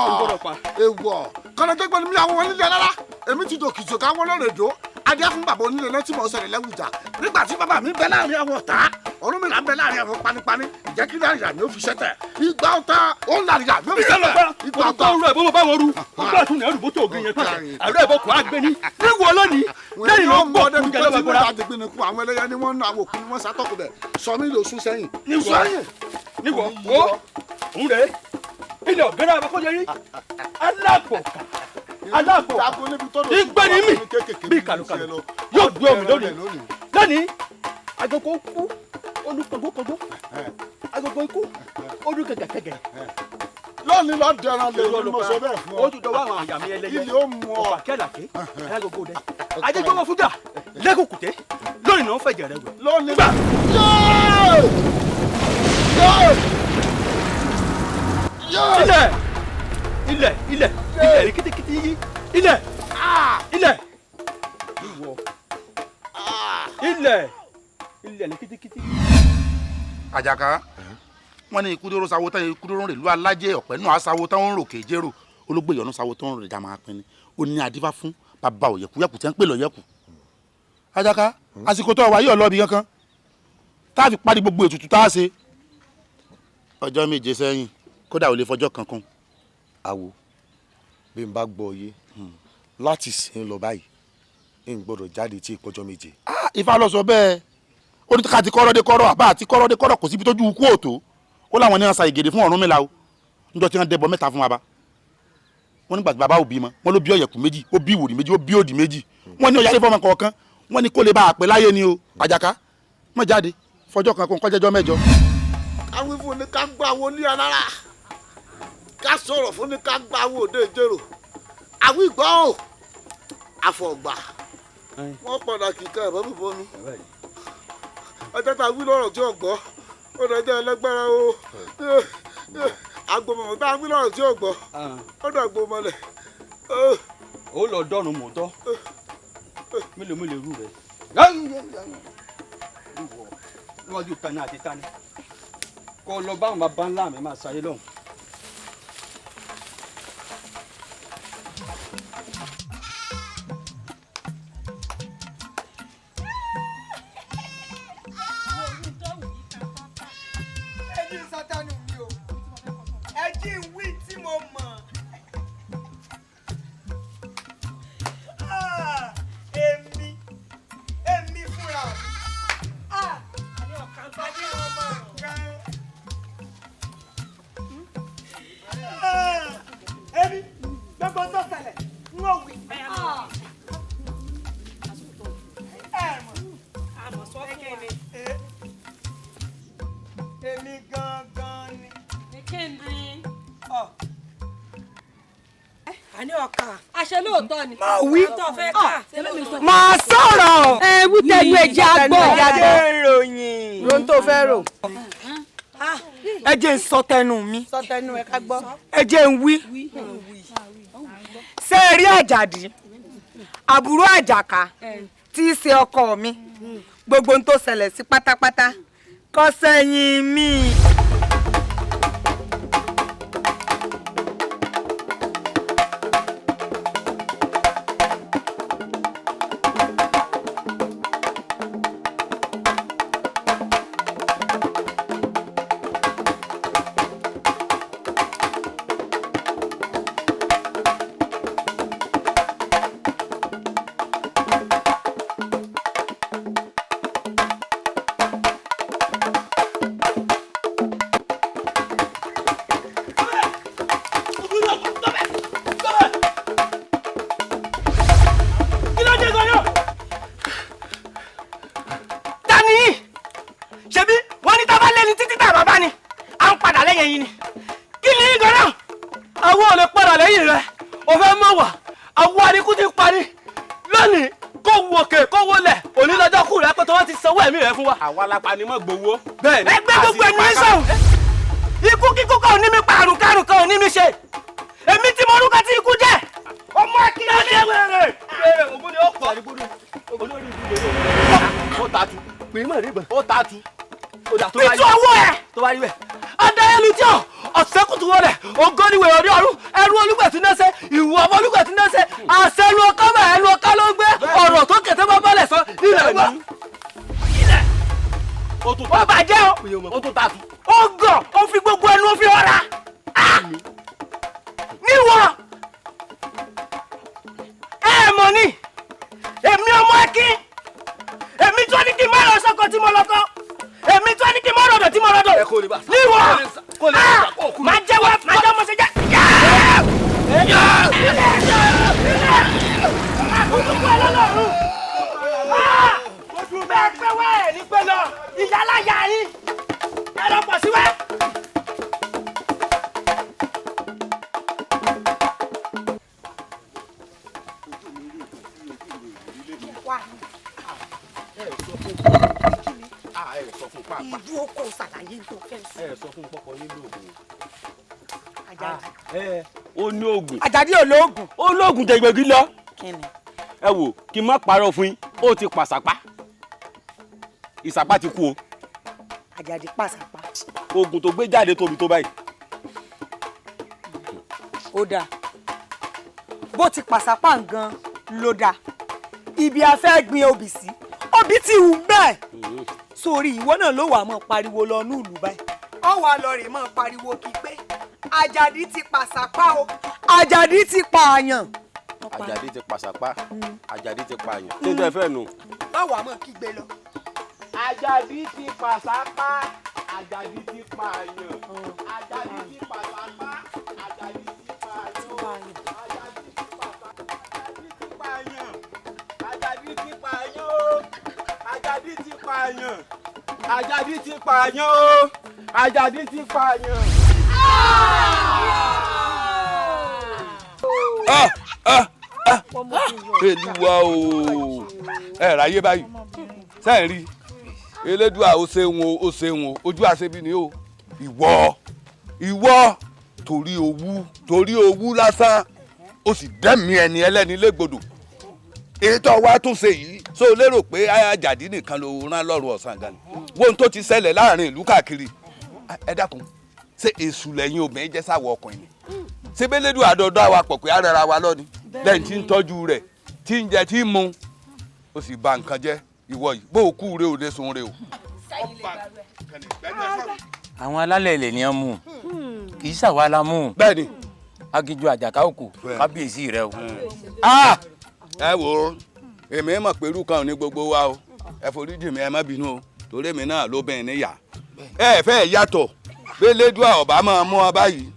ewọ kọ́nẹ́tẹ́gbẹ́ ni mi àwọn wọn nílẹ̀ rárá, èmi ti dòkìtò káwọn lọ́rẹ̀ dó adé fún bàbá onílé náà tí mò ń sọ̀rọ̀ lẹ́wùjà nígbà tí bàbá mi bẹ láàrin àwọn ọ̀tá ọ̀run mi là ń bẹ láàrin àwọn panipani ìjẹ́ kí láàrin àmì ó fi ṣẹ́tẹ̀ ìgbà ọ̀tá ó ń láàrin àmì ó fi ṣẹ́tẹ̀ ìgbà ọ̀tá. Ọ̀rọ̀ ẹ̀ bó bá wọn rú ọgbà tún ní ẹrù bó tó ògùn yẹn pàṣẹ àrẹ ẹ̀bọ kò á gbé ní níwọ̀ lónìí lẹ́yìn ló gbọ́ kú jẹ́ lọ́wọ́ gbọ́dọ̀. Àwọn ẹlẹ́yà ni wọ́n ń àwọn òkú ni wọ́n sátọ́kù bẹ̀ sọ mí lè sún sẹ́yìn. Níwọ̀ wo òun rèé ilẹ̀ ọ̀gẹ́rẹ́ abakọ́jẹ́rí alápọ̀kà alápọ̀ ìgbẹ́ ni mí bí kàlùkàlù yóò gbé omi lónìí lónìí agogo kú olùkọ́gbọ́kọ́gbọ́ agogo ikú olùkẹ́gẹ́kẹ́gẹ́. Lónìí lọ dẹran lè ní mo sọ bẹ́ẹ̀ fún ọ. Ó tún dọwọ́ àwọn àyà mi ẹlẹ́yẹ ilé ó mú ọ. Ọ̀pá kẹ́làké alágogo dẹ ajẹgbọ́mọ fújà lẹ́kùnkùté lónìí náà fẹ̀jẹ̀ rẹ wẹ̀. Lónìí gbà. Ilẹ̀ ilẹ̀ ilẹ̀ ilẹ̀ rí kítíkítí yí ilẹ̀ ilẹ̀ ìwọ ilẹ̀ ilẹ̀ ní kítíkítí. Àjàká wọn ní ikú dóró sawo tán ikú dóró rèlú alájẹ ọ̀pẹ náà asáwo tán ń ròkè jérò olóògbé ìyọnu sawo tán ń rè jàmá pinni ó ní adífá fún bàbá òyẹ̀kú yẹ̀kú tí wọ́n ń pè lọ́yẹ̀kú. Àjàká àsìkò tó wà yìí ọlọ́ọ̀bì kankan tá a fi parí gbogbo ètùtù tá a ṣe ọjọ́ méje sẹ́yìn kódà ò lè fọjọ́ kankan. Awo bí n bá gbọ́ yé láti sìn lọ báyìí n gbọ́dọ̀ jáde tí ìpọ́jọ́ méje. Ifá ló sọ bẹ́ẹ̀ ó ní ká ti kọ́rọ́ dé kọ́rọ́ àbá àti kọ́rọ́ dé kọ́rọ́ kò síbi tójú ikú òtó ó láwọn ní wọn sa ìgèdè fún Ọ̀rúnmìlà o níjọ́ tí wọ́n dẹbọ mẹ́ta fún baba wọ́n nígbà tí baba ò bímọ wọ́n ló bí ọ̀yẹ̀kú méjì ó bí ìwòrì méjì ó bí òdì méjì wọ́n ní ọ̀yáde fọmọ kọ̀ọ̀kan wọ́n ní kó lè bá àpè láyé ni o. Àjàká má jáde fọjọ́ kan kó kọjẹjọ́ mẹ́jọ. Káwí fún ni ká gbọ́ àwọn oníyà lára ká sọ̀rọ̀ fún ni ká gbọ́ àwọn òde ìjérò àwọn ìgbọ́ ò àfọ̀gbà wọ́n padà kíkà ẹ̀bọ́n mi bọ́nu ọjọ́ tá a wí lọ́rọ̀ tí ò gbọ́ ó dọjọ́ ẹlẹ́gbẹ́rẹ́ o agbomọ̀mọ̀ tá a wí lọ́rọ̀ tí ò gbọ́ ó dàgbò mọ́lẹ̀. Ó lọ dọ́run mọ́tọ́ mélòó mélòó rú rẹ níwájú tani àti tani kó lọ báwọn bàbá ńlá mi máa ṣayé lọ́hùn. Èmi gangan ni. Ní kí ni? Àní ọkà. Àṣẹ lóòótọ́ ni. Máa wí. Tó fẹ́ kà. Máa sọ̀rọ̀. Ẹ wí tẹnu ẹ̀jẹ̀ àgbọ̀. Ẹ jẹ́ n ròyìn. Ron tó fẹ́ rò. Ẹ jẹ́ n sọ tẹnu mi. Sọ tẹnu ẹ ká gbọ́. Ẹ jẹ́ n wí. Ṣé ẹ rí Àjàdí? Àbúrò Àjàká tí í ṣe ọkọ mi. Gbogbo ohun tó ṣẹlẹ̀ sí pátápátá kò sẹ́yìn mi. lẹ́yìn yín ni kí ni yín gan-an àwọn ò lè padà lẹ́yìn rẹ o fẹ́ mọ̀ wá àwọn adigun ti parí lónìí kó wo òkè kó wọlẹ̀ òní lọ́jọ́ kù rẹ pé tí wọ́n ti sanwó ẹ̀mí rẹ fún wa. Àwa la pani mọ́ gbowó. Bẹ́ẹ̀ni ẹgbẹ́ gbogbo ẹnu yín sọ̀hún. Ikú kíkú kan ò ní mi pa àrùn kárùn kan ò ní mi ṣe èmi tí mo rúkọ tí ikú jẹ́ ọmọ akínyẹlé ní wẹrẹ. Wẹrẹ ògùn ni ó pọ̀ olórí ibùdó ó tatu ó tatu. Títú ọwọ́ ẹ̀ tó bá rí bẹ́ẹ̀. Adáyẹlú tí ọ ọ̀sẹ́kùtù wọlé ògóniwé ọ̀rí ọ̀run ẹrú olúgbẹ̀tì náà ṣe ìwọ ọmọ olúgbẹ̀tì náà ṣe àṣẹ ẹnu ọkọ bá ẹnu ọkọ ló ń gbé ọ̀rọ̀ tó kẹtẹ́ bá bọ́lẹ̀ sọ nílẹ̀ gbọ́. Ó bàjẹ́ o ó tún tatu. Ó gọ̀ ó fi gbogbo ẹnu ó fi ọ̀ra níwọ̀ ẹ mọ̀ ni èmi ọmọ ẹkín èmi tó ní kí n má lọ sọ́kọ tí mo lọ kọ́ èmi tó ní kí n má rọ̀dọ̀ tí mo rọ̀dọ̀ níwọ̀ máa jẹ́wọ́ máa jẹ́ ọmọ ṣe jẹ́. Bẹ́ẹ̀ pẹ́ wá ẹ̀ ní pẹ́ lọ ìyálà yà yín ẹ lọ pọ̀ sí wẹ́. Ìlú oko ṣàlàyé tó fẹ́ sọ. Ẹ sọ fún pọpọ yín lóògùn. Àjàdí. Ó ní oògùn. Àjàdí ò lóògùn. Ó lóògùn jẹgbẹ́gí lọ. Kíni. Ẹ wò kí n má parọ́ fún yín ó ti pàṣàpá ìsàpá ti kú o. Àjàdí pàṣàpá. Oògùn tó gbé jáde tóbi tó báyìí. Ó dáa bó ti pàṣàpá gan ló dáa ibi a fẹ́ gbin obì sí obì ti hù bẹ́ẹ̀ sórí ìwọ náà ló wà mọ́ pariwo lọ ní ìlú báyìí. Ọ wà lọ rè mọ́ pariwo kí pé Àjàdí ti pàṣàpá o Àjàdí ti pààyàn. Àjàdí ti pàṣàpá Àjàdí ti pààyàn. Ṣé tẹ́ fẹ́ nu. Má wà mọ́ kígbe lọ. Àjàdí ti pàṣàpá Àjàdí ti pààyàn Àjàdí ti pàṣàpá Àjàdí ti pààyàn Àjàdí ti pààyàn Àjàdí ti pààyàn Àjàdí ti pààyàn o Àjàdí ti pààyàn. Èlúwa o ẹ ráyé báyìí sẹ́yìn rí Elédùà ó ṣeun o ó ṣeun o ojú àṣebí ni o ìwọ ìwọ torí owú lásán ó sì dẹ́mi ẹni ẹlẹ́ni légbodò ètò wa tún ṣe yìí ṣó o lérò pé Àjàdí nìkan ló rán lọ́rùn ọ̀sán gan ni wo ohun tó ti ṣẹlẹ̀ láàrin ìlú káàkiri ẹ dákun ṣé èṣù lẹ́yìn obìnrin jẹ́ sáwọ́ ọkùnrin ni ṣé bẹ́lẹ́dùn àdọ́dọ́ àwa pọ̀ pé ara wa lọ́ni lẹ́yìn tí ń tọ́jú rẹ̀ tí ń jẹ tí ń mu ó sì bà nǹkan jẹ́ ìwọ yìí bó o kú re ò lè sun re o. Àwọn alálẹ̀ ilẹ̀ ni wọ́n mú kì í ṣàwa la mú. Bẹ́ẹ̀ni. Aginjù Àjàká òkú kábíyèsí rẹ o. Ẹ wo èmi mọ̀ pé irú kan ò ní gbogbo wa o ẹ foríjì mi ẹ má bínú o torí èmi náà ló bẹ́ẹ̀ níyà ẹ fẹ́ yàtọ̀ bẹ́lẹ́dùà ọ̀bá máa mú ọ báyìí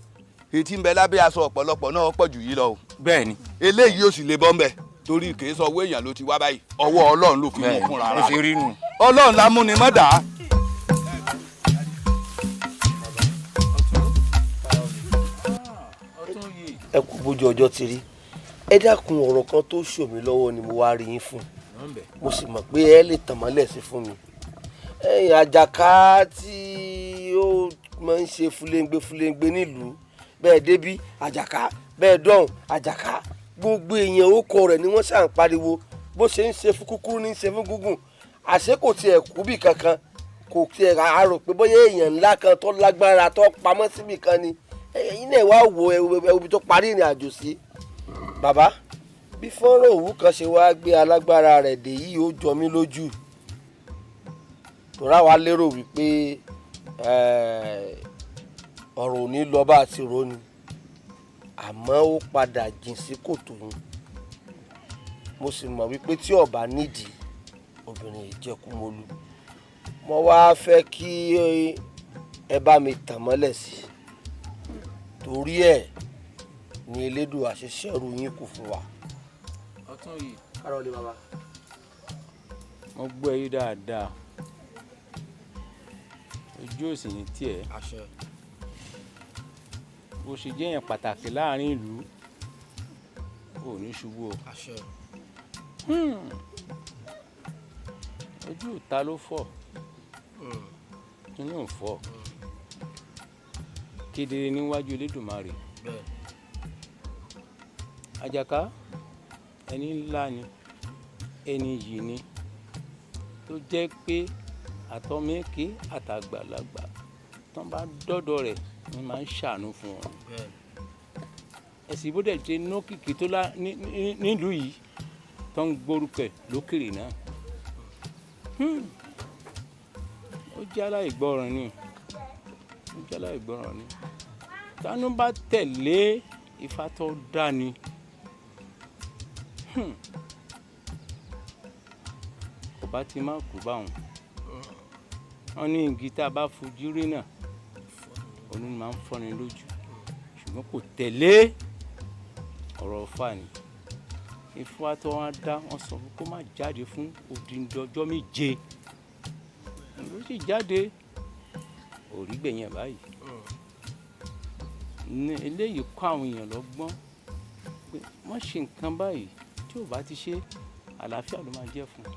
etí ń bẹ lábẹ́ aṣọ ọ̀pọ̀lọpọ̀ náà pọ̀ jù yìí lọ o. Bẹ́ẹ̀ni. Eléyìí ò sì lè bọ́ ńbẹ torí kì í sọ owó èèyàn ló ti wá báyìí ọwọ́ Ọlọ́run ló fi mú fúnra rẹ̀ Ọlọ́run la mú ni mọ́ dà á. Ẹ kú bójú ọjọ́ ti rí ẹ dákun ọ̀rọ̀ kan tó ṣò mí lọ́wọ́ ni mo wá rí yín fún mo sì mọ̀ pé ẹ lè tàn mọ́lẹ̀ sí fún mi. Ẹ̀yìn Àjàká tí ó máa ń ṣe fúlẹ́ńgbé fúlẹ́ńgbé nílùú bẹ́ẹ̀ débí Àjàká bẹ́ẹ̀ dọ̀hùn Àjàká gbogbo èèyàn orúkọ rẹ̀ ni wọ́n ṣà ń pariwo bó ṣe ń ṣe fún kúkúrú ní ṣe fún gúngùn àṣé kò tiẹ̀ kú bì kankan kò tiẹ̀ àrò pé bóyá èèyàn ńlá kan tó lágbára tó pamọ́ síbì kan ni ẹ̀yin náà wá wo ẹwùbí tó parí ìrìn àjò sí. Bàbá bí fọ́nrán òwú kan ṣe wá gbé alágbára rẹ̀ dé yìí ó jọ mí lójú tòrá wa lérò wípé ọ̀rọ̀ ò ní lọ bá a ti rò ni àmọ́ ó padà jìn sí kòtò ni mo sì mọ̀ wípé tí ọba nídìí obìnrin yìí jẹ́ Kúmólú mo wá fẹ́ kí ẹ bá mi tàn mọ́lẹ̀ sí i torí ẹ̀ ni Elédùà ṣe ṣẹ́rù yín kù fún wa. Ọ̀tún yìí. Kárọ̀ lé bàbá. Mo gbọ́ ẹ yí dáadáa ojú òsì ní tiẹ̀. Àṣẹ. Bó ṣe jẹ́ èèyàn pàtàkì láàrin ìlú, ò ní ṣubú o. Ojú ìta ló fọ́, inú ò fọ́, kedere níwájú Elédùmarè. Àjàká ẹni ńlá ni, ẹni yìí ni, tó jẹ́ pé àtọmẹ́kẹ́ àtàgbàlagbà tán bá dọ́dọ̀ rẹ̀ ni máa ń ṣàánú fún wọn. Ẹ̀sìn bó dẹ̀ ṣe nókìkí tó lá nílùú yìí tó ń gbórúkọ ẹ̀ lókèrè náà. Ó jẹ́ aláìgbọràn ni, ó jẹ́ aláìgbọràn ni. Tánú bá tẹ̀lé Ifá tó dá ni. Kò bá ti má kú báwọn. Wọ́n ní igi tá a bá fojú rí náà, òun ni máa ń fọ́ni lójú. Ṣùgbọ́n kò tẹ̀lé ọ̀rọ̀ Ifá ni. Ifá tó wá dá, wọ́n sọ fún kó má jáde fún odindi ọjọ́ 7. Ló sì jáde, ò rí gbẹ̀yìn ẹ̀ báyìí. Ní eléyìí kọ́ àwọn èèyàn lọ́gbọ́n pé wọ́n ṣe nǹkan báyìí, tí ò bá ti ṣe, àlàáfíà ló máa jẹ́ fún un.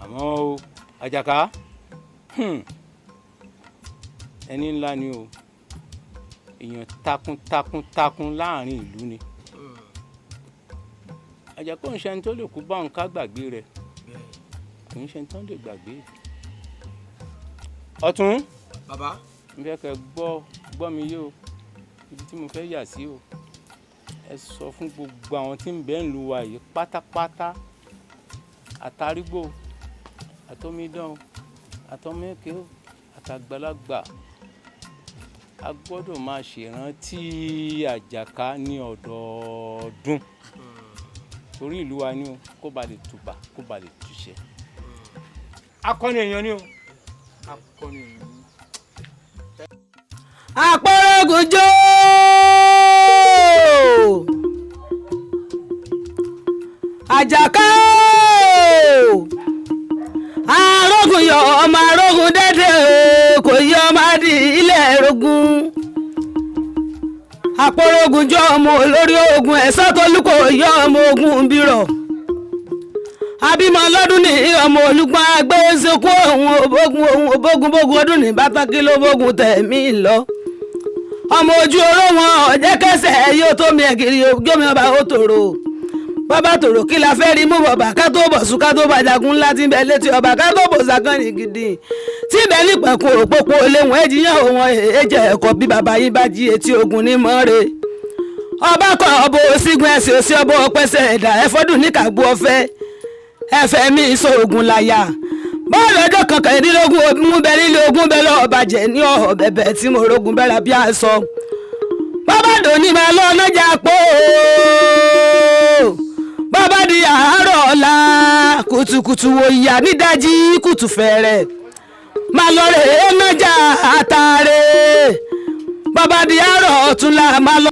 Àmọ́ o, Àjàká, ẹni ńlá ni o, èèyàn takuntakun takun láàrin ìlú ni. Àjàká ò ń ṣe ẹni tó lè kú bá òun ká gbàgbé rẹ̀, kò ń ṣe ẹni tó lè gbàgbé. Ọ̀tún. Bàbá. Mo fẹ́ kẹ́ gbọ́ mi yé o, ibi tí mo fẹ́ yà sí o. Ẹ sọ fún gbogbo àwọn tí ń bẹ ń lu wa yìí pátápátá, àtàrígbò, àtọmídán, àtọmẹ́kẹ́, àtàgbàlagbà, a gbọ́dọ̀ máa ṣèrántí Àjàká ní ọdọọdún. Torí ìlú wa ni o, kó ba lè tùbà, kó ba lè túṣẹ. Akọni èèyàn ni o. Akọni èèyàn ni. Àpòrògùn jó, Àjàká o, arógun yọ ọmọ arógun dẹ́dẹ́ o, kò yọ ọmọ adì ilẹ̀ rogun. Àpòrògùn jọ ọmọ olórí ogun ẹ̀sọ́ tolú kò yọ ọmọ ogun bírọ̀. Abímọ lọ́dún ní ọmọ olùgbọ́n agbẹ́sẹ̀kú òun òbógun òun òbógun bógun ọdún ní bàtàkì ló bógun tẹ̀mí lọ. Ọmọ ojú oró wọn ọ̀jẹ́ kẹsẹ̀ yóò tó mi ẹ̀gìrì gómi ọba ó tòrò. Bàbá tòrò kí la fẹ́ rí mú bọ̀bà ká tó bọ̀ sùn ká tó bàjàgún ńlá tí ń bẹ létí ọba ká tó bò sàkànnì gidi. Tí bẹ́ẹ̀ ní pẹ̀kun òpópó léwọ̀n ẹ̀jìyàn òun ẹ̀jẹ̀ ẹ̀kọ́ bí bàbá yín bá jí etí ogun ní mọ́re. Ọba kọ ọbọ̀ òsígun ẹ̀sìn òsì ọbọ̀ ọpẹ́sẹ̀ ẹ̀dá ẹ̀fọ́dún ní kàgbó ọ̀fẹ́. Ẹ̀fẹ̀ mi ìṣòògùn láyà. Bọ́ọ̀lù ọjọ́ kọkànlélógún ogun bẹ nílé ogun bẹ lọ́ọ́ bàjẹ́ ní ọ̀họ̀ bẹ̀bẹ̀ tí mo rogun bẹ́ra bí aṣọ. Bàbá dòní máa lọ lọ́jà pọ̀ bàbá di àárọ̀ ọ̀la kùtùkùtù wò ìyá nídàjí kùtù fẹ̀rẹ̀ máa lọ rè é nájà àtàrè. Bàbá di àárọ̀ ọ̀túnla máa lọ.